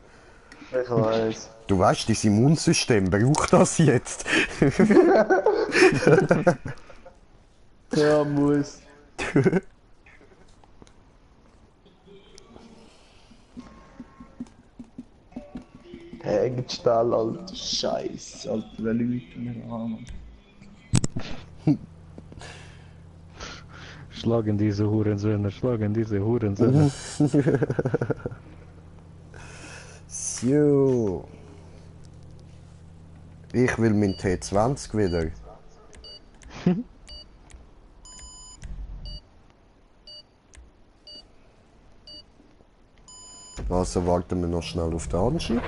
Ich weiß. Du weißt, das Immunsystem braucht das jetzt. Ja, muss. Hängstall, alter Scheiße, alter, welche Leute wir haben. Schlagen diese Hurensöhne, schlagen diese Hurensöhne. So. Ich will mein T20 wieder. Also warten wir noch schnell auf den Anschi.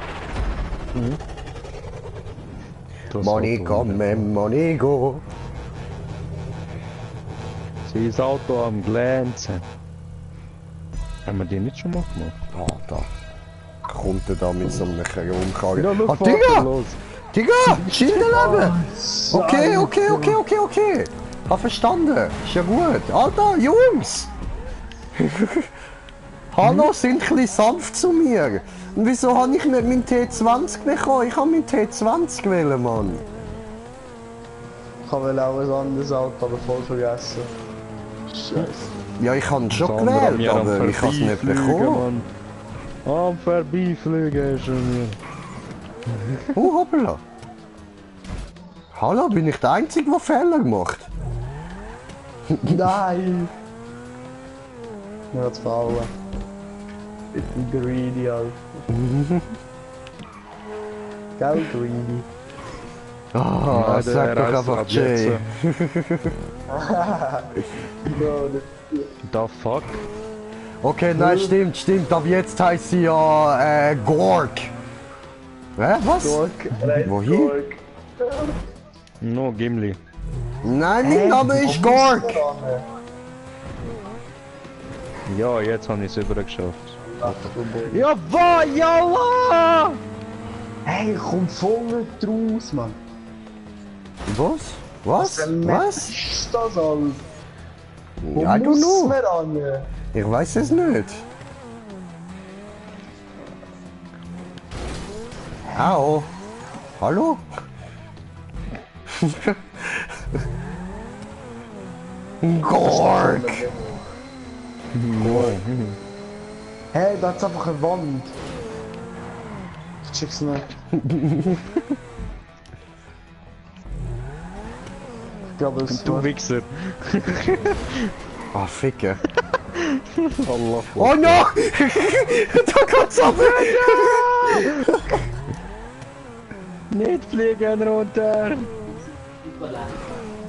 Das Money Auto come, money go. Sie ist Auto am Glänzen. Haben wir die nicht schon mal gemacht? Ah, da. Kommt er da mit so einem Rumkarren. Ja, schau, Ah, Vater, Digga! los. Digga! Schilderleben! Okay. Hab verstanden. Ist ja gut. Alter, Jungs! Hallo, sind ein bisschen sanft zu mir. Und wieso habe ich nicht meinen T20 bekommen? Ich habe meinen T20 wählen, Mann. Ich habe auch ein anderes Auto, aber voll vergessen. Scheiße. Ja, ich habe ihn schon Das andere an gewählt, mir am aber ich habe es nicht Vorbeifliegen, bekommen. Mann. Am Vorbeifliegen ist er mir. Hoppla. Hallo, bin ich der Einzige, der Fehler macht? Nein! Mir hat's gefallen. Bisschen greedy, Alter. Gell, greedy. Ah, Nein, sag der doch Reis einfach ab jetzt. Jay. No, Da fuck. Okay, nein, stimmt. Ab jetzt heißt sie ja Gork. Hä, was? Gork, Wohin? Gork. No, Gimli. Nein, mein Name ist Gork. Ja, jetzt habe ich es übergeschafft. Ach, du Boy. Jawohl, jalla! Hey, komm voll nicht raus, Mann. Was? Was? Was? ist das, Alter? Wo I don't muss know. man an? Ich weiß es nicht. Au. Hallo? Gork. Hey, da hat's einfach eine Wand. Ich check's nicht. Ich glaube, es Du Wichser. Ah, Ficke. Allah. Oh no! Da geht's ab! Nicht fliegen runter!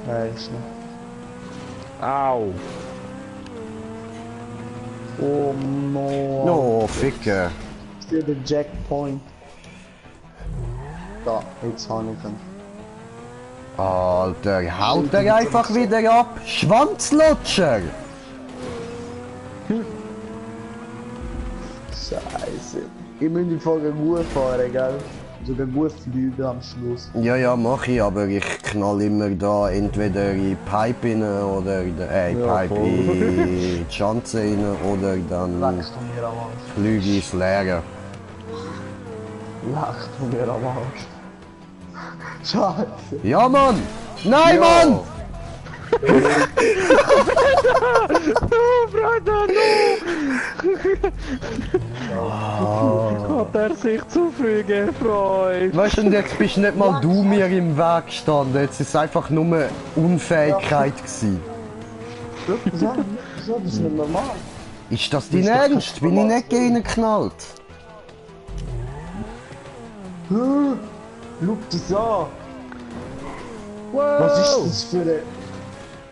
Nein, ist nicht. Au! Oh no. No, Ficke. Ist hier der Jackpoint? Da, jetzt habe ich ihn. Alter, haut er einfach wieder ab! Schwanzlutscher! Scheiße. Ich muss die Folge gut fahren, gell? Sogar gut fliegen am Schluss. Ja, mach ich, aber ich knall immer da entweder in die Pipe rein oder in die Pipe voll. in die Schanze rein oder dann Lachst du mir am Arsch? fliege ich ins Leere. Lachst du mir am Arsch? Scheiße. Ja, Mann! Nein, Ja. Mann! Oh, Bruder, no! Hat er sich zu früh gefreut? Weißt du, und jetzt bist nicht mal du mir im Weg gestanden, jetzt ist es einfach nur Unfähigkeit gewesen. So, das ist nicht normal. Ist das dein Ernst? Bin ich nicht reingeknallt? Schau das an!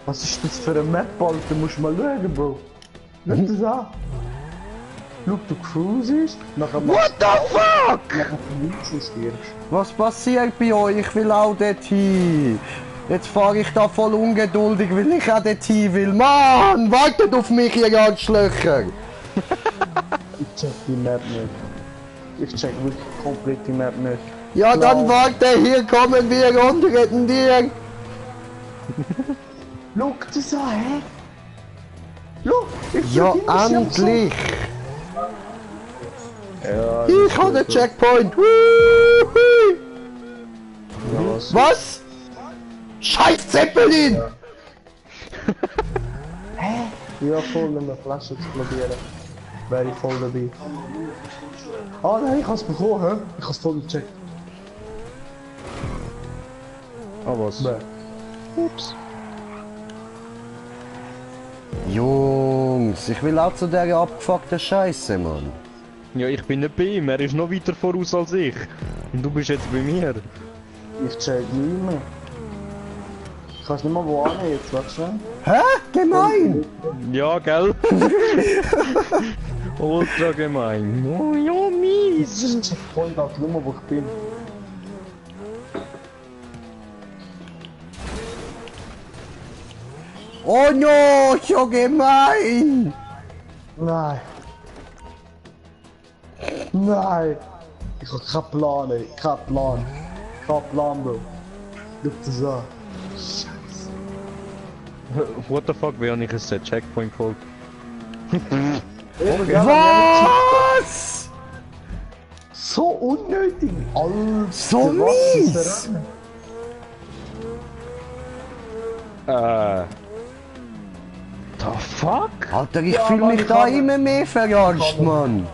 Was ist das für eine Map, Alter? Musst du mal schauen, Bro. Schau das an! Schau, du cruisest, nachher What the fuck? nachher verliebst du stirbst. Was passiert bei euch? Ich will auch dorthin. Jetzt fahre ich da voll ungeduldig, weil ich auch dorthin will. Mann, wartet auf mich, ihr Arschlöcher! Ich check die Map nicht. Ich check wirklich komplett die Map nicht. Ja, dann warte, hier kommen wir und retten dir. Schau das an, hä? Schau, ich Ja, verdiene es endlich. Ja, Ich habe den Checkpoint. Wuhui. Was? Scheiß Zeppelin! Ja, voll, um eine Flasche zu probieren. Wäre ich voll dabei. Ah nein, ich hab's bekommen, hä? Ich hab's voll gecheckt. Ah, was? Bäh. Ups. Jungs, ich will auch zu der abgefuckten Scheiße, Mann. Ja, ich bin nicht bei ihm, er ist noch weiter voraus als ich. Und du bist jetzt bei mir. Ich check nicht mehr. Ich weiß nicht mal wo an jetzt, warte schnell. Hä? Gemein! Ja, gell? Ultra gemein. Oh, ja, mies. Ich check voll da die Nummer, wo ich bin. Oh no, so gemein! Nein. Nein. Ich hab keinen Plan, ey. Kein Plan. Kein Plan, Bro. Schau das an. Scheiße. What the fuck, wie habe ich jetzt den Checkpoint geholt? Was? So unnötig. Alter, So was ist mies! The fuck? Alter, ich Ja, fühle Mann, mich ich da kann- immer mehr verarscht, Mann.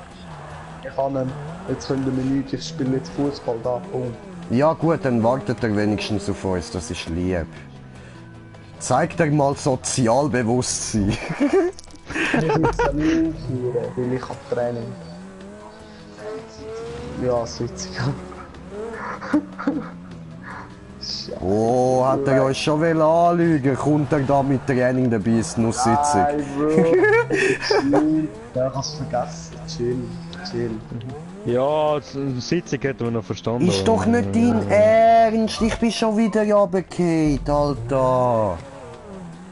Ich kann ihn. Jetzt können wir nicht. Ich spiele jetzt Fußball da. Boom. Ja gut, dann wartet er wenigstens auf uns, das ist lieb. Zeigt er mal Sozialbewusstsein. Ich will es dann nicht aufhören, weil ich hab Training. Ja, ist witzig. Oh, hat er euch schon will anlügen? Kommt er da mit Training dabei, ist nur Sitzung? Nein, Bro. Ja, ich hab's vergessen. Chill, chill. Ja, die Sitzung hätten wir noch verstanden. Ist doch nicht dein Ernst, ich bin schon wieder runtergefallen, Alter.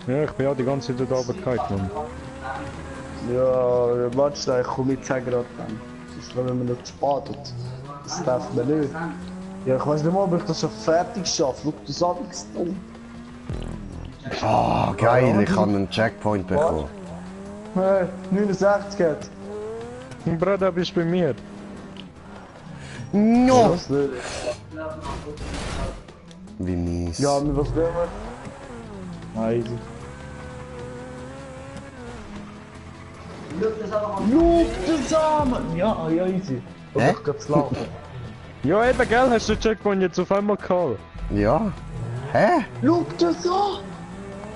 Ja, ich bin ja die ganze Zeit dort runtergefallen, Mann. Ja, warte schnell, ich komm jetzt sagen gerade dann. Sonst wenn wir noch zu spät und das darf man nicht. Ja, ich weiß nicht mal, ob ich das schon fertig schaffe. Schau das an, wie dumm. Ah, geil, ich habe einen Checkpoint bekommen. Hey, 69 hat. Bruder, bist du bei mir? No! Was nicht? Wie mies. Ja, mit was gehen wir? Easy. Schau das an! Mann. Ja, ja, easy. Und Hä? ich geh zu laufen. Ja, eben, gell? Hast du den Checkpoint jetzt auf einmal gehabt? Ja? Hä? Schau das an!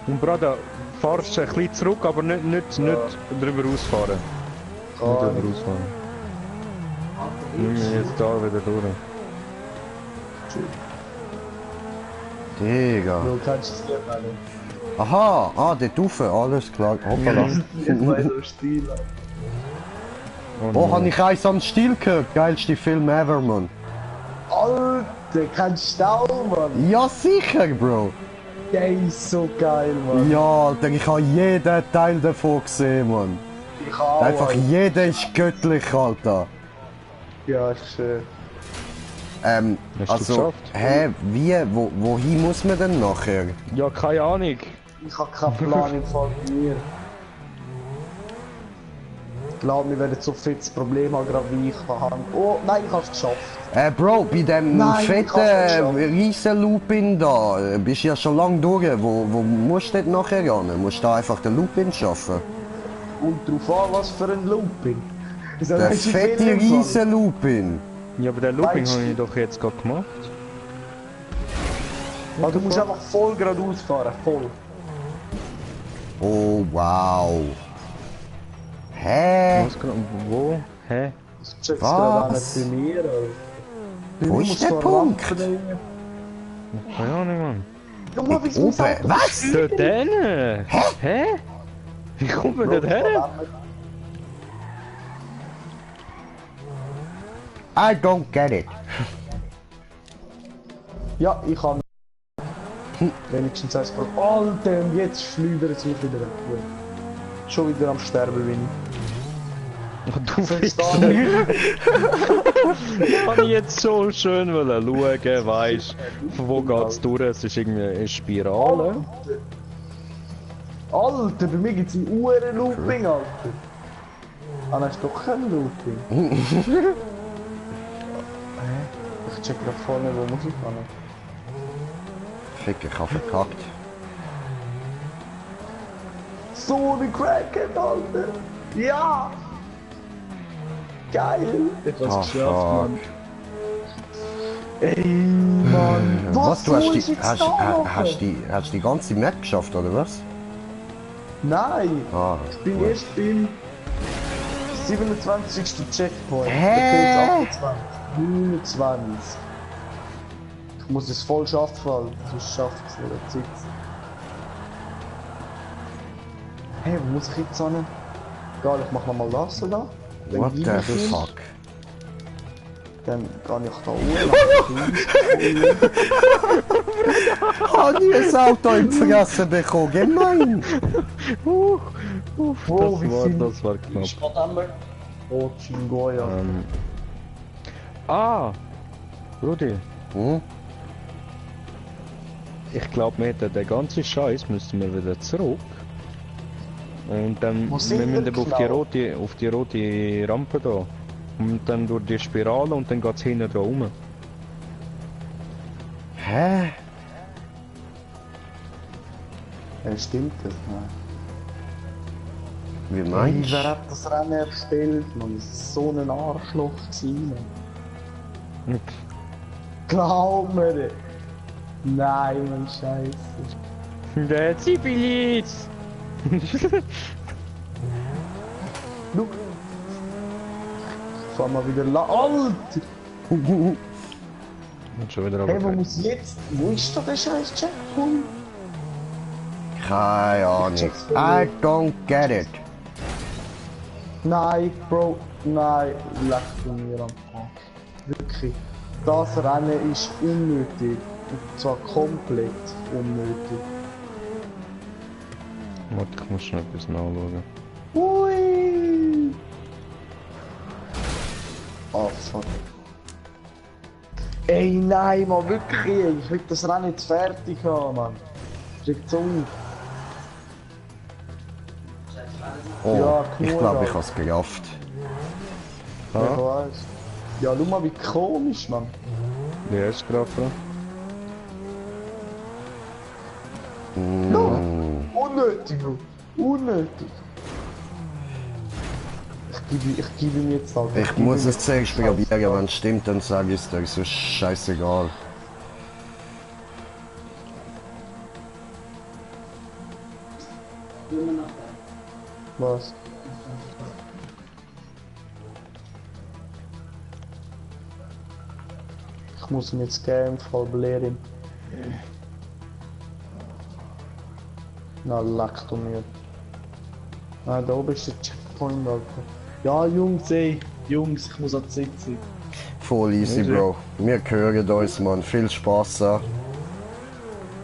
Und Bruder, fahrst ein bisschen zurück, aber nicht drüber ausfahren. Nicht drüber ausfahren. Nimm mich jetzt da wieder durch. Digga. Du kannst es nicht mehr. Aha, dort rauf, alles klar. Hoppala. Jetzt weiß ich Stil. Oh, habe ich eins am Stil gehört? Geilste Film ever, Mann. Alter, kennst du auch, Mann? Ja, sicher, Bro. Der ist so geil, Mann. Ja, Alter, ich habe jeden Teil davon gesehen, Mann. Ich auch, Einfach Alter. jeder ist göttlich, Alter. Ja, ist schön. Hast du Also, geschafft? hä, wie, wohin muss man denn nachher? Ja, keine Ahnung. Ich hab keinen Plan im Fall von mir. Ich glaube, wir werden so fettes Problem haben, gerade wie ich habe. Oh, nein, ich hab's geschafft. Bro, bei dem Nein, ich fetten kann's nicht schaffen. Riesen-Lupin da, bist du ja schon lange durch. Wo musst du dort nachher ran? Musst du da einfach den Lupin schaffen? Und drauf an, was für ein Looping. Wieso Der hast du fette Fehler im Fall? Ja, Riesen-Lupin. aber den Looping Weißt du- habe ich doch jetzt gerade gemacht. Ah, du musst einfach voll geradeaus fahren, voll. Oh, wow. Hä? Was genau? Wo? Hä? Das check's gerade auch Was? nicht bei mir, Alter. Wo Ich ist muss der vor Punkt? Lampen nehmen. Keine Ahnung, Mann. Guck mal, wie es Oben. Auto Was? Dort hin? Hä? Wie kommt man dort her? I don't get it. Ja, ich habe wenigstens eins Pro. Alter, und jetzt schleudert es mich wieder weg. Schon wieder am Sterben bin Du ich. Wichser. Kann ich jetzt so schön wollen schauen, weißt von wo geht's durch? Es ist irgendwie eine Spirale. Alter, bei mir gibt's ein Uhren-Looping, Alter. Ah, das ist doch kein Looping. Ich check da vorne, wo muss ich fahren. Fick, ich hab verkackt. So eine Crackhead, Alter! Ja! Geil! Ich hab's Ah, geschafft, fuck. Mann. Ey, Mann! Was, du hast soll die, ich jetzt hast, da ha- machen? hast die ganze Map geschafft, oder was? Nein! Ah, Ich bin gut. erst beim 27. Checkpoint. Hä? Da geht's 28. 29. Ich muss es voll schaffen, sonst schafft es nicht. Zeit. Hey, wo muss ich jetzt hin? Egal, ich mach nochmal das da. Dann What gib the ich ihn. fuck? Dann kann ich da oben. Hab ich ein Auto in die Fresse bekommen? Gemein! Wow, wie viel? Das war knapp. Ich gerade einmal. Oh, Chingoya. Rudi, Hm? ich glaube, wir hätten den ganzen Scheiß müssen wir wieder zurück. Und dann Wo sind wir wir müssen auf die rote Rampe da. Und dann durch die Spirale und dann geht's hinten da rum. Hä? Ja, stimmt das? Nein. Wie Hey, meinst wer du? hat das Rennen erstellt? Man, das ist so ein Arschloch gewesen. Man. Glaub mir! Nein, man, Scheiße. Der Zivilis! Schau! Fahr mal wieder Alter! Und schon wieder Hey, wo runter. muss jetzt? Wo ist da der scheiß Checkpoint? Keine Ahnung. I don't get it. Nein, Bro, nein, leck du mir am Arsch. Wirklich. Das Rennen ist unnötig. Und zwar komplett unnötig. Warte, ich muss schon etwas nachschauen. Ui! Oh, fuck. Ey, nein, Mann, wirklich. Ich will das Rennen jetzt fertig haben, Mann. Kriegt's um. Oh, Ja, ich cool, glaube, Alter. ich hab's gerafft. Ich weiß. Ja, schau mal, wie komisch, Mann. Die erste Graffe. No. Unnötig, Bro. Unnötig. Ich gebe ihm jetzt halt. Ich muss es zuerst probieren, wenn es stimmt, dann sage ich es dir, sonst scheißegal. Was? Ich muss ihn jetzt geben, voll belehren. Na, leck du mir. Ah, da oben ist der Checkpoint, Alter. Ja, Jungs, ey. Jungs, ich muss an die Sitzung. Voll easy, Bro. Wir hören uns, Mann. Viel Spaß da.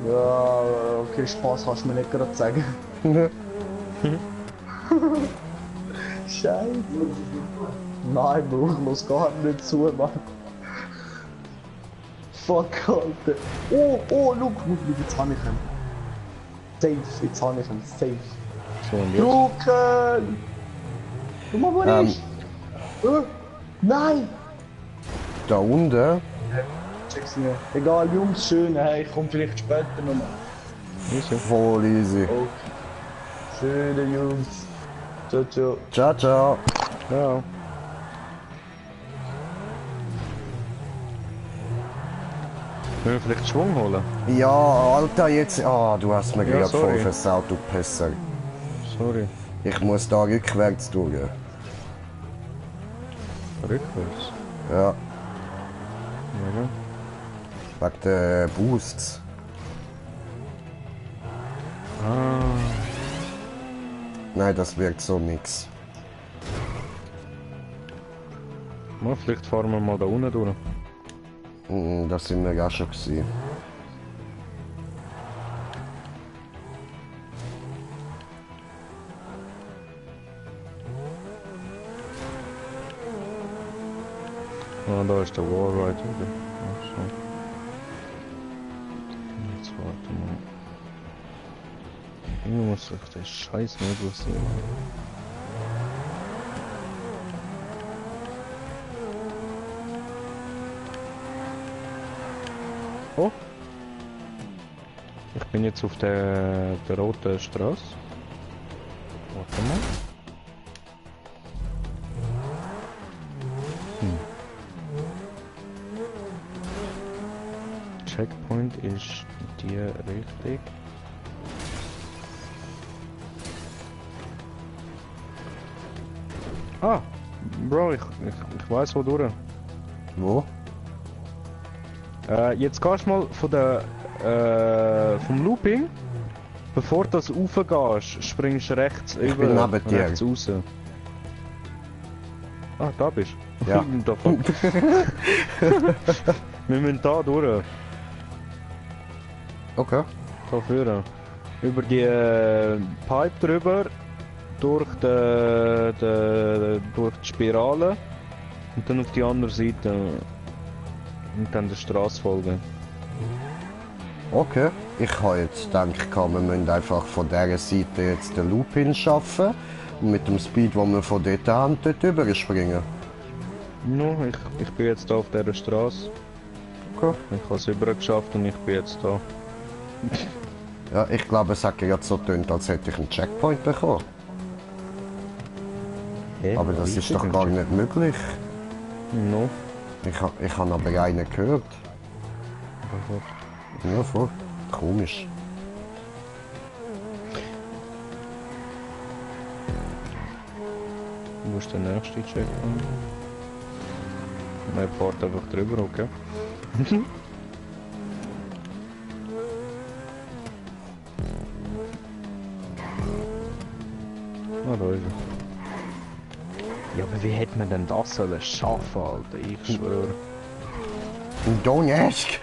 Ja, okay, Spaß kannst du mir nicht gerade sagen. Scheiße. Nein, Bro, ich muss gar nicht zu, Mann. Fuck, Alter. Oh, look, jetzt habe ich ihn. Safe, jetzt habe ich ihn, safe. So, und jetzt? Drucken! Guck mal, wo er ist. Nein! Da unten, Check's mir. Egal, Jungs, schön, hey, ich komm vielleicht später nochmal. voll easy. Schöne Jungs. Ciao, ciao. Ciao, ciao. Ja. Können wir vielleicht Schwung holen? Ja, Alter, jetzt... Ah, du hast mir Ja, gerade voll sorry. versaut, du Pisser. Sorry. Ich muss da rückwärts durch. Rückwärts. Ja, Ja. wegen den Boosts. Ah. Nein, das wirkt so nix. Mal, vielleicht fahren wir mal da unten durch. Das sind wir ja schon gewesen. Ah, da ist der Wallride wieder. Ach so. Jetzt warte mal. Ich muss doch den Scheiß nicht sehen. Oh! Ich bin jetzt auf der roten Straße. Warte mal. Checkpoint ist die richtig. Ah! Bro, ich weiß wo durch. Wo? Jetzt gehst du mal von vom Looping. Bevor du das raufgehst, springst du rechts über. bin neben dir. Rechts raus. Ah, da bist du. Ja. Da fuck. Wir müssen da durch. Okay. Da vorne. Über die Pipe drüber. Durch die Spirale. Und dann auf die andere Seite. Und dann der Straße folgen. Okay. Ich habe jetzt gedacht, wir müssen einfach von dieser Seite jetzt den Loop hinschaffen. Und mit dem Speed, den wir von dort haben, dort überspringen. No, ich bin jetzt da auf dieser Straße. Okay. Ich habe es übergeschafft und ich bin jetzt da. Ja, ich glaube, es hat gerade so getönt, als hätte ich einen Checkpoint bekommen. Aber das ist doch gar nicht möglich. No. Ich habe aber einen gehört. Ja, voll. Komisch. Wo ist der nächste Checkpoint? Nein, fahrt einfach drüber, okay? Ah, da ist er. Ja, aber wie hätte man denn das sollen schaffen, Alter? Ich schwöre. Don't ask!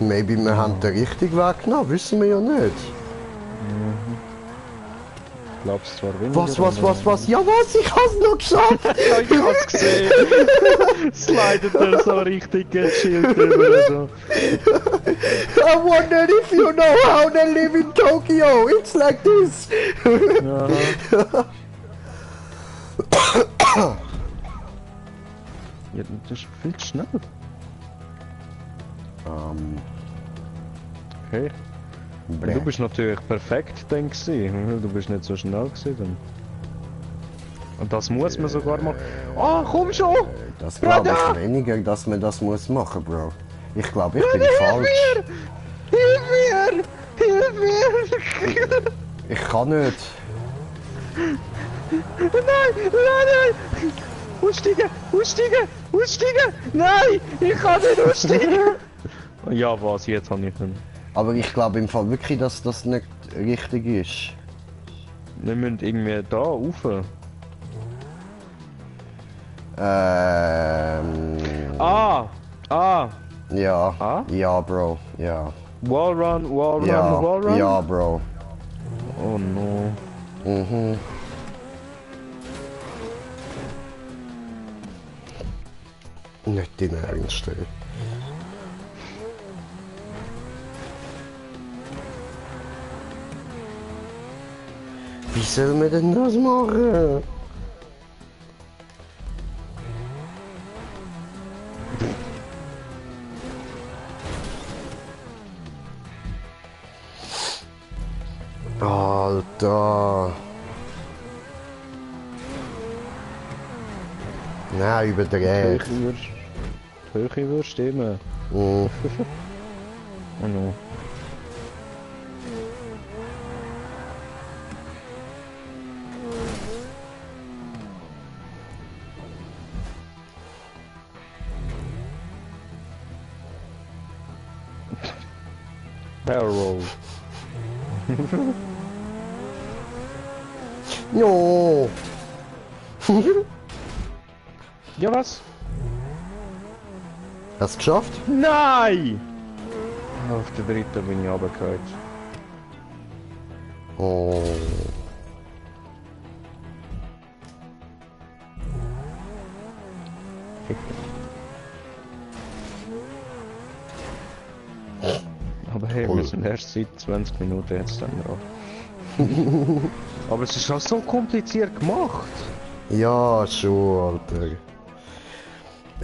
Maybe wir haben den richtigen Weg genommen, wissen wir ja nicht. Ich glaub's zwar weniger. Was? Ja was? Ich hab's noch geschafft! Ja, ich hab's gesehen! Slidet er so richtig gechillt drüber. So. I wondered if you know how they live in Tokyo. It's like this. Ja, das ist viel zu schnell. Okay. Du bist natürlich perfekt, denke ich. Du bist nicht so schnell gewesen. Dann. Und das muss man sogar mal. Oh, komm schon! Das glaube ich weniger, dass man das muss machen, Bro. Ich glaube, ich bin falsch. Hilf mir! Ich kann nicht. Nein! Aussteigen! Nein! Ich kann nicht aussteigen! Ja, was? Jetzt habe ich ihn. Aber ich glaube im Fall wirklich, dass das nicht richtig ist. Wir müssen irgendwie da rauf. Ah! Ja. Ah? Ja, Bro. Ja. Wallrun! Ja. Ja, Bro. Oh no. Mhm. Nicht in Ernst, ey. Wie soll man denn das machen? Alter. Nein, überdreht. Höhe würde stimmen. Mhm. Oh no. Arrow. Jo. Ja, was? Hast du geschafft? Nein! Auf der dritten bin ich runtergefallen. Oh. Aber hey, Cool. wir sind erst seit 20 Minuten jetzt dann drauf. Aber es ist auch so kompliziert gemacht. Ja, schon, Alter.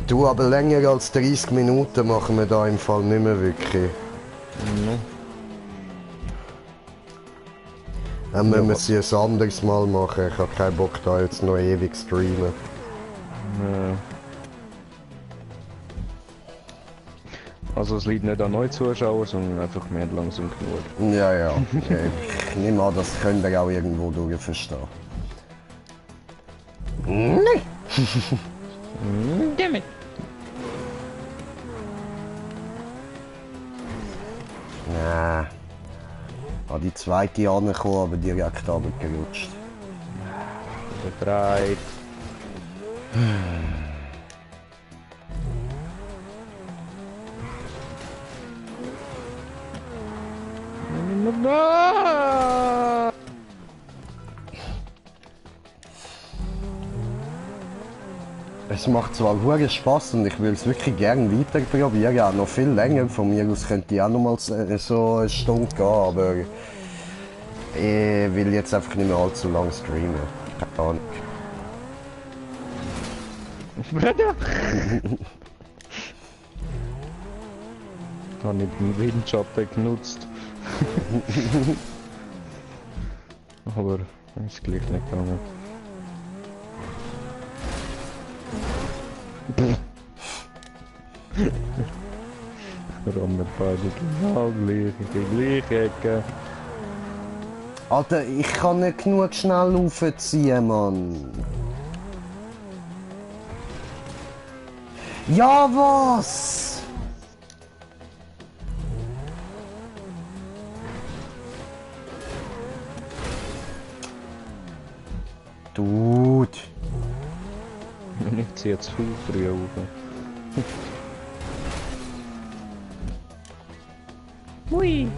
Du, aber länger als 30 Minuten machen wir da im Fall nicht mehr wirklich. Dann müssen wir sie ein anderes Mal machen. Ich habe keinen Bock da jetzt noch ewig streamen. Also es liegt nicht an neuen Zuschauern, sondern einfach mehr langsam genug. Ja, ja. Ich nehme an, das könnt ihr auch irgendwo durch verstehen. Dammit! Ja. An die zweite angekommen, aber direkt runtergerutscht. Befreit. Es macht zwar hure Spaß und ich will es wirklich gerne weiter probieren, auch noch viel länger. Von mir aus könnte ich auch noch mal so eine Stunde gehen, aber ich will jetzt einfach nicht mehr allzu lang streamen. Keine Ahnung. Bruder! Ich habe nicht den Windschatten genutzt. Aber ist gleich nicht gegangen. Rammen beide genau gleich in die gleiche Ecke. Alter, ich kann nicht genug schnell raufziehen, Mann. Ja, was? Dude. Ich ziehe jetzt viel früh rauf. Hui!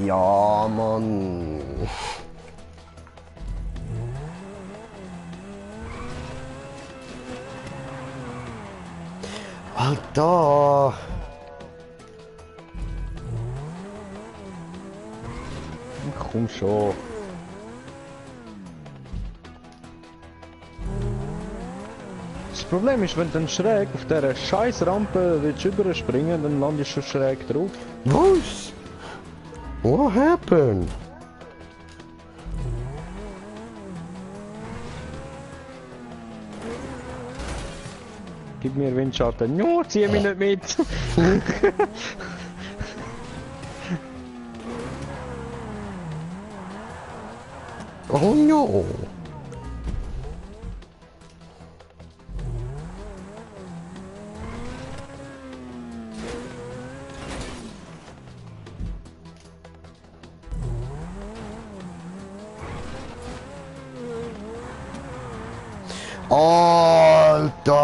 Ja, Mann. Alter. Komm schon. Das Problem ist, wenn du dann schräg auf dieser scheiß Rampe willst überspringen, dann landest du schon schräg drauf. Was? What happened? Gib mir Windschatten. No, zieh mich nicht mit! Oh no. Alter!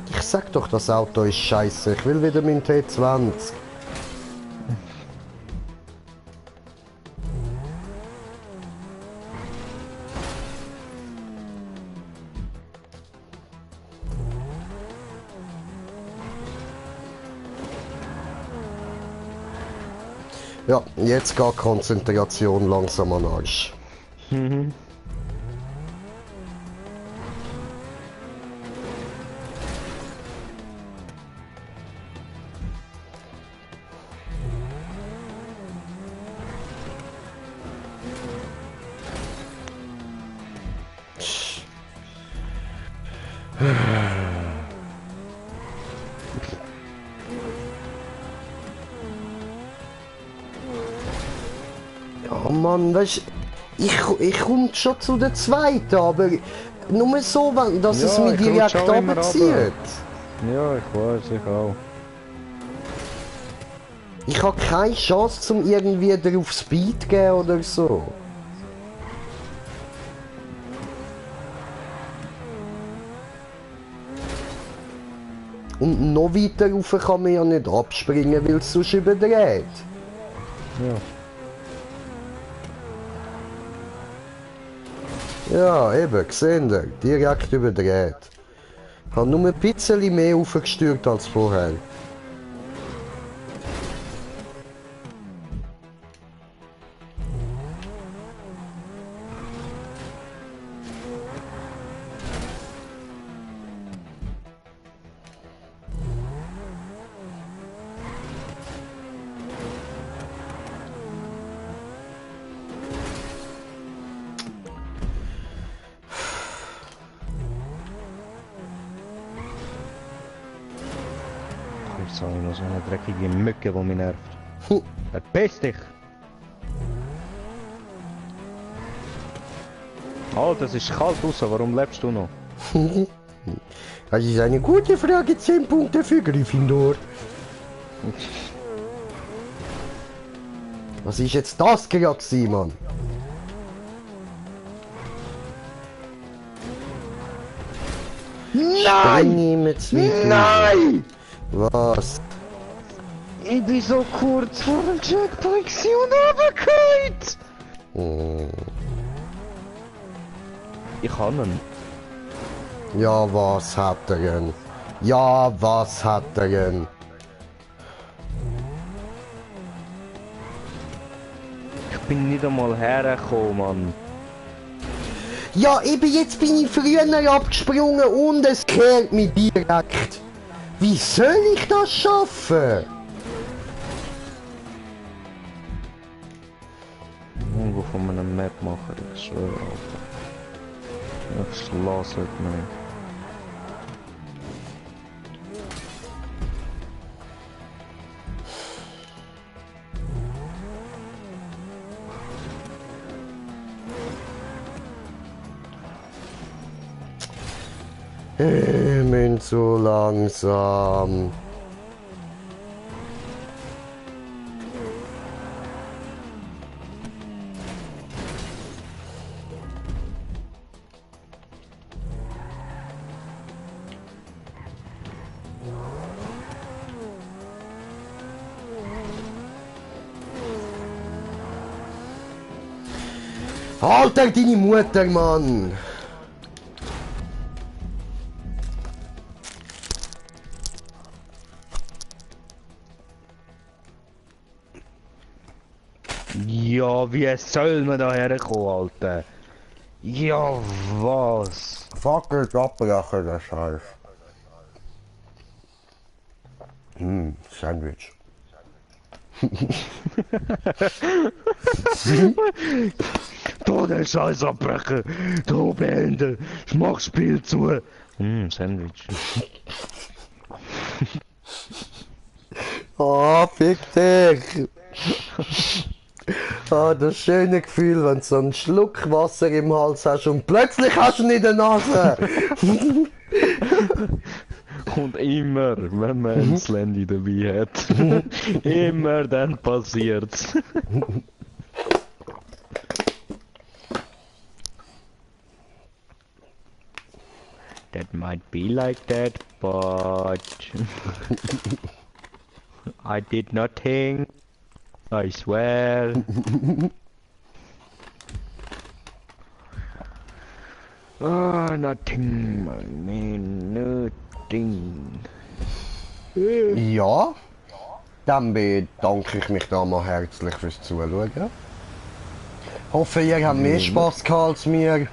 Ich sag doch, das Auto ist scheiße. Ich will wieder meinen T20. Ja, jetzt geht Konzentration langsam an Arsch. Ja, Mann, weißt du, ich komm schon zu der zweiten, aber nur so, dass es mich ich rutsche direkt auch immer runterzieht. Ja, ich weiß, ich auch. Ich habe keine Chance, zum irgendwie drauf Speed gehen oder so. Und noch weiter rauf kann man ja nicht abspringen, weil es sonst überdreht. Ja. Ja, eben, gesehen ihr, direkt überdreht. Ich habe nur ein bisschen mehr aufgestürzt als vorher. Jetzt habe ich noch so eine dreckige Mücke, die mich nervt. Hm. Verpiss dich! Alter, es ist kalt draußen, warum lebst du noch? Das ist eine gute Frage, 10 Punkte für Gryffindor. Was ist jetzt das gerade gewesen, Mann? Nein! Nein! Was? Ich bin so kurz vor dem Checkpoint und runtergefallen! Hm. Ich kann ihn. Ja, was hat er denn? Ja, was hat er denn? Ich bin nicht einmal hergekommen, Mann. Ja, eben jetzt bin ich früher abgesprungen und es kehrt mich direkt. Wie soll ich das schaffen? Irgendwo von einem Map machen, ich schwöre, Alter. Ich lasse es nicht. Ich bin so langsam. Alter, deine Mutter, Mann! Ja, wie soll man da herkommen, Alter? Ja, was? Fuck it, abbrechen, der Scheiß. Sandwich. Da den Scheiß abbrechen! Da beenden! Ich mach Spiel zu! Sandwich. Oh, fick dich! Ah, das schöne Gefühl, wenn du so einen Schluck Wasser im Hals hast und plötzlich hast du ihn in der Nase! Und immer, wenn man ein Slendy dabei hat, immer dann passiert's. That might be like that, but I did nothing. I swear. Ah, nothing, I mean nothing. Ja, dann bedanke ich mich da mal herzlich fürs Zuschauen. Hoffe, ihr habt mehr Spaß gehabt als mir.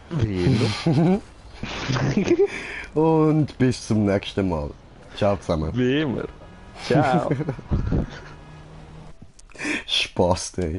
Wie immer. Und bis zum nächsten Mal. Ciao zusammen. Wie immer. Ciao. Spaß, ey.